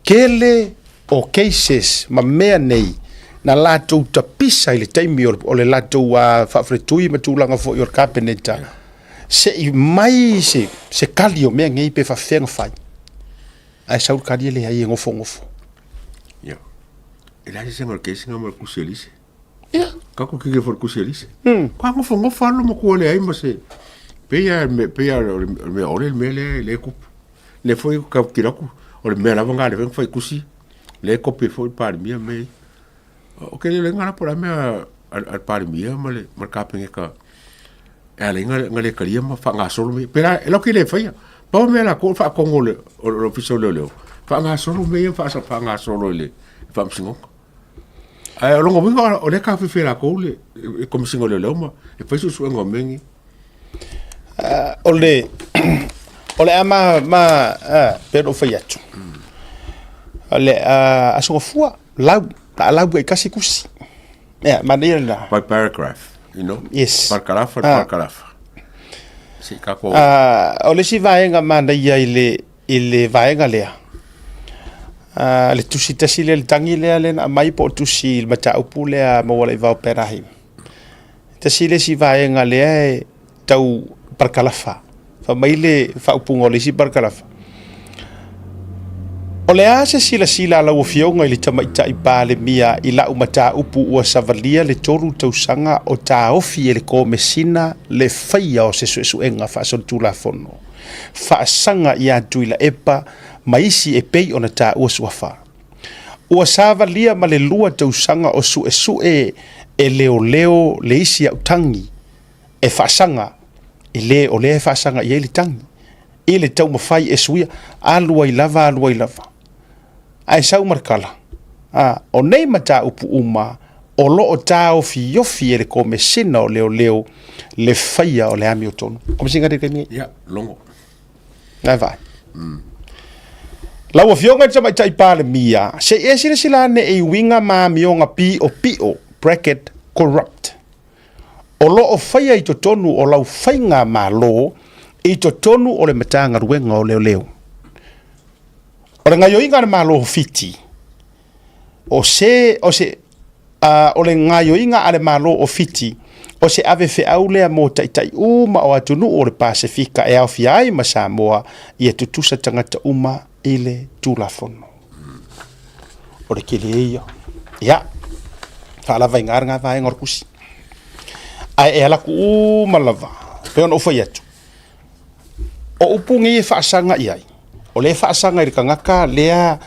tele o cases ma mea nei na latou tapisa i le taimi o le latou faafaletui ma tulaga foi o le Kapeneta, se i mai se, se kali o mea nei pe faafefea ona fai. Ae sau le kali e leai e nofonofo. Ia. E leai se sega o le case nga ma le kusi a Lise. Ia. Kako kike fo le kusi a Lise. Ka nofonofo lava lo matua leai ma se pei a me pei a o le mea ole le mea lea le kupu. Le foi ka tiro atu o le mea lava nga le fai kusi le kopi foi le Palemia me o ke le nga la po la mea a le Palemia ma le ma le Kapeneta e ala i nga le kalia ma faagasolo me pe la e lau ke le faia pau mea la ko faakongo le o le ofisa o leoleo faagasolo me ia faasa faagasolo i le faamasinoga ae o longa uiga o le ka fefe lakou le komisina o leoleo ma e fai suesuega o mea nei. O le o le a ma ma pei ona ou fai atu, o le a Aso Gafua, lau, la a lau ai tasi tusi. Ia, manaia lena. By paragraph, you know? Yes. Parakarafa, parakarafa. Se i kako. O le isi vaega manaia i le i le vaega lea, le tusi tasi lea, le tagi lea lea na aumai po o le tusi i le mataupu lea a Maualaivao Perahim. Tasi le isi vaega lea e tau parakalafa. Fai mai le faaupuga o le isi parakalafa. O le a se silasila a lau Afioga i le Tamaitai Palemia i lau mataupu ua savalia le 3 tausaga o taofi e le Komesina le faia o se suesuega faasolitulafono faasaga ia Tuilaepa ma isi e pei ona taua suafa? Ua savalia ma le 2 tausaga o suesue e leoleo le isi autagi e faasaga i le o lea e faasaga i ai le tagi i le taumafai e suia, alu ai lava, alu ai lava. Ae sau ma le kala, a, o nei mataupu uma o lo o taofiofi e le Komesina o Leoleo le faia o le amiotonu. Komesina le taimi? Ia, logo. Nai vaai. Lau Afioga i le Tamaitai Palemia, se i e silasila ane i uiga ma amioga piopio, bracket, corrupt, o lo o faia i totonu o lau faigamalo I totonu o le Matagaluega o Leoleo. O le gaioiga a le Malo o Fiti, o se, o se, uh, o le gaioiga a le Malo o Fiti, o se ave feau lea mo taitai uma o atunuu o le Pasefika e aofia ai ma Samoa, ia tutusa tagata uma i le Tulafono. O le kele ia. Ia, faalava i ngā ngā vaega o le kusi. Ae e ala atu uma lava, pei ona ou fai atu, o upu nei e faasaga i ai, o lea e faasaga i le tagata lea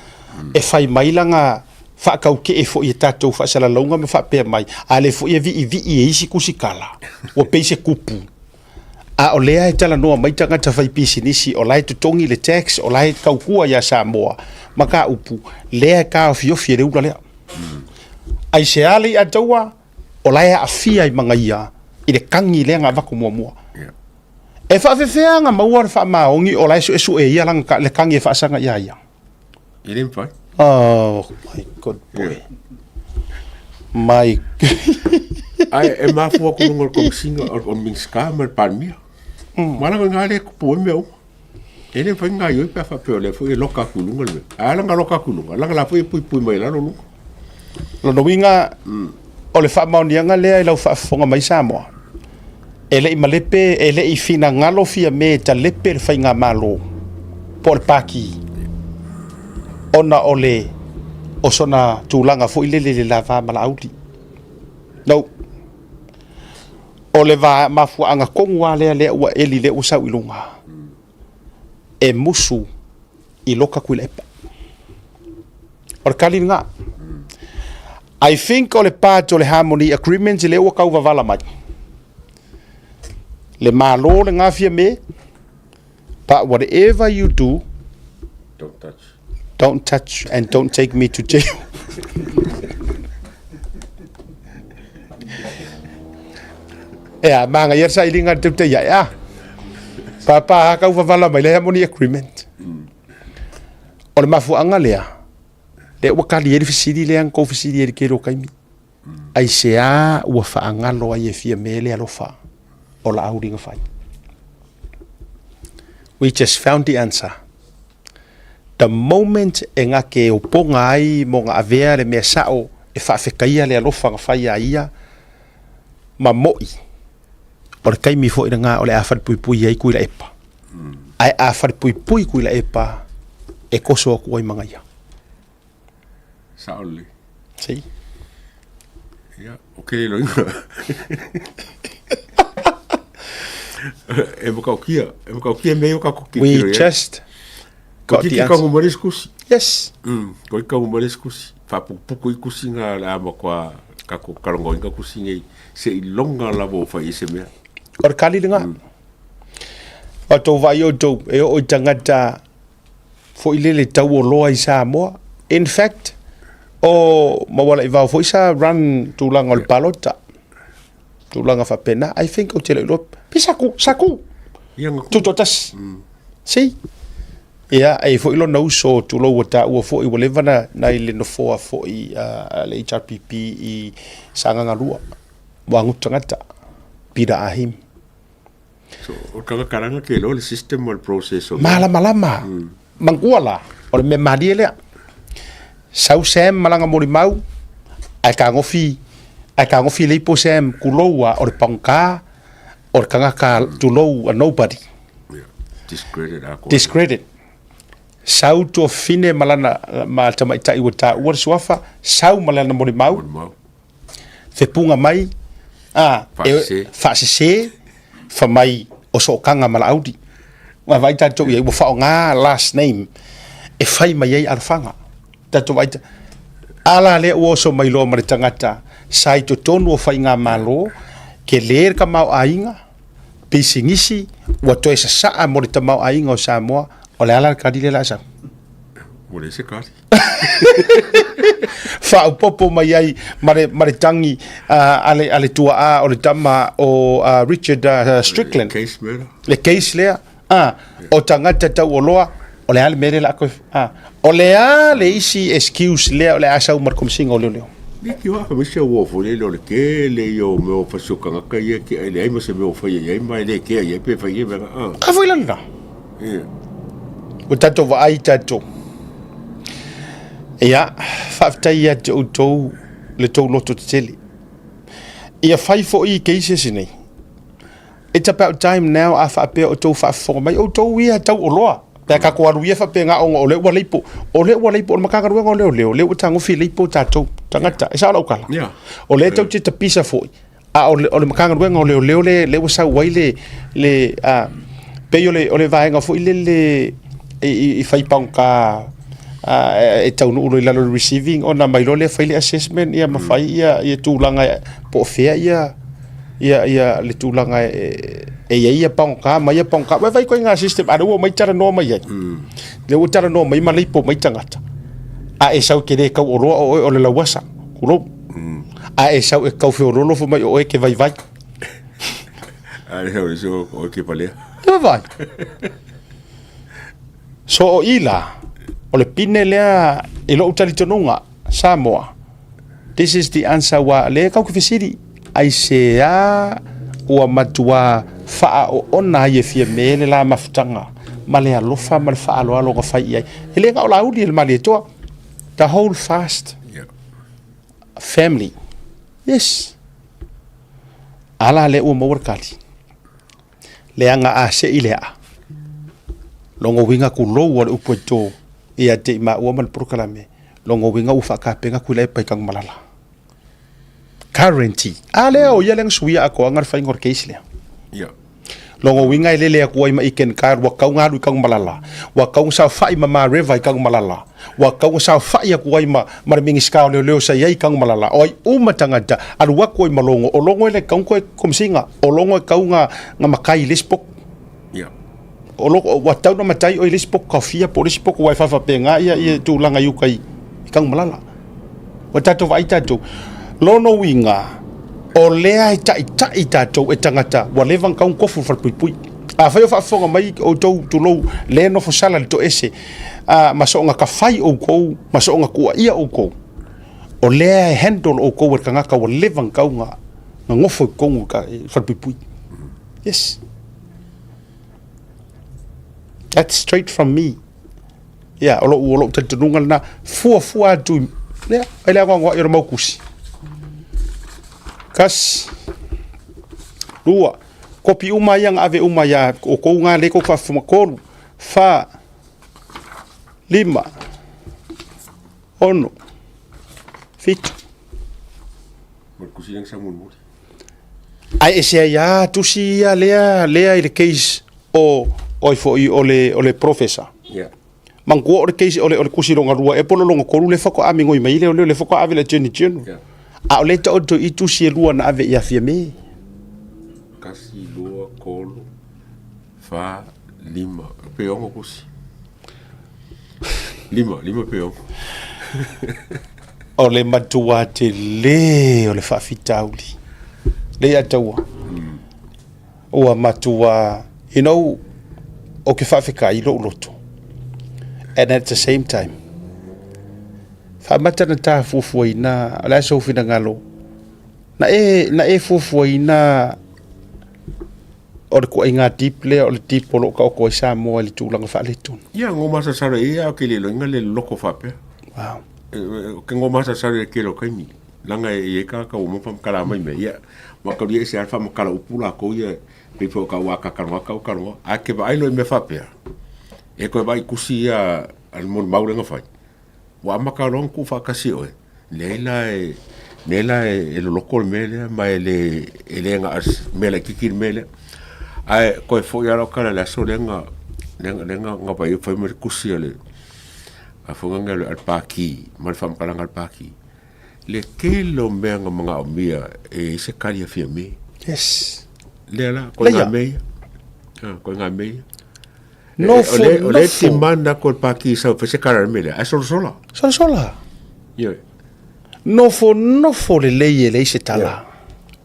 e fai mai lana faataukee foi i tatou faasalalauga ma faapea mai, a lea foi e viivii e isi tusitala, ua pei se kupu. A o lea e talanoa mai tagata faipisinisi o la e totogi le tax, o la e tautua ia Samoa, ma ka upu, lea e taofiofi e le ula lea. Aisea le iataua, o la e aafia i Magaia i le tagi lea na avatu muamua. E faafefea ona maua le faamaoni o la e suesue e ia lana, le tagi e faasaga ia ia? E le mafai. Oh my god boy. Yeah. My Ae e mafua atu luga o le Komesina o le Minisita ma le Palemia. Ma laga ngā le kupu ai mea uma. E le mafai ona gaoioi pe a faapea o lea foi e loka atu i luga le mea. A ala ona loka atu i luga, leaga la foi e puipui mai lalo luga. Lona uiga, o le faamaoniaga lea i lau faafofoga mai Samoa, e le i malepe, e le i finagalo Fiame e talepe le faigamalo po o le Pati ona o le o sona tulaga foi lele i le lava ma Laauli. No. O le va mafuaaga tonu lava lea lea ua eli lea ua sau i luga e musu i loka Tuilaepa. O le tali lena. I think o le part o le Harmony Agreement lea ua tau vavala mai. Le Malo le gafia me, but whatever you do, Don't touch. don't touch and don't take me to jail. Ea, manaia le sailiga a le teutei ae, a. Papa a kau vavala mai le Harmony Agreement. O le mafuaaga lea, lea ua tali ai le fesili lea na tou fesili ai i le tele o taimi. Aisea ua faagalo ai e Fiame le alofa o Laauli na fai? We just found the answer. The moment e gake opoga ai mo na avea le mea sao e faafetaia le alofa na fai ia ia, ma mo'i, o le taimi foi lena o le a falepuipui ai Tuilaepa. Ae a falepuipui Tuilaepa, e toso atu ai Magaia. Sao lelei. Si. Ia, o ke loiga. E matautia, e matautia mea ia o tatou tilotilo We just got the answer. Ko tiki kusi. Yes. Ko ika ngumare kusi. Faapukupuku i kusi nga le a matua tatou talanoaina kusi nei seiloga lava ua fai ai se mea. O le kali lena. O tou vaai outou e oo i tagata foi lele tauoloa i Samoa. In fact, o Maualaivao foi sa run tulaga o le palota. Tulaga faapena. I think ou te le iloa pe sa ku, sa ku. Tutoatasi. Si. Ia, e foi lona uso, tulou ua taua foi, ua leva na, na i le nofoa foi a le HRPP i Sagaga 2, Moagutu Tagata, Peter Ahim. So, o tagata langa ke iloa le system o le process o Malamalama. Manatua la, o le mea malie lea. Sau Sam ma lana molimau, ae tagofi, ae tagofi le ipo Sam, tulou a, o le pagota, o le tagata tulou a nobody. Discredit a Discredit. Sau tuafafine ma lana ma tamaitai ua taua le suafa, sau ma lana molimau, fepuga mai, a, e, faasese, fa mai o sootaga ma Laauli. Ua vaai tatou i ai, ua faaaoga last name e fai mai ai alofaga. Tatou vaai, a la lea ua oso mai loa ma le tagata sa i totonu o faigamalo, tele le tamaoaiga, pisinisi, ua toe sasaa mo le tamaoaiga o Samoa, o le a la le kali lea o le a sau? Ua leai se kali. Faaopoopo mai ai ma le, ma le tagi uh, a, le, a le tuaa o le tama o uh, Richard uh, Strickland. Le case lea. Le case lea. Ah, o tagata tauoloa, o le a le mea lea o le a toe... Ah, o le a le isi excuse lea o le a sau ma le Komesina o Leoleo? Leitioa a fai mai se uo foi lele o le tele ia o mea o fasi o tagata ia ke e leai ma se mea o faia i ai ma e le kea i ai pe fai ia mea na. A foi la lena. Ia. Ua tatou vaai tatou. Ia, faafetai ia te outou le tou loto tetele. Ia fai foi i cases nei. It's about time now a faapea o tou faafofoga mai, outou ia tau oloa. Pe a tatou alu ia faapena ona o lea ua leipo. O lea ua leipo, o le Matagaluega o Leoleo, lea ua tagofi leipo tatou tagata. E sao lau tala? Yeah. O lea tou te tapisa foi, a o le, o le Matagaluega o Leoleo le, lea ua sau ai le, le a, pei o le, o le vaega foi lele i, i, i fai pagota a, e taunuu loa i lalo o le receiving ona mai loa lea fai le assessment ia ma fai ia, ia tulaga po o fea ia ia ia le tulaga e e i ai ia pagota ma ia pagota. Ua fai koe ngā system, a lea ua omai talanoa mai ai. Lea ua talanoa mai ma leipo mai tagata. A e sau e te le kau oloa o oe o le lauasa, tulou. A e sau e kau feololo fai mai o oe e te vaivai. A le sau e sau o oe ke palea. E vaivai. So o i la, o le pine lea i lou talitonuga, Samoa, This is the answer ua le kau ke fesili, aisea ua matua faaoona ai e Fiame le la mafutaga ma le alofa ma le faaaloalo na fai i ai. E le na o Laauli e le Malietoa. The whole fast family. Yes. A la lea ua maua le tali. Leaga a sei le aa. Logo uiga kulou o le upu e tō ia te i maua ma le polokalame. Logo uiga ua faakapena kui lae pai Tanumalala. Guarantee. A lea o ia lea na suia atoaga le faiga o le case lea. Yeah. Logo uiga e lele atu ai ma Iken Kar ua tau na alu i Tanumalala, ua tau na saofai ma Mareva i Tanumalala, ua tau na saofai atu ai ma, ma le Minisita o Leoleo sa i ai i Tanumalala. O ai uma tagata, alu atu ai ma Logo, o Logo e le tau na toe Komesina, o Logo e tau na, na matai i le isi potu. Yeah. O lo, ua tau na matai oe i le isi potu taofia po o le isi potu aua e faafaapena ia, ia tulaga i uka i, i Tanumalala. Ua tatou vaai tatou. Lona uiga, o lea e taitai tatou e tagata ua leva ona tau ona tofu i le falepuipui. Afai o faafofoga mai outou tulou le nofo sala i le toese a, ma soona tafai outou ma soona tuuaia outou, o lea e handle outou e le tagata ua leva ona tau na nofo i totonu i le falepuipui. Yes. That's straight from me. Ia, o lou, o lou talitonuga lena, fuafua atu i, lea, ai le anoanoai o le mau tusi. Kasi, lua, kopi uma ia na ave uma ia outou na lea tou te faafofoga, tolu, fa, lima, ono, fitu. Ma le tusi lea na sau mulimuli. Ae ese ai lava tusi ia lea, lea i le case o, oi foi o le, o le professor. Yeah. Manatua o le case, o le, o le tusi lona lua ea po o le lona tolu lea faatoa migoi mai lea, lea faatoa ave i le Attorney General. Yeah. A o lea e taoto i tusi e lua na ave ia Fiame. Kasi, lua, tolu, fa, lima, pe ono tusi. Lima, lima pe ono. O le matua tele o le faafitauli. Lea ia taua. Ua matua, you know, o ke faafetai i lou loto. And at the same time, faamata na ta fuafuaina, o le a sou finagalo, na e, na e fuafuaina o le ituaiga deep lea o le deep o lo o taoto ai Samoa i le tulaga faaletonu. Ia, ngo masalosalo i ai a o ke le iloina le loloko faapea. Wow. O ke ngo masalosalo i le tele o taimi, leaga e i ai tagata ua uma ona faamatala mai mea ia, ma tau ese lava le faamatala upu latou ia, pei foi o tau a ta talanoa tau talanoa. Ae ke vaai loa i mea faapea, e toe vaai i tusi ia a le molimau lea na fai, Ua amata loa ona tuufaatasi e oe, leai la e, leai la e loloto le mea lea, ma e le, e le na o se mea laitiiti le mea lea. Ae toe foi lava lau tala i le aso lea na, lea na, lea na vaai ai fai mai le tusi a le, a foi lea a le Paki ma le faamatalaga a le Paki, le tele o mea na manaomia e i ai se tali a Fiame. Yes. Lea la, koe ngā mea ia. Ah, koe ngā mea ia. Nofo, o le, o le nofo. demand aku o le Paki i sau fai se kara le mea lea, ae solasola. Solasola. Ioe. Nofo, nofo lelei e leai se tala.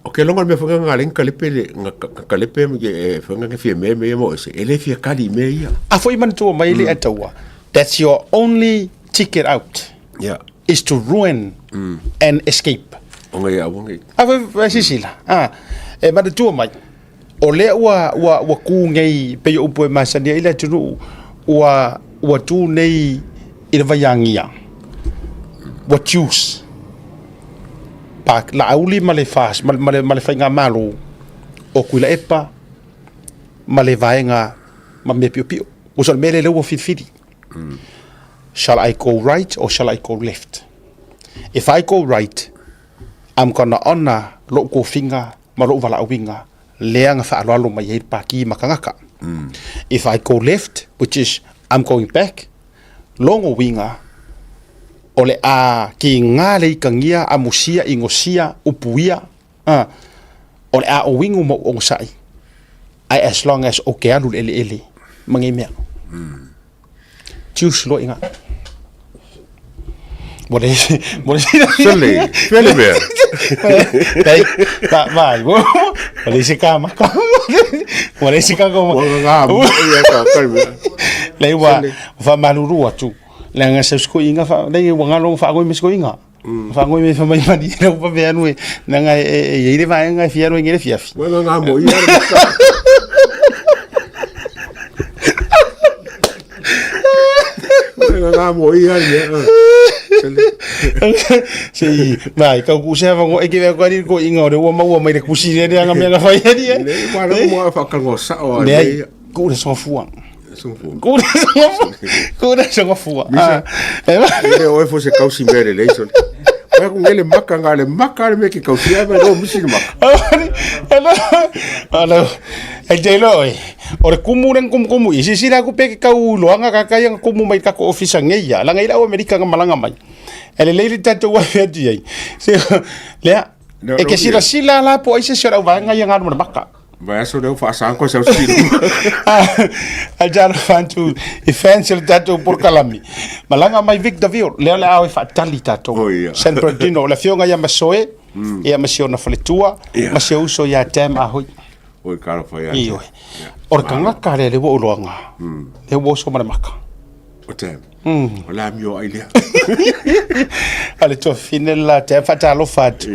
O ke loga le mea foi nga le kalepe le nga kalepe e foi nga fia mea mea mo ese e le fia kali mea ia. A foi manatua mai le ataua. That's your only ticket out. Yeah. is to ruin mm. and escape. O ngai au ngai. A vai sisila. Ah, e manatua mai. O lea ua ua ua ku nei pe o upu e masani ai le atunuu ua ua tu nei i le vaiagia. Ua choose. Pa Laauli ma le FAS ma, ma le ma le faigamalo o Tuilaepa ma le vaega ma mea piopio. Ua so le mea lea lea ua filifili. Shall I go right or shall I go left? If I go right, I'm gonna honour lou tofiga ma lou valaauina lea na faaaloalo mai ai le Pati ma tagata. If I go left, which is I'm going back, lona uiga o le a kiga le ikagia, amusia, inosia, upuia, a, o le a ouigu ma ou onosai, ae as long as ou te alu i le eleele ma nei mea. Tiusi loa i ina. Mo le mo le Sele, fele mea. Dai, va vai. Mo le se ka maka. Mo le se ka ko. Ua ngā mo ia ka kai mea. Lei ua fa maluru atu. Le nga se sko inga fa lei ua ngalo fa ngoi me sko inga. Fa ngoi me fa mai mani le upa ve anu e nanga e e i le vaenga e fia anu e ngele fiafi. Ua ngā mo ia le maka. Ua ngā mo ia le mea. Sele. Se i, mai, kau ku se havango e ke vea kari ko inga o le ua maua mai le kusi le anga mea nga fai ari e. Le ua le mua whakango sao a Leai, le. ku le songa fua. Songa Ku le songa fua. Ku le songa fua. Misa. Ah, e ma- Le oe fo se kausi mea le leisole. Pai ku ngele maka ngā le maka le me ke kausi ai mai lo misi le maka. Ala, e te lo e. O le kumu le kumu kumu i sisi la ku pe ke kau loanga ka kai nga kumu mai ka ko ofisa ngei ya. Langa ila o Amerika nga malanga mai. E le leili tatou wa fea tu ai. Se lea No, e ke no, sila sila la po ai se se ora vaenga ia ngā maka. Vai aso leo whaasanga ko sau silu. A jalo fantu i fancy le tatou polokalame. Malaga mai Victorville, lea o le a o e faatali tatou. Oh, ia. San Bernardino, o le afioga ia Masoe, ia ma si ona faletua, Ia. ma si uso ia Tam Ahui. Oi karo whai ate. Ioe. O le tagata lea le ua ou loaga, lea ua oso ma le maka. O Tam. O la mio ai lea. A le tuafafine le la Tam, faatalofa atu.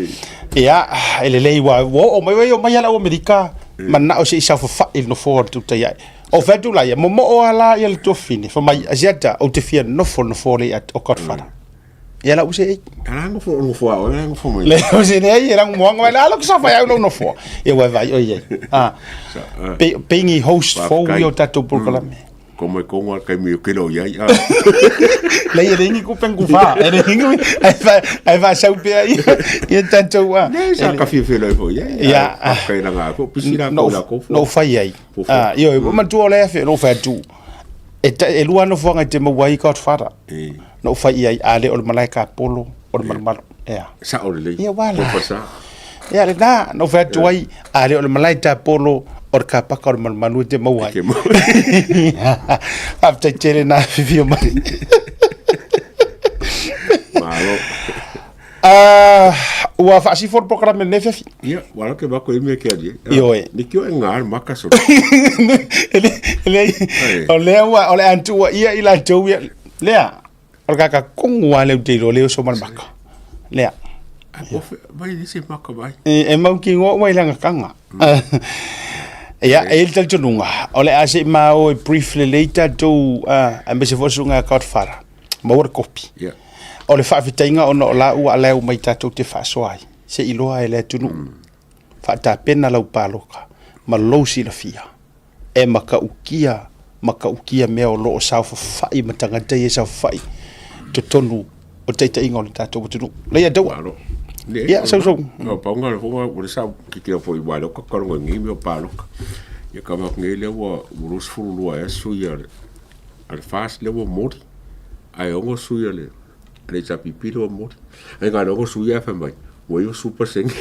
Ia, e lelei ua ua oo mai ua mai ala Amerika, manao se i saofafai i le nofoa o le tutai ai. O fai atu la ia, momoo lava la ia le tuafafine, fai mai, Asiata, ou te fia nofo i le nofoa lea o Godfather. Ia la use ei. Ala ngofo ngofo a oe ngofo mai. Le use nei e rangu moanga mai la lo sa fai au lo nofoa. Ia ua vai oi ai. Ah. Pe pengi host fo Faafetai. o tatou polokalame. Ko mai konga kai mi ke lo iai. Le ia lengi ku pengu fa. E le hingu ai fa ai fa sau pe ai. Ia tatou a. Ne sa ka fi fi lo fo iai. Ia. Kai la nga ko pisi la No ko la ko fo. no fai ai. Ah, io e matua o le afe no fai atu. E ta, e lua nofoaga i te maua ai Godfather. E. Na ou fai i ai, a le o le malae kapolo, o le malumalu. Ea. Sa o le lei. Ia wala. Ko sa. Ia le na, na ou fai atu ai, a le o le malae tapolo, o le kapaka o le malumalu e te maua ai. Ke maua. Faafetai tele na fifio mai. Malo. Ah, ua faasifo le polokalame lenei afiafi. Ia, wala ke bako i me ke ali. Ioe. Ni kio e ngā maka so. E le, e le, o lea ua, o le antua ia i latou ia, lea, o le kaka kongu a leu te iloa lea o so ma le maka. Lea. Ofe, mai ni se maka mai. E, e mau ki ngoa mai langa kanga. Ia, e le talitonuga, o le a se i mao e brief lelei tatou, uh, aemaise foi o susuga a Godfather, maua le kopi. Ia. O le faafetaiga ona o la ua alai uma i tatou te faasoa ai, se i iloa e le atunuu. Faatapena lau paloka ma lou silafia e matautia, matautia mea o lo o saofafai ma tagata ia e saofafai i totonu o taitaiga o le tatou atunuu. Leia taua. Malo. Ne, Ia, sau sau. No, paunga le fonga, ua le sa kikila foi wa le ka kalonga ngi me o paloka. Ia ka mak ngi le ua ua 22 e sui a le a le fas le ua mori. Ai ongo sui a le le HRPP le ua mori. Ai ngā le ongo sui a whai mai. Ua iwa super senge.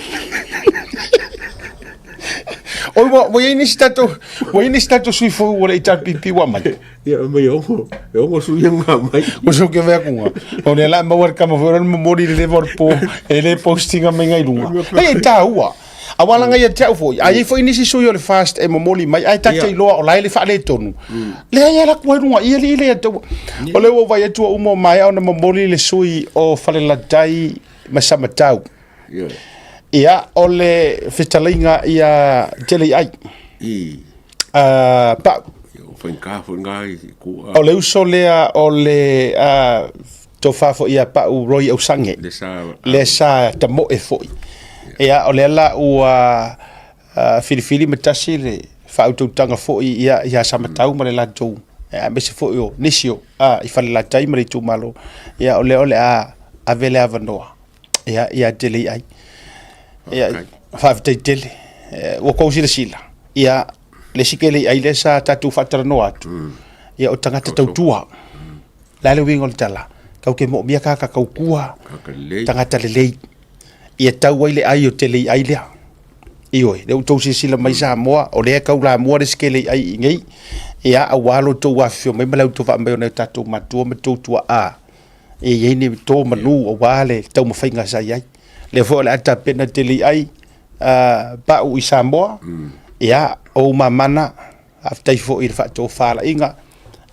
Oi, ua, ua iai nisi tatou, ua iai nisi tatou sui fou ua le HRPP ua mai. Ia, mai ongo, e ongo sui e ngā mai. Ua so ke vea kunga. O le la maua le kama foi o le momori le leva o le po, e le postinga mai ngai lunga. Lei e tāua. Aua laga ia te au foi, a i ai foi nisi sui o le FAST e momoli mai, ae ta te iloa o la e le faaletonu, leai e alu atu ai i luga i alii lea taua. O lea ua ou vaai atu ua uma maea ona momoli le sui o Falelatai ma Samatau. Ia, o le fetalaiga ia Teleiai. Pau. O le uso lea o le tofa foi ia Pau Roy Ausange, lea sa tamoe foi. Ia, o lea la ua filifili ma tasi le faautautaga foi ia ia Samatau ma le latou, aemaise foi o nisi o i Falelatai ma le itumalo. Ia, o lea o le a ave le avanoa ia ia Teleiai. Ia, faafetai tele. Ua tou silasila, ia, le isi Teleiai lea sa tatou faatalanoa atu, ia o tagata tautua. Le a le uiga o le tala? Tatou te moomia tagata tautua, tagata lelei, ia tau ai le ai o Teleiai lea. Ioe, lea ua outou silasila mai Samoa, o lea e taulamua le isi Teleiai i inei, ia, aua lo outou afifio mai ma le autovaa mai o nai o tatou matua ma outou tuaa, e i ai ni to manu aua le taumafaiga sa i ai. Lea foi o le a tapena Teleiai Pau i Samoa, ia, o ou mamana, Faafetai foi i le faatofalaiga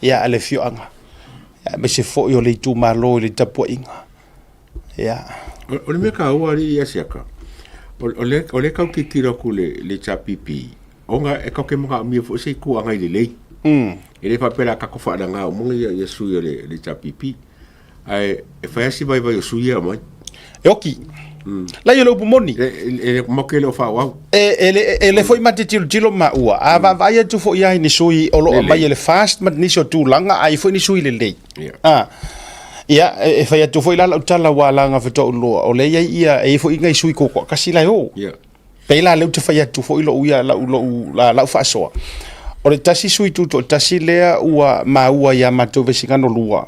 ia a le afioaga, aemaise foi o le itumalo i le tapuaiga. Ia. O le mea taua alii Asiata, o lea tau tilotilo atu le HRPP, ona e tatou te manaomia foi se Itu Agai lelei. E le faapea o le a tatou faaleaga uma ia sui o le HRPP. Ae e fai lava si vaivai o sui ia e aumai. E oki. Lai o le upu moni. E matou te le o faaauau. E le foi ma te tilotilo maua, a vaavaai atu foi lava i ni sui o lo o aumai e le FAST ma nisi o tulaga, a i ai foi ni sui lelei. Ia, e fai atu foi la lau tala aua leaga faatoa ou iloa, o lea e i ai ia, e i ai foi nai sui toatasi la e o. Pei la lea ou te fai atu foi lou ia lau lou lau faasoa. O le tasi sui tutoatasi lea ua maua ia matou Vaisigano 2,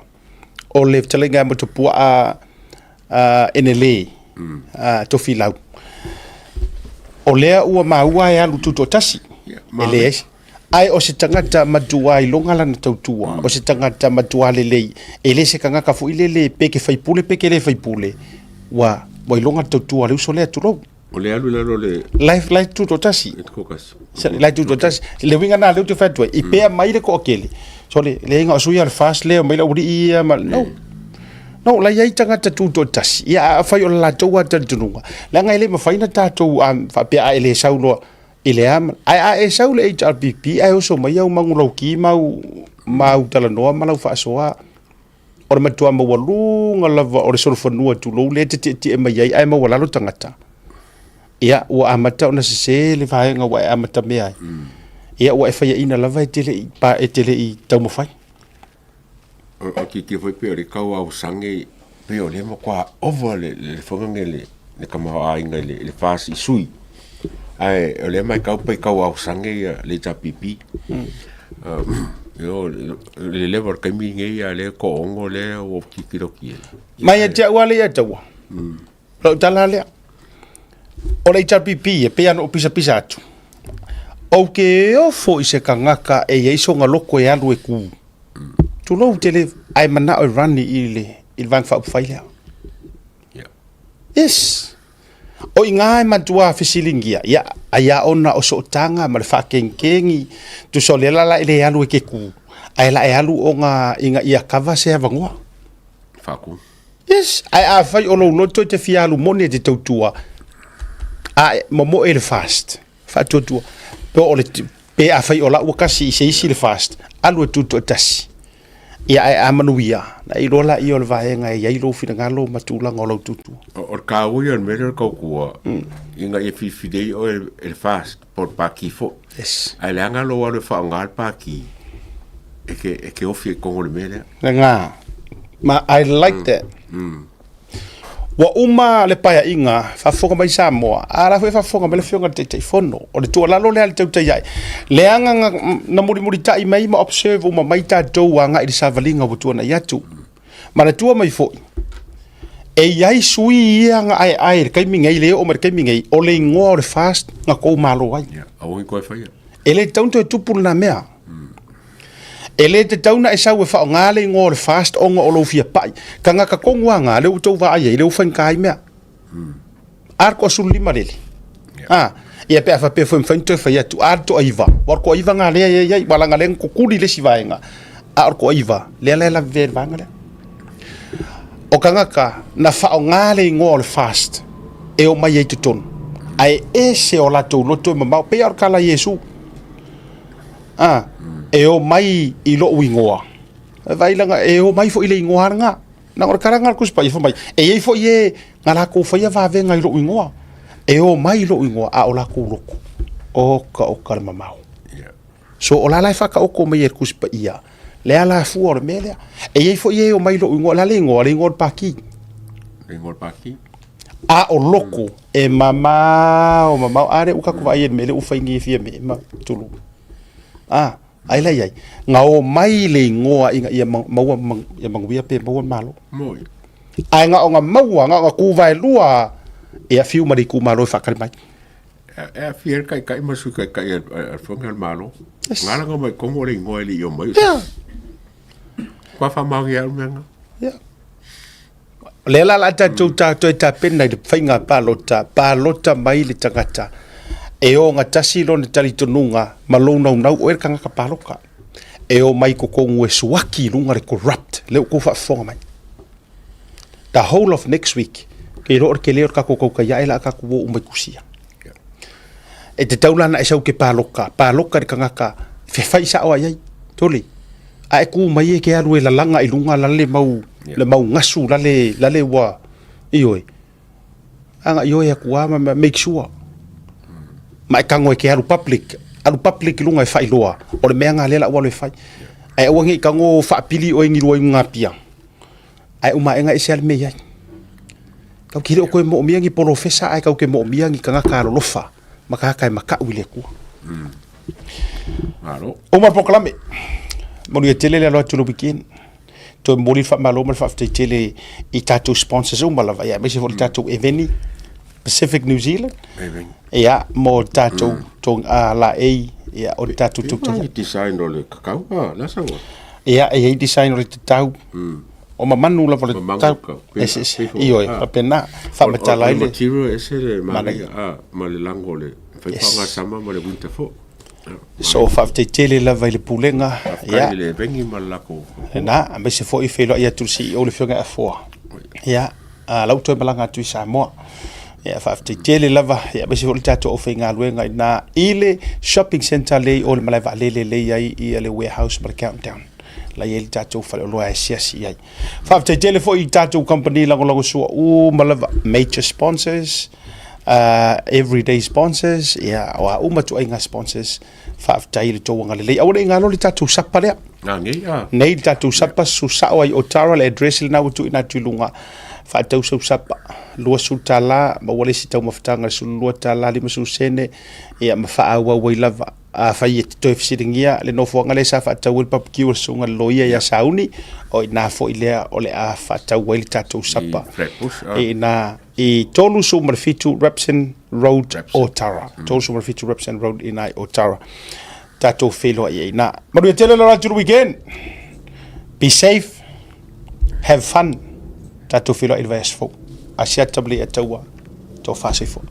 o le fetalaiga ia Motuopuaa Enele Tofilau. O lea ua maua e alu tutoatasi, e leai. Ae o se tagata matua iloga lana tautua, o se tagata matua lelei, e le se tagata foi lele pe ke faipule pe ke le faipule, ua iloga le tautua a le uso lea, tulou. O le alu i lalo o le... La e tutoatasi. La e tutoatasi. Le uiga lena lea ou te fai atu ai, i pea mai le toatele, sole, leai na o sui lava o le FAST lea, omai le aualii ia ma... No. No, la e i ai tagata tutoatasi. Ia, afai o le latou lava talitonuga, leaga e le mafai ona tatou faapea a e le sau loa i le a, ae a e sau i le HRPP ae oso mai au manulauki ma au talanoa ma lau faasoa, O le matua maualuga lava o le solofanua tulou lea e te tietie mai ai ae maualalo tagata, ia ua amata ona sese le vaega ua e amatamea ai. Ia ua e faiaina lava e te le i pa e te le i taumafai. O tietie foi pei o le tau aosaga pei o lea e matua ova le le foi lea le tamaoaiga i le FAST i sui. Ae o lea e matau pei tau aosaga ia le HRPP. Io le leva o le taimi lenei a o lea e toaono lea ua tilotilo atu i ai. Mai ia te au lava lea ia taua. Lau tala lea. O le HRPP e pei lava ona ou pisapisa atu, ou te ofo i se tagata e i ai sona loto e alu e tu. Tulou tele, ae manao e run i le Vaega Faaupufai lea. Yes. O i ina e matua fesiligia, ia, ai a ona o sootaga ma le faakegikegi, tusa o lea la la e le alu e ke ku, ae la e alu ona ina ia kava se avanoa. Faaku. Yes, ae afai o lou loto e te fia alu moni e te tautua, a e momoe i le FAST, faatuatua, pe o le, pe afai o lau ua kasi i se isi le FAST, alu e tutoatasi. Ia, ae a manuia, na e iloa laia o le vaega e i ai lou finagalo ma tulaga o lau tutu. O le taua ia o le mea lea o le tautua, ina ia filifili ai oe e le FAST po o le Pati foi. Yes. Ae leaga lou alu e faaaoga le Pati, e te, e te ofi ai i totonu o le mea lea. Lena. Ma I like that. Ua uma le Paeaiga, faafofoga mai Samoa, a o la foi e faafofoga mai le Afioga i le Taitaifono. O le tuualalo lea a le Tautai Ae, leaga na mulimulitai mai ma observe uma mai tatou agai i le savaliga ua tuanai atu. Manatua mai foi, e i ai sui ia na aeae i le taimi nei, le oo mai i le taimi nei, o le igoa o le FAST na tou malo ai. Aua ne i toe faia. E le tatau ona toe tupu lena mea. E le tatau ona e sau e faaaoga le igoa o le FAST ona o lou fia pai. Tagata tonu lava na, lea ua outou vaai ai, lea ua faigata ai mea. A le toasefuluima lele. A, ia pe a faapea foi e mafai ona toe fai atu, a le toaiva, aua o le toaiva lena lea e i ai, aua leaga o lea na tutuli le isi vaega, a o le toaiva, lea la e lavevea i le vaega lea. O tagata na faaaoga le igoa o le FAST e omai ai i totonu, ae ese o latou loto e mamao, pei lava o le tala a Iesu, a, e omai i lou igoa, vaai la, e omai foi i le igoa lava lena. Na o le tala lena a le Tusi Paia fai mai, e i ai foi e na latou faia vavega i lou igoa, e omai i lou igoa, a o latou loto, oka oka le mamao. So o la la e faataoto mai e le Tusi Paia le alafua o le mea lea. E i ai foi e omai i lou igoa, o le a le igoa? Le igoa o le Pati. Le igoa o le Pati. A o loko e mamao mamao. A lea ua tatou vaai i le mea lea ua fai nei e Fiame ma Tulu. A. Ai la i ai, na omai le igoa ina ia maua ia manuia pe maua le Malo. Moi. Ae na ona maua, na ona tuvaelua e afiu ma le itumalo e faatali mai. E aafia ai le taitai ma le sui taitai a le Fono a le Malo. Yes. Ngā langa mai komo le igoa e le i omai. Yeah. Kua whamaongi au mea ngā. Yeah. O lea la la tatou ta toe tapena i le faiga palota, palota mai le tagata e ogatasi lona talitonuga ma lou naunau oe le tagata palota. E omai i totonu e suaki i luga le corrupt, lea ua outou faafofoga mai. The whole of next week, kei iloa o le tele o le tatou tautai ae la a tatou o uma i Kusia. E tatau la ona e sau e te paloka, paloka i le tagata e fai sao lava i ai. Tole, a e tu mai e te alu e lalaga i luga la le mau, le mau gasu la le, la le ua, ioe, aga ioe atu lava ma make sure. Ma e tago e te alu public, alu public i luga e faailoa, o le mea lena lea la ua alu e fai. Ae aua ne i tago faapili oe i ni lua iuga Apia. Ae uma aega e ese lava le mea e i ai. Tatou te le o toe moomia ni polofesa ae tatou te moomia ni tagata alolofa ma tagata e matau i le Atua. Malo. Uma le polokalame. Manuia tele le alo atu i le weekend. Toe momoli le faamalo ma le faafetai tele i tatou sponsors uma lava, ia aemaise foi le tatou Eveni Pacific New Zealand. Eveni. Ia, mo le tatou tong, a, laei, ia, o le tatou tau. Pe design o le kakau, a, la saua. Ia, e i ai design o le tatau. O mamanu lava o le tatau. Eseese. Ioe, faapena. Faamatala ai le. O le material e ese le manaia, a, ma le lago o le fai faagasama ma le winter fo. So, faafetai tele lava i le Pulega. Faafetai i le Vengi ma le latou. Lena, aemaise foi feiloai atu i le CEO le Afioga ia Afoa. Ia, a, la ua toe malaga atu i Samoa. Ia, faafetai tele lava, ia, aemaise foi le tatou aufaigaluega i ina i le shopping centre lea i o i le malae vaalele lea e i ai ia le warehouse ma le countdown. La i ai le tatou faleoloa e asiasi i ai. Faafetai tele foi i tatou kamupani lagolagosua uma lava, major sponsors, everyday sponsors, ia, o a uma ituaiga sponsors, faafetai i le tou agalelei. Aua ne i galo le tatou sapa lea. Ah, nei, ah. Nei le tatou sapa, susao ai o Tara, le address lena ua tuuina atu i luga. Faatau sau sapa, $20, maua le isi taumafataga $12, 50 sene, ia ma faaauau ai lava. Afai e te toe fesiligia le nofoaga lea sa faatau ai le barbecue a le susuga i le loia ia Sauni, o i ina foi lea o le a faatau ai le tatou sapa. I ina i 37 Rapson Road, Otara. 37 Rapson Road i ina i Otara. Tatou feiloai ai i ina. Manuia tele le atu le weekend. Be safe. Have fun. Tatou feiloai i le vaiaso fou. Asiata ma le Ataua. Tofa soifua.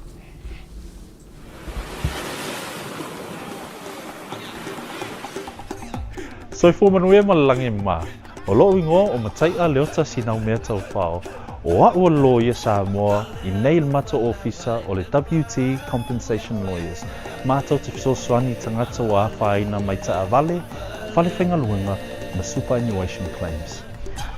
Soifua manuia ma le lagi mā. O lo'u igoa o Matai'a Leota Sinaumea Taufao. O a'u o le loia Samoa i nei le matou ofisa o le WT Compensation Lawyers. Matou te fesoasoani i tagata ua afaina mai taavale, fale faigaluega ma superannuation claims.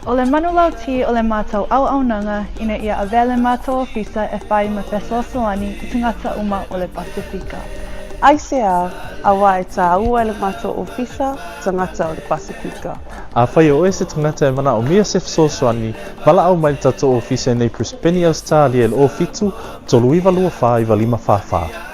O le manulauti o le matou auaunaga ina ia avea le matou ofisa e whai ma fesoasoani i tagata uma o le Pasifika. Aisea, auā e tāua e le matou ofisa tagata o le Pasifika. Afai o oe se tagata e manaomia se fesoasoani, valaau mai le tatou ofisa i nei Brisbane, Ausetalia i le 07 39 24 95 44.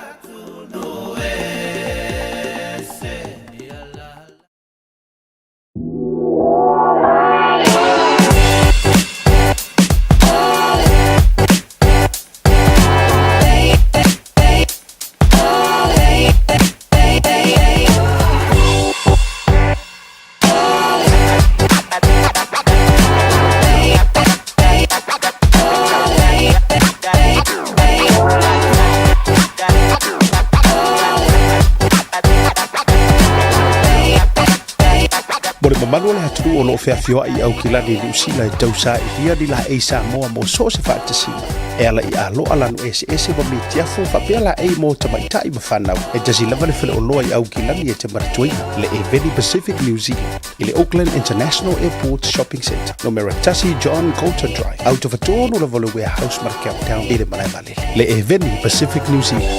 mamalu o le atunuu o lo o feafioai i Aukilani i Niu Sila e tausailia ni laei Samoa mo so o se faatasiga e ala i aloa lanu eseese ma mitiafu faapea laei mo tamaitai ma fanau. E tasi lava le faleoloa i Aukilani e te manatuaina, le Eveni Pacific New Zealand i le Auckland International Airport Shopping Centre, numera 1 John Colton Drive, autofatonu lava o le Warehouse ma le Countdown i le malae vaalele. Le Eveni Pacific New Zealand.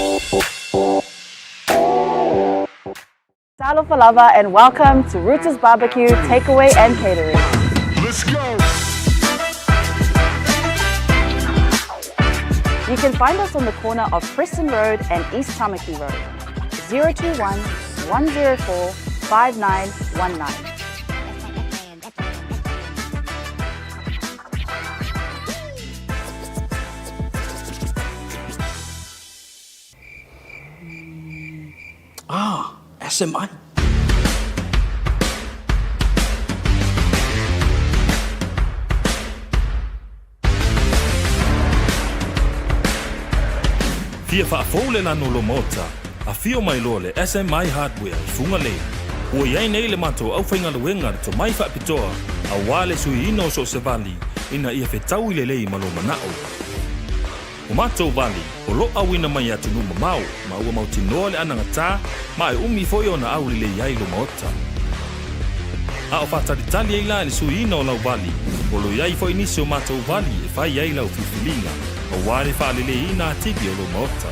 Talofa lava and welcome to Rooters Barbecue Takeaway and Catering. Let's go! You can find us on the corner of Preston Road and East Tamaki Road. 021 104 5919. Ah, SMI. Fia faafou le lanu o lou maota, afio mai loa le SMI Hardware i Fugalei. Ua i ai nei le matou aufaigaluega le tomai faapitoa aua le suiina o so o se vali ina ia fetaui lelei ma lou manao. O matou vali, o lo auina mai i atunuu mamao, ma ua mautinoa le anagatā, ma e umi foi ona aulelei ai lo maota. A o faatalitali ai la i le suiina o lau vali, o lo i ai foi nisi o matou vali e fai ai lau filifiliga, aua le faaleleiina atili o lo maota.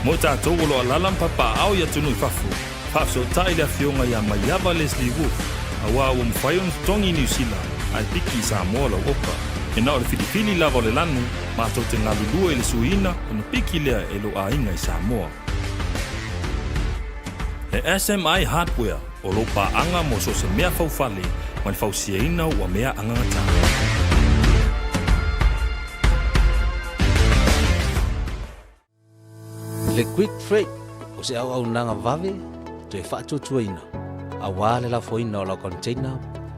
Mo i tatou o lo alala ma papaaao i atunuu i fafo, Faafesootai le afioga ia Maiava Leslie Wolfe, aua ua mafai ona totogi i Niu Sila ae piki i Samoa lau oka. E na o le filifili lava o le lanu, matou te galulue i le suiina ona piki lea e lou aiga i Samoa. E SMI Hardware o lou paaga mo so o se mea faufale ma le fausiaina ua mea angagatā. Le Quick Freight o se auaunaga vave toe faatuatuaina aua le lafoina o lau container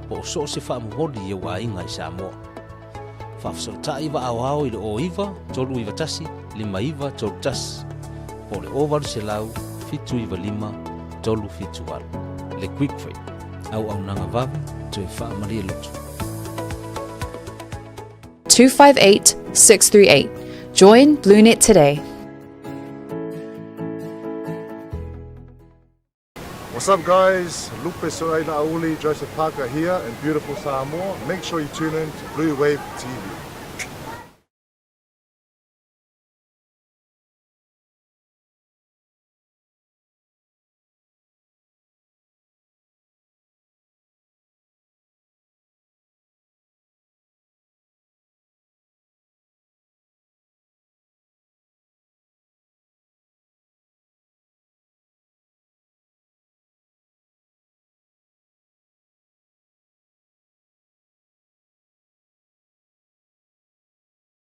po o so o se faamomoli i ou aiga i Samoa. Faafesootai vaaoao i le 09 391 5931 po o le 0800 795 378. Le Quick Freight, auaunaga vave toe faamalie loto. 258 638. Join BlueNet today. What's up guys, Lupe Soaila Auli, Joseph Parker here in beautiful Samoa. Make sure you tune in to Blue Wave TV.